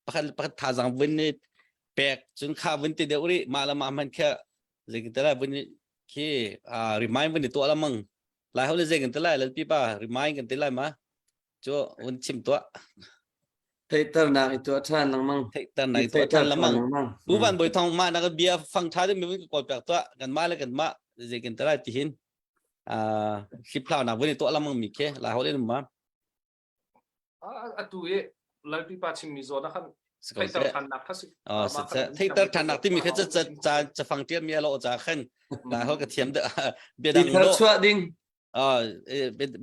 A: pakhat pakhat thazaang vun i pek cun kha vun ti deuh rih mah le mah hman kha zeitin vun khi remind vun i tuah lamang lai ho le zei kan ti lai lalpi pa remind kan ti lai ma Cu un chim tuah.
B: Theihternak i tuah ṭhan lengmang.
A: Theihternak i tuah ṭhan lengmang. Pu Van Bawi Thong mah nak bia fang ṭha ding mi kawl piak tuah kan mah le kan mah zei kan terai ti hin hliphlau nak vun i tuah lengmang mi khi lai hol in ma.
C: Atu i Lalpi pa chimmi zawn ah khan theihter ṭhannak kha si.
A: Theihter ṭhannak timi kha ca cafang ṭial mi a lo ca khan lai hol ka thiam bia dang
B: do. chuah ding.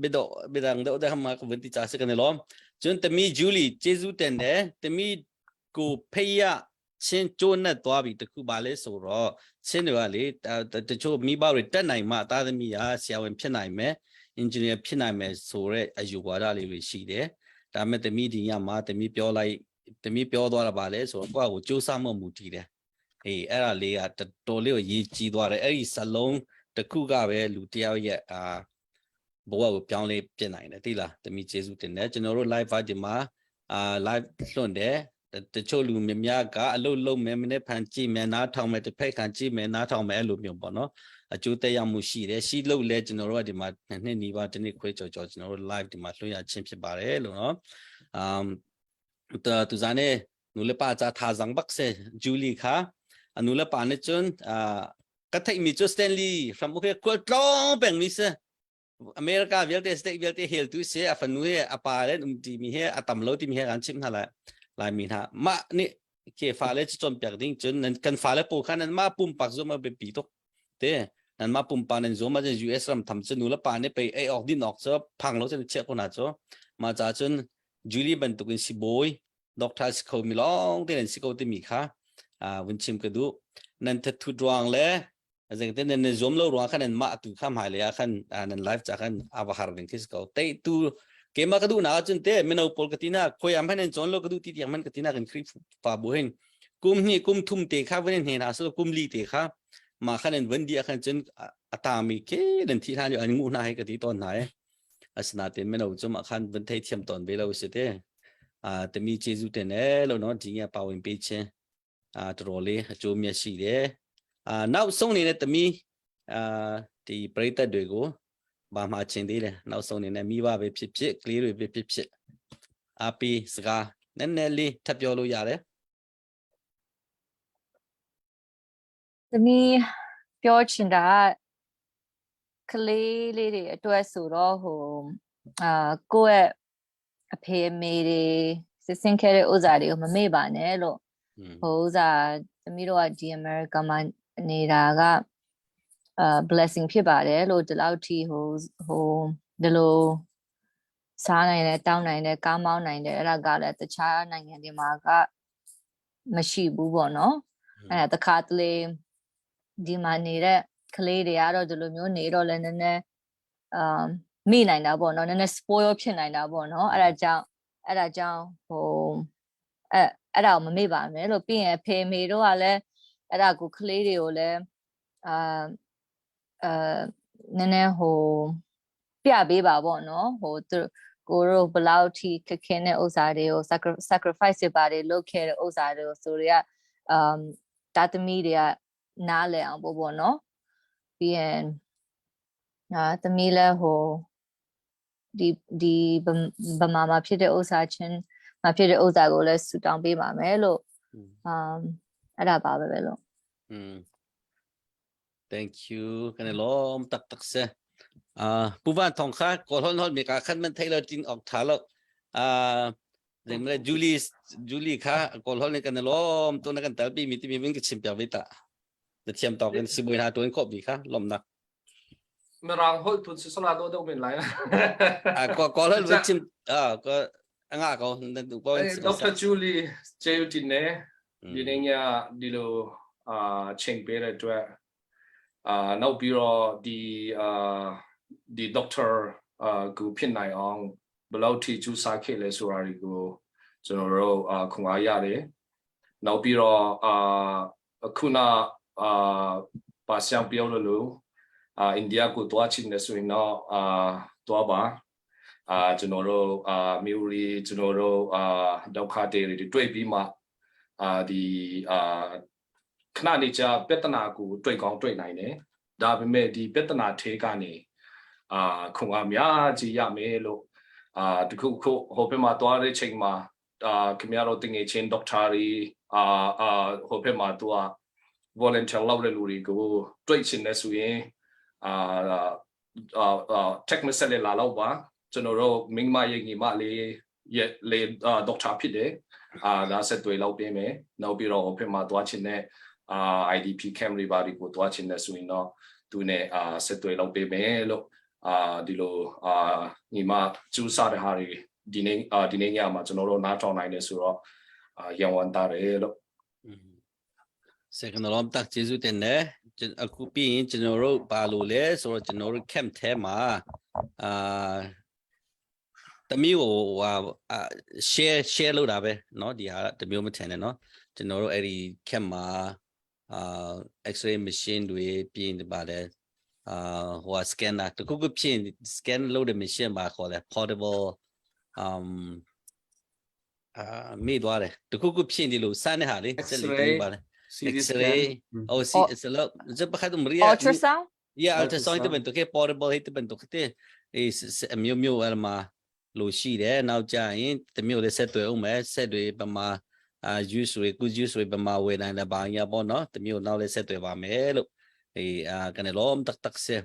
A: Biadawh biadang deuh deuh ma ka vun ti ca si kan i lawm cun tami Julie Jesu ten le tami ko pheya chen chon na twa bi te khu ba le so ro chen wa le te cho mi ba ri tan nai ma ta de mi ya siawen phin nai me engineer phin nai me so re a yu wa da le ri shi de ဒါမဲ့တမီဒီညမှာတမီပြောလိုက်တမီပြောသွားတာပါလေဆိုတော့ကိုယ့်ကိုစူးစမ်းမမူတည်တယ် အေးအဲ့ဒါလေးကတော်တော်လေးကိုရေးကြီးသွားတယ်အဲ့ဒီစလုံးတစ်ခုကပဲလူတယောက်ရဲ့အာဘဝကိုပြောင်းလဲပြင်နိုင်တယ်သိလားတမီကျေးဇူးတင်တယ်ကျွန်တော်တို့ live ပါဒီမှာအာ live လွှင့်တယ်တချို့လူမြများကအလုပ်လုပ်မယ်မနေ့ဖန်ကြည့်မယ်နားထောင်မယ်တစ်ဖက်ခံကြည့်မယ်နားထောင်မယ်အဲ့လိုမျိုးပေါ့နော်အကျိုးသက်ရောက်မှုရှိတယ်ရှိလို့လဲကျွန်တော်တို့ကဒီမှာနှစ်နှစ်နီးပါးတစ်နှစ်ခွဲကြော်ကြော်ကျွန်တော်တို့ live ဒီမှာလွှင့်ရခြင်းဖြစ်ပါတယ်လို့နော်အမ် tu zan e nule pa ca thazang bak se Julie kha a nule pa nih cun ka theihmi cu Stanley hram okay khual tlawng peng mi si America vialte state vialte hel tu si a fanu he a pa le um ti mi he a tam lo ti mi he kan chim hna lai lai mi hna mah nih ke fa le cu cawnpiak ding cun nan kan fa le pawl kha nan mah pumpak zum a biapi tuk te nan mah pumpak nan zum ah US ram tham cu nu le pa nih pei ei awk din awk cu phang lo cun chiah ko hna cu mah ca cun Julie bantukin sibawi doctor si kho mi lawng te nan si ko timi kha vun chim ka duh nan thathut ruang le zengte nan nan zuam lo ruang khan nan mah tu kha hmai lei ah khan nan life cha khan a va har ding khi si ko te tu keimah ka duh na ahcun te mino pawl ka ti na khoi am han cawn lo ka duh ti tiang man ka ti na kan Khrihfa bu hin kum hnih kum thum te kha van hne na so kum li te kha ma khan an van dia khan cun a ta mi ke nan thi hlan an ngu na he ka ti ton na e Asinain mino cu mah khan van theithiam tawn ve lo si te. Tami Jesuh te ne lo no ding ya pawin pe che. Tro le chu mi si de. Nau song ni ne tami ti preta dwe ko ba ma chen de le nau song ni ne mi ba be phit phit kliတွေပဲဖြစ်ဖြစ်အာပီစကားနည်းနည်းလေးထပ်ပြောလို့ရတယ်။
D: သမီးပြောချင်တာကကလေးလေးတွေအတွက်ဆိုတော့ဟိုအာကိုယ့်ရဲ့အဖေအမေတွေစစ်စင်ခဲ့တဲ့ဥစ္စာတွေကိုမမေ့ပါနဲ့လို့ဟိုဥစ္စာသမီးတို့ကဒီအမေရိကမှာနေတာကအာ blessing ဖြစ်ပါတယ်လို့ဒီလောက်ထိဟိုဟိုဒီလိုစားနိုင်တယ်တောင်းနိုင်တယ်ကားမောင်းနိုင်တယ်အဲ့ဒါကလည်းတခြားနိုင်ငံတွေမှာကမရှိဘူးပေါ့နော်အဲ့ဒါတခါတလေဒီမှာနေတဲ့ကလေးတွေကတော့ဒီလိုမျိုးနေတော့လည်းနည်းနည်းအမ်မိနိုင်တာပေါ့နော်နည်းနည်း spoil ဖြစ်နိုင်တာပေါ့နော်အဲ့ဒါကြောင့်အဲ့ဒါကြောင့်ဟိုအဲ့အဲ့ဒါကိုမမေ့ပါနဲ့လို့ပြီးရင်အဖေမေတို့ကလည်းအဲ့ဒါကိုကလေးတွေကိုလည်းအာအဲနည်းနည်းဟိုပြပေးပါပေါ့နော်ဟိုသူကိုတို့ဘလောက်ထိခက်ခဲတဲ့ဥစ္စာတွေကို sacrifice တွေပါတယ်လုပ်ခဲ့တဲ့ဥစ္စာတွေကိုဆိုတွေကအမ်တာသမီတွေကနားလည်အောင်ပေါ့ပေါ့နော်ပြီးရင်အာသမီးလည်းဟိုဒီဒီဗမာမှာဖြစ်တဲ့ဥစ္စာချင်းမှာဖြစ်တဲ့ဥစ္စာကိုလည်းဆူတောင်းပေးပါမယ်လို့အမ်အဲ့ဒါပါပဲပဲလို့
A: อืม thank you กันล้อมตักตักเสอ่าปูว่าทองค่าก่อนฮอนมีกาคันมันไทยเราจินออกทาแล้วอ่าเดี๋ยวมันจูลี่จูลี่ค่ะก่อนฮอนกันล้อมตัวนั้นกันแต่ปีมีที่มีมันก็ชิมเปียวิตาจะเทียมต่อกันสิบุยนาตัวนี้ครบดีค่ะลมนัก
C: Mirang holh tun si sala do deuh men lai.
A: อ่าก็ก็แล้วชิมอ่าก็งาก็นั่นดูก็
C: Dr. Julie ကျေးဇူးတင်တယ်ဒီနေ့ညဒီလိုအာချိန်ပေးတဲ့အတွက်အာနောက်ပြီးတော့ဒီအာဒီ doctor အာကိုဖြစ်နိုင်အောင်ဘယ်လောက်ထိကြိုးစားခဲ့လဲဆိုတာတွေကိုကျွန်တော်တို့အာခွန်အားရတယ်နောက်ပြီးတော့အာခုနအာပါဆောင်ပြောလို့အာအိန္ဒိယကိုတွားချင်တယ်ဆိုရင်တော့အာတွားပါအာကျွန်တော်တို့အာမျိုးရီကျွန်တော်တို့အာဒုက္ခတွေတွေ့ပြီးမှအာဒီအာခဏနေကြပြဿနာကိုတွေ့ကောင်းတွေ့နိုင်တယ်ဒါပေမဲ့ဒီပြဿနာထဲကနေအာခွန်အားများကြီးရမယ်လို့အာတခုခုဟိုဘက်မှာတွားတဲ့ချိန်မှာအာခင်ဗျားတို့တငယ်ချင်းဒေါက်တာတွေအာအာဟိုဘက်မှာသူက volunteer လုပ်တဲ့လူတွေကိုတွေ့ချင်တယ်ဆိုရင်အာအာအာ text message လေးလာတော့ပါကျွန်တော်တို့မိန်းမရဲ့ညီမလေးရဲ့လေဒေါက်တာဖြစ်တယ်အာဒါဆက်တွေ့လောက်ပေးမယ်နောက်ပြီးတော့ဟိုဘက်မှာတွားချင်တဲ့အာ IDP camp တွေပါတွေကိုတွားချင်တယ်ဆိုရင်တော့သူနဲ့အာဆက်တွေ့လောက်ပေးမယ်လို့အာဒီလိုအာညီမကျူးစားတဲ့ဟာတွေဒီနေ့အာဒီနေ့ညမှာကျွန်တော်တို့နားထောင်နိုင်တယ်ဆိုတော့အာရန်ဝန်တာတယ်လို့
A: second လုံးတက်ကျေးဇူးတင်တယ်အခုပြီးရင်ကျွန်တော်တို့ဘာလို့လဲဆိုတော့ကျွန်တော်တို့ camp ထဲမှာအာတမီးဟိုဟာ share share လုပ်တာပဲเนาะဒီဟာတမျိုးမထင်နဲ့เนาะကျွန်တော်တို့အဲ့ဒီ camp မှာအာ x-ray machine တွေပြီးရင်ပါတယ်အာဟို scanner တခုခုဖြစ် scan လုပ်တဲ့ machine ပါခေါ်တယ် portable um အာမိသွားတယ်တခုခုဖြစ်နေလို့စမ်းတဲ့ဟာလေစက်လေးတူပါတယ် X-ray ဟိုစီစလဇပခတ်မရီယာ
D: ultrasound
A: Yeah ultrasound တပန်တက portable ဟိတပန်တကတဲ့အေးအမျိုးမျိုးအဲ့မှာလို့ရှိတယ်နောက်ကြရင်တမျိုးလေးဆက်တွေ့အောင်မယ်ဆက်တွေပမာအာ use တွေကု use တွေပမာဝေနိုင်တယ်ဘာညာပေါ့နော်တမျိုးနောက်လေးဆက်တွေ့ပါမယ်လို့အေးအာကနေလုံးတက်တက်ဆေ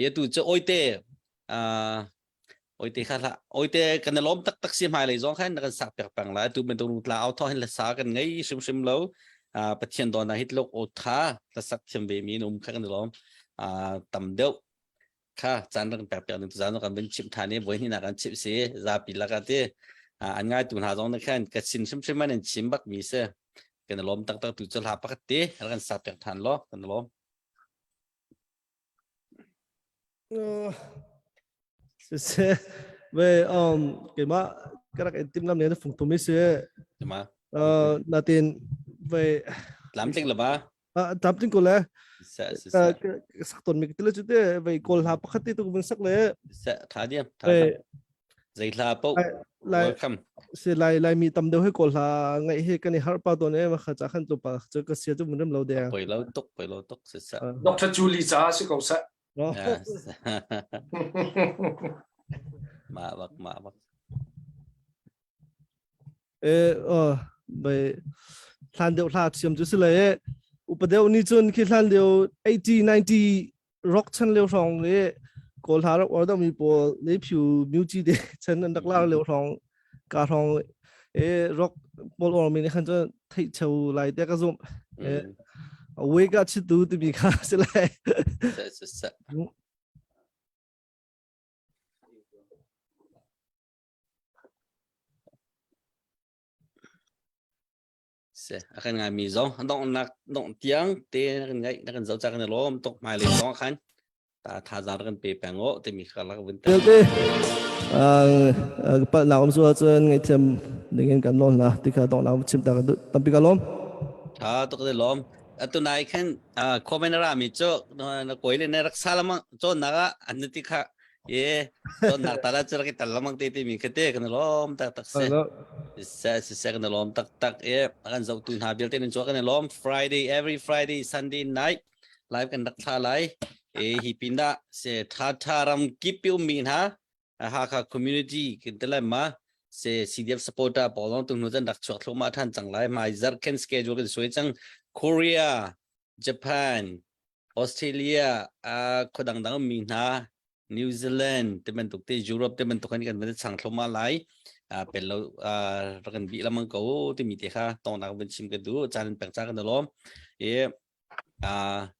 A: ရတူချအိုတဲ့အာโอยเตค่ะละโอยเตกันล้อมตักตักเสียหายเลยซองขันกันสักเปียกปังละตูเป็นตัวลาเอาท่อให้ละสากันไงซึมซึมแล้วอ่าปะเทียนดอนนะฮิตโลกโอทาละสักเทียมเบมีนุ่มค่ะกันล้อมอ่าตำเดียวค่ะจานรังแปลกๆนึงจานกันเป็นชิมทานี่บอยนี่นะกันชิมสิซาปิละกันเตอ่าอันง่ายตูนหาซองนะขันกระชินซึมซึมมันชิมบักมีเสกันล้อมตักตักตูจะลาปกติแล้วกันสักเปียกทานล้อกันล้อม
E: Siseh ve um keimah ka rak in timlam ne fung tum si
A: ma
E: uh natin ve
A: tlamtling la ba
E: tlamtling ko le
A: sa sa
E: sak ton mi tile chute ve kol ha pakhat ti tu bun sak le
A: sa tha diam tha zei hla po welcome
E: si lai lai mi tam deuh he kol hla ngai he kan i har pa ton e ma kha cha khan tu pa chu ka sia chu mun ram lo deng
A: poi lo tuk poi lo tuk sa sa
C: Dr. Julie cha si ko sa
A: มาบักมาบัก
E: เออไปทานเดียวทาเสียมจุสิเลย Upa deuh nih cun khi hlan lio 80 90 rock chan lio hrawng le kawl hla rak uar deuhmi pawl leiphiu music te chan an rak lar lio hrawng ka hrawng e rock pawl uarmi nih khan cun theih cheu lai te ka zumh. E wake up chitu timi kha si lai.
A: Se a kan ngai mi zong donghnak dongh tiang te na kan ngaih na kan zoh ca kan i lawm tuk hmailei zong khan ta thazaang kan pe peng o timi kha lak vun
E: te palhnak um su ahcun ngaihthiam dingin kan nawl hna ti kha donghnak chim ta tampi ka lawm.
A: Tha tuk te lawm. Atu nai khan comment ra mi cu na koi le na rak salamang cawnnak ah an ti kha ye cawnnak tala cu rak i tal lamang te timi kha te kan lawm tak tak se. Se se se kan lawm tak tak e kan zohtu hna vialte nan chuah kan lawm Friday every Friday Sunday night live kan rak thla lai e hi pindah se tha tha ram kip pi ummi hna Hakha community kin te lai ma se CDF supporter pawl long tung nu chan rak chuak thluma than chang lai mai zar ken schedule kan suai chang Korea Japan Australia a khodang dang mi hna New Zealand te bantuk te Europe te bantuk kan kan van chang thloma lai a pel lo rak kan bi lamang ko ti mi te kha tong nak van chim ka du chan pek cha kan lom e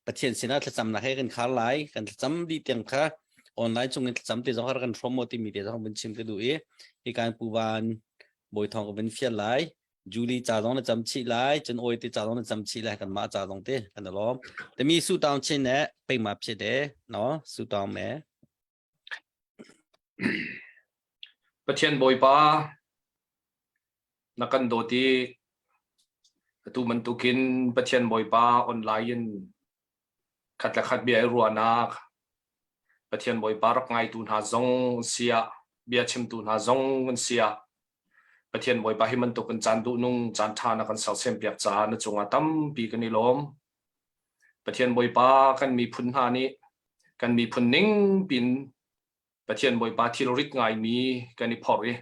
A: Pathian sinah thlacamnak he kan khar lai kan thlacam dih tiang kha online chung in thlacam te zong kan hrom maw timi te zong van chim ka duh i hi kan pu van bawi thong ka van fial lai Julie ca zong na cam chih lai cun oi te ca zong na cam chih lai kan mah ca zong te kan lawm tami su taung chin ne peima phe de no su taung me
C: Pathian Bawipa na kan dawt i atu bantukin Pathian Bawipa online in khat le khat bia i ruahnak Pathian Bawipa rak ngaitu hna zong siah bia chimtu hna zong an siah Pathian Bawipa hi bantuk in caan duhnung caan ṭha na kan sersiampiak caah na cungah tampi kan i lawm. Pathian Bawipa kan miphun hna nih kan miphun ning pin Pathian Bawipa thilrit ngaimi kan i phorh i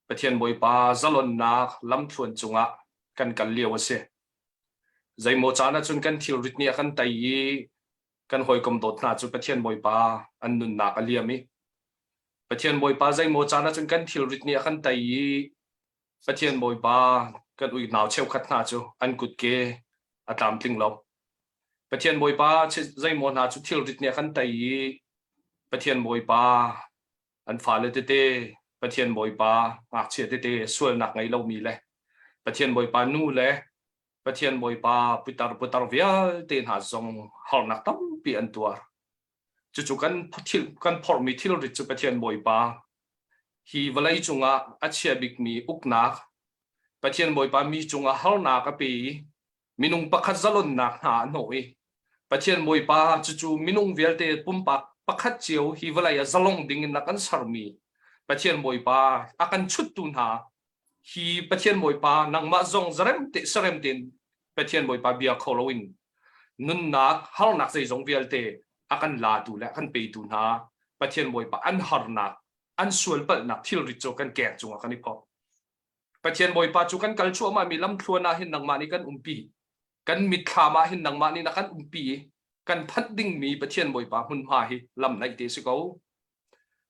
C: Pathian Bawipa zalonnak lamthluan cungah kan kal lio a si. Zeimaw caan ahcun kan thilrit nih a kan tei i kan hawikom dawt hna cu Pathian Bawipa an nunnak a liam i Pathian Bawipa zeimaw caan ahcun kan thilrit nih a kan tei i Pathian Bawipa kan uinau cheukhat hna cu an kutke a tlamtling lo. Pathian Bawipa zeimaw hna cu thilrit nih a kan tei i Pathian Bawipa an fale tete Pathian Bawipa ngakchia tete sualnak ngei lomi le Pathian Bawipa nu le Pathian Bawipa putar putar vialte hna zong harnak tampi an tuar. Cucu kan thil kan phorhmi thilrit cu Pathian Bawipa hi vawlei cungah a chia bikmi uknak Pathian Bawipa mi cungah harnak a pe i minung pakhat zalonnak hna a hnawh i Pathian Bawipa cucu minung vialte pumpak pakhat cio hi vawlei ah zalong ding in a kan sermi Pathian Bawipa a kan chuttu hna hi Pathian Bawipa nangmah zong zarem te sarem tein Pathian Bawipa bia kho loin nunnak harnak zeizong vialte a kan latu le a kan petu hna Pathian Bawipa an harnak an sualpalhnak thilrit cu kan keng cungah kan i phorh Pathian Bawipa cu kan kal cuahmah mi lamthluan ah hin nangmah nih kan umpi kan mitthlam ah hin nangmah nih na kan umpi i kan phanh dingmi Pathian Bawipa hmunhma hi lam naih te si ko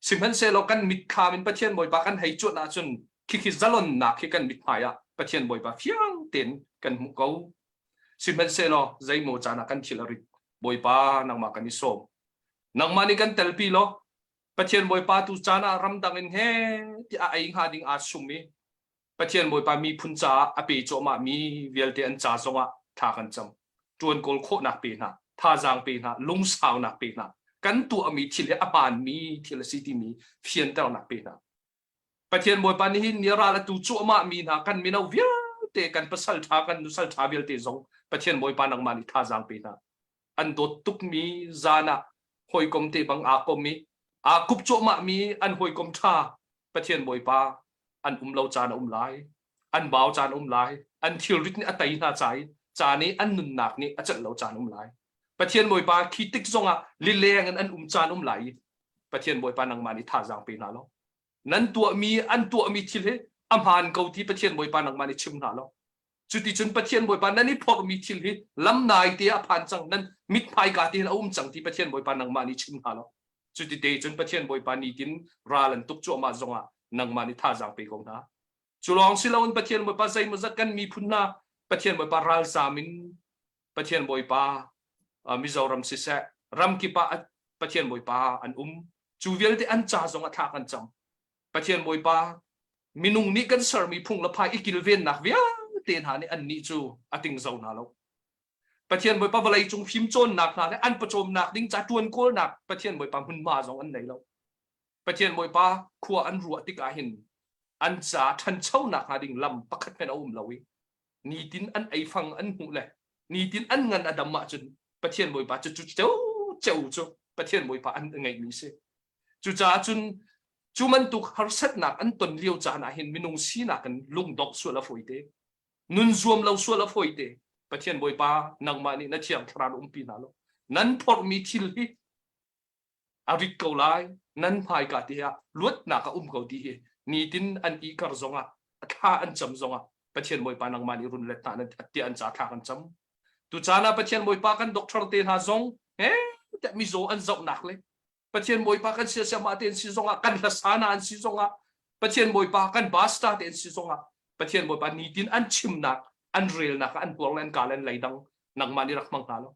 C: sihmanhsehlaw kan mitthlam in Pathian Bawipa kan hei cuanh ahcun khikhi zalonnak hi kan mithmai ah Pathian Bawipa fiang tein kan hmuh ko Sihmanhsehlaw zeimaw caan ah kan thil a rit. Bawipa nangmah kan i sawm. Nangmah nih kan telpi law Pathian Bawipa tu caan ah ramdang in he ti a ei hnga ding aa sum i Pathian Bawipa miphun caah a pe cuahmah mi vialte an ca zongah thla kan cam. Ṭuan kawl khawhnak pe hna, thazaang pe hna, lungsaunak pe hna. Kan tuahmi thil hi a hmaanmi thil a si timi fianternak pe hna. Pathian Bawipa nih hin ni ral atu cuahmah mi hna kan mino vialte kan pasal ṭha kan nusal ṭha vialte zong Pathian Bawipa nangmah nih thazaang pe hna. An dawt tukmi zan ah hawikom te bang aa kom i aa kup cuahmah mi an hawikom ṭha Pathian Bawipa an um lo caan a um lai. An bau caan a um lai. An thilrit nih a tei hna ca i caan i an nunnak nih a celh lo caan a um lai. Pathian Bawipa khi tik zongah lileng in an um caan um lai i Pathian Bawipa nangmah nih thazaang pe hna law nan tuahmi an tuahmi thil hi a hmaan ko ti Pathian Bawipa nangmah nih chim hna law. Cuticun Pathian Bawipa nan i phorhmi thil hi lam nai te ah phan cang nan mithmai ka te hin a um cang ti Pathian Bawipa nangmah nih chim hna lo. Cuti te cun Pathian Bawipa nitin ral an tuk cuahmah zongah nangmah nih thazaang pe ko hna. Cu lawng si loin Pathian Bawipa zeimawzat kan miphun hna Pathian Bawipa ralzaam in Pathian Bawipa Mizoram siseh ramkip ah Pathian Bawipa an um. Cu vialte an ca zong a thla kan cam. Pathian Bawipa minung nih kan sermi phung le phai i kilvennak vialte hna nih annih cu a tingzo hna lo. Pathian Bawipa vawlei cung fimcawnnak hna le an pawcawmnak ding ca ṭuan kawlnak Pathian Bawipa hmunhma zong an nei lo. Pathian Bawipa khua an ruah tikah hin an ca ṭhanchonak hnga ding lam pakhat hmanh a um lo i nitin an eifang an hmuh le nitin an ngan a dam ahcun Pathian Bawipa cu cu ceu ceu cu Pathian Bawipa an ngeihmi si. Cucaah cun cu bantuk harsatnak an ton lio caan ah hin minung sinak in lungdongh sual a fawite. Nun zuam lo sual a fawite. Pathian Bawipa nangmah nih na thiang thlarau umpi hna lo. Nan phorhmi thil hi a rit ko lai nan hmaika te ah luatnak a um ko ti hi nitin an ihkar zongah a thla an cam zongah Pathian Bawipa nangmah nih run let hna nan tiah an ca thla kan cam tu caan ah Pathian Bawipa kan doctor te hna zong he tiah mizaw an zohnak le Pathian Bawipa kan siasiamah te an si zongah kan hlasana an si zongah Pathian Bawipa kan pastor te an si zongah Pathian Bawipa nitin an chimnak an relnak an puang le an ka le an leidang nangmah nih rak hmang hna lo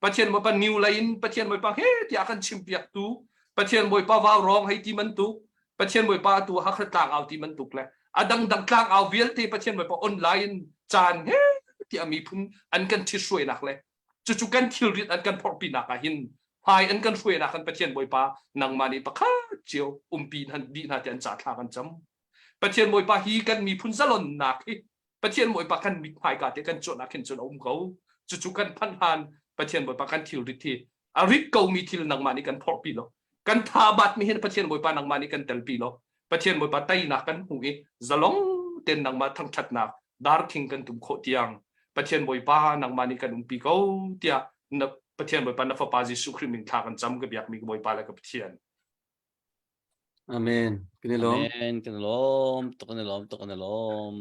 C: Pathian Bawipa new lei in Pathian Bawipa he tiah kan chimpiak tu Pathian Bawipa vau rawng hei ti bantuk Pathian Bawipa tu Hakha tlangau ti bantuk le a dangdang tlangau vialte Pathian Bawipa online in caan he tiah miphun an kan ṭhithruainak le cucu kan thilrit an kan phorhpinak ah hin hmai an kan hruainak kan Pathian Bawipa nangmah nih pakhat cio umpi dih hna ti an ca thla kan cam Pathian Bawipa hi kan miphun zalonnak hi Pathian Bawipa kan mit hmaika te kan cuanh ah khin cun a um ko. Cucu kan phanh hlan Pathian Bawipa kan thilrit hi a rit komi thil nangmah nih kan phorhpi lo. Kan tha batmi hin Pathian Bawipa nangmah nih kan telpi lo. Pathian Bawipa teinak kan hmu i zalong ten nangmah thangṭhatnak darkhing kan tum khawh tiang Pathian Bawipa nangmah nih kan umpi ko tiah na Pathian Bawipa na Fapa Jesuh Khrih min thla kan cam ka biakmi ka Bawipa le ka Pathian.
B: Amen. Kan i lawm.
A: Amen. Kan i lawm. Tuk kan i lawm. Tuk kan i lawm.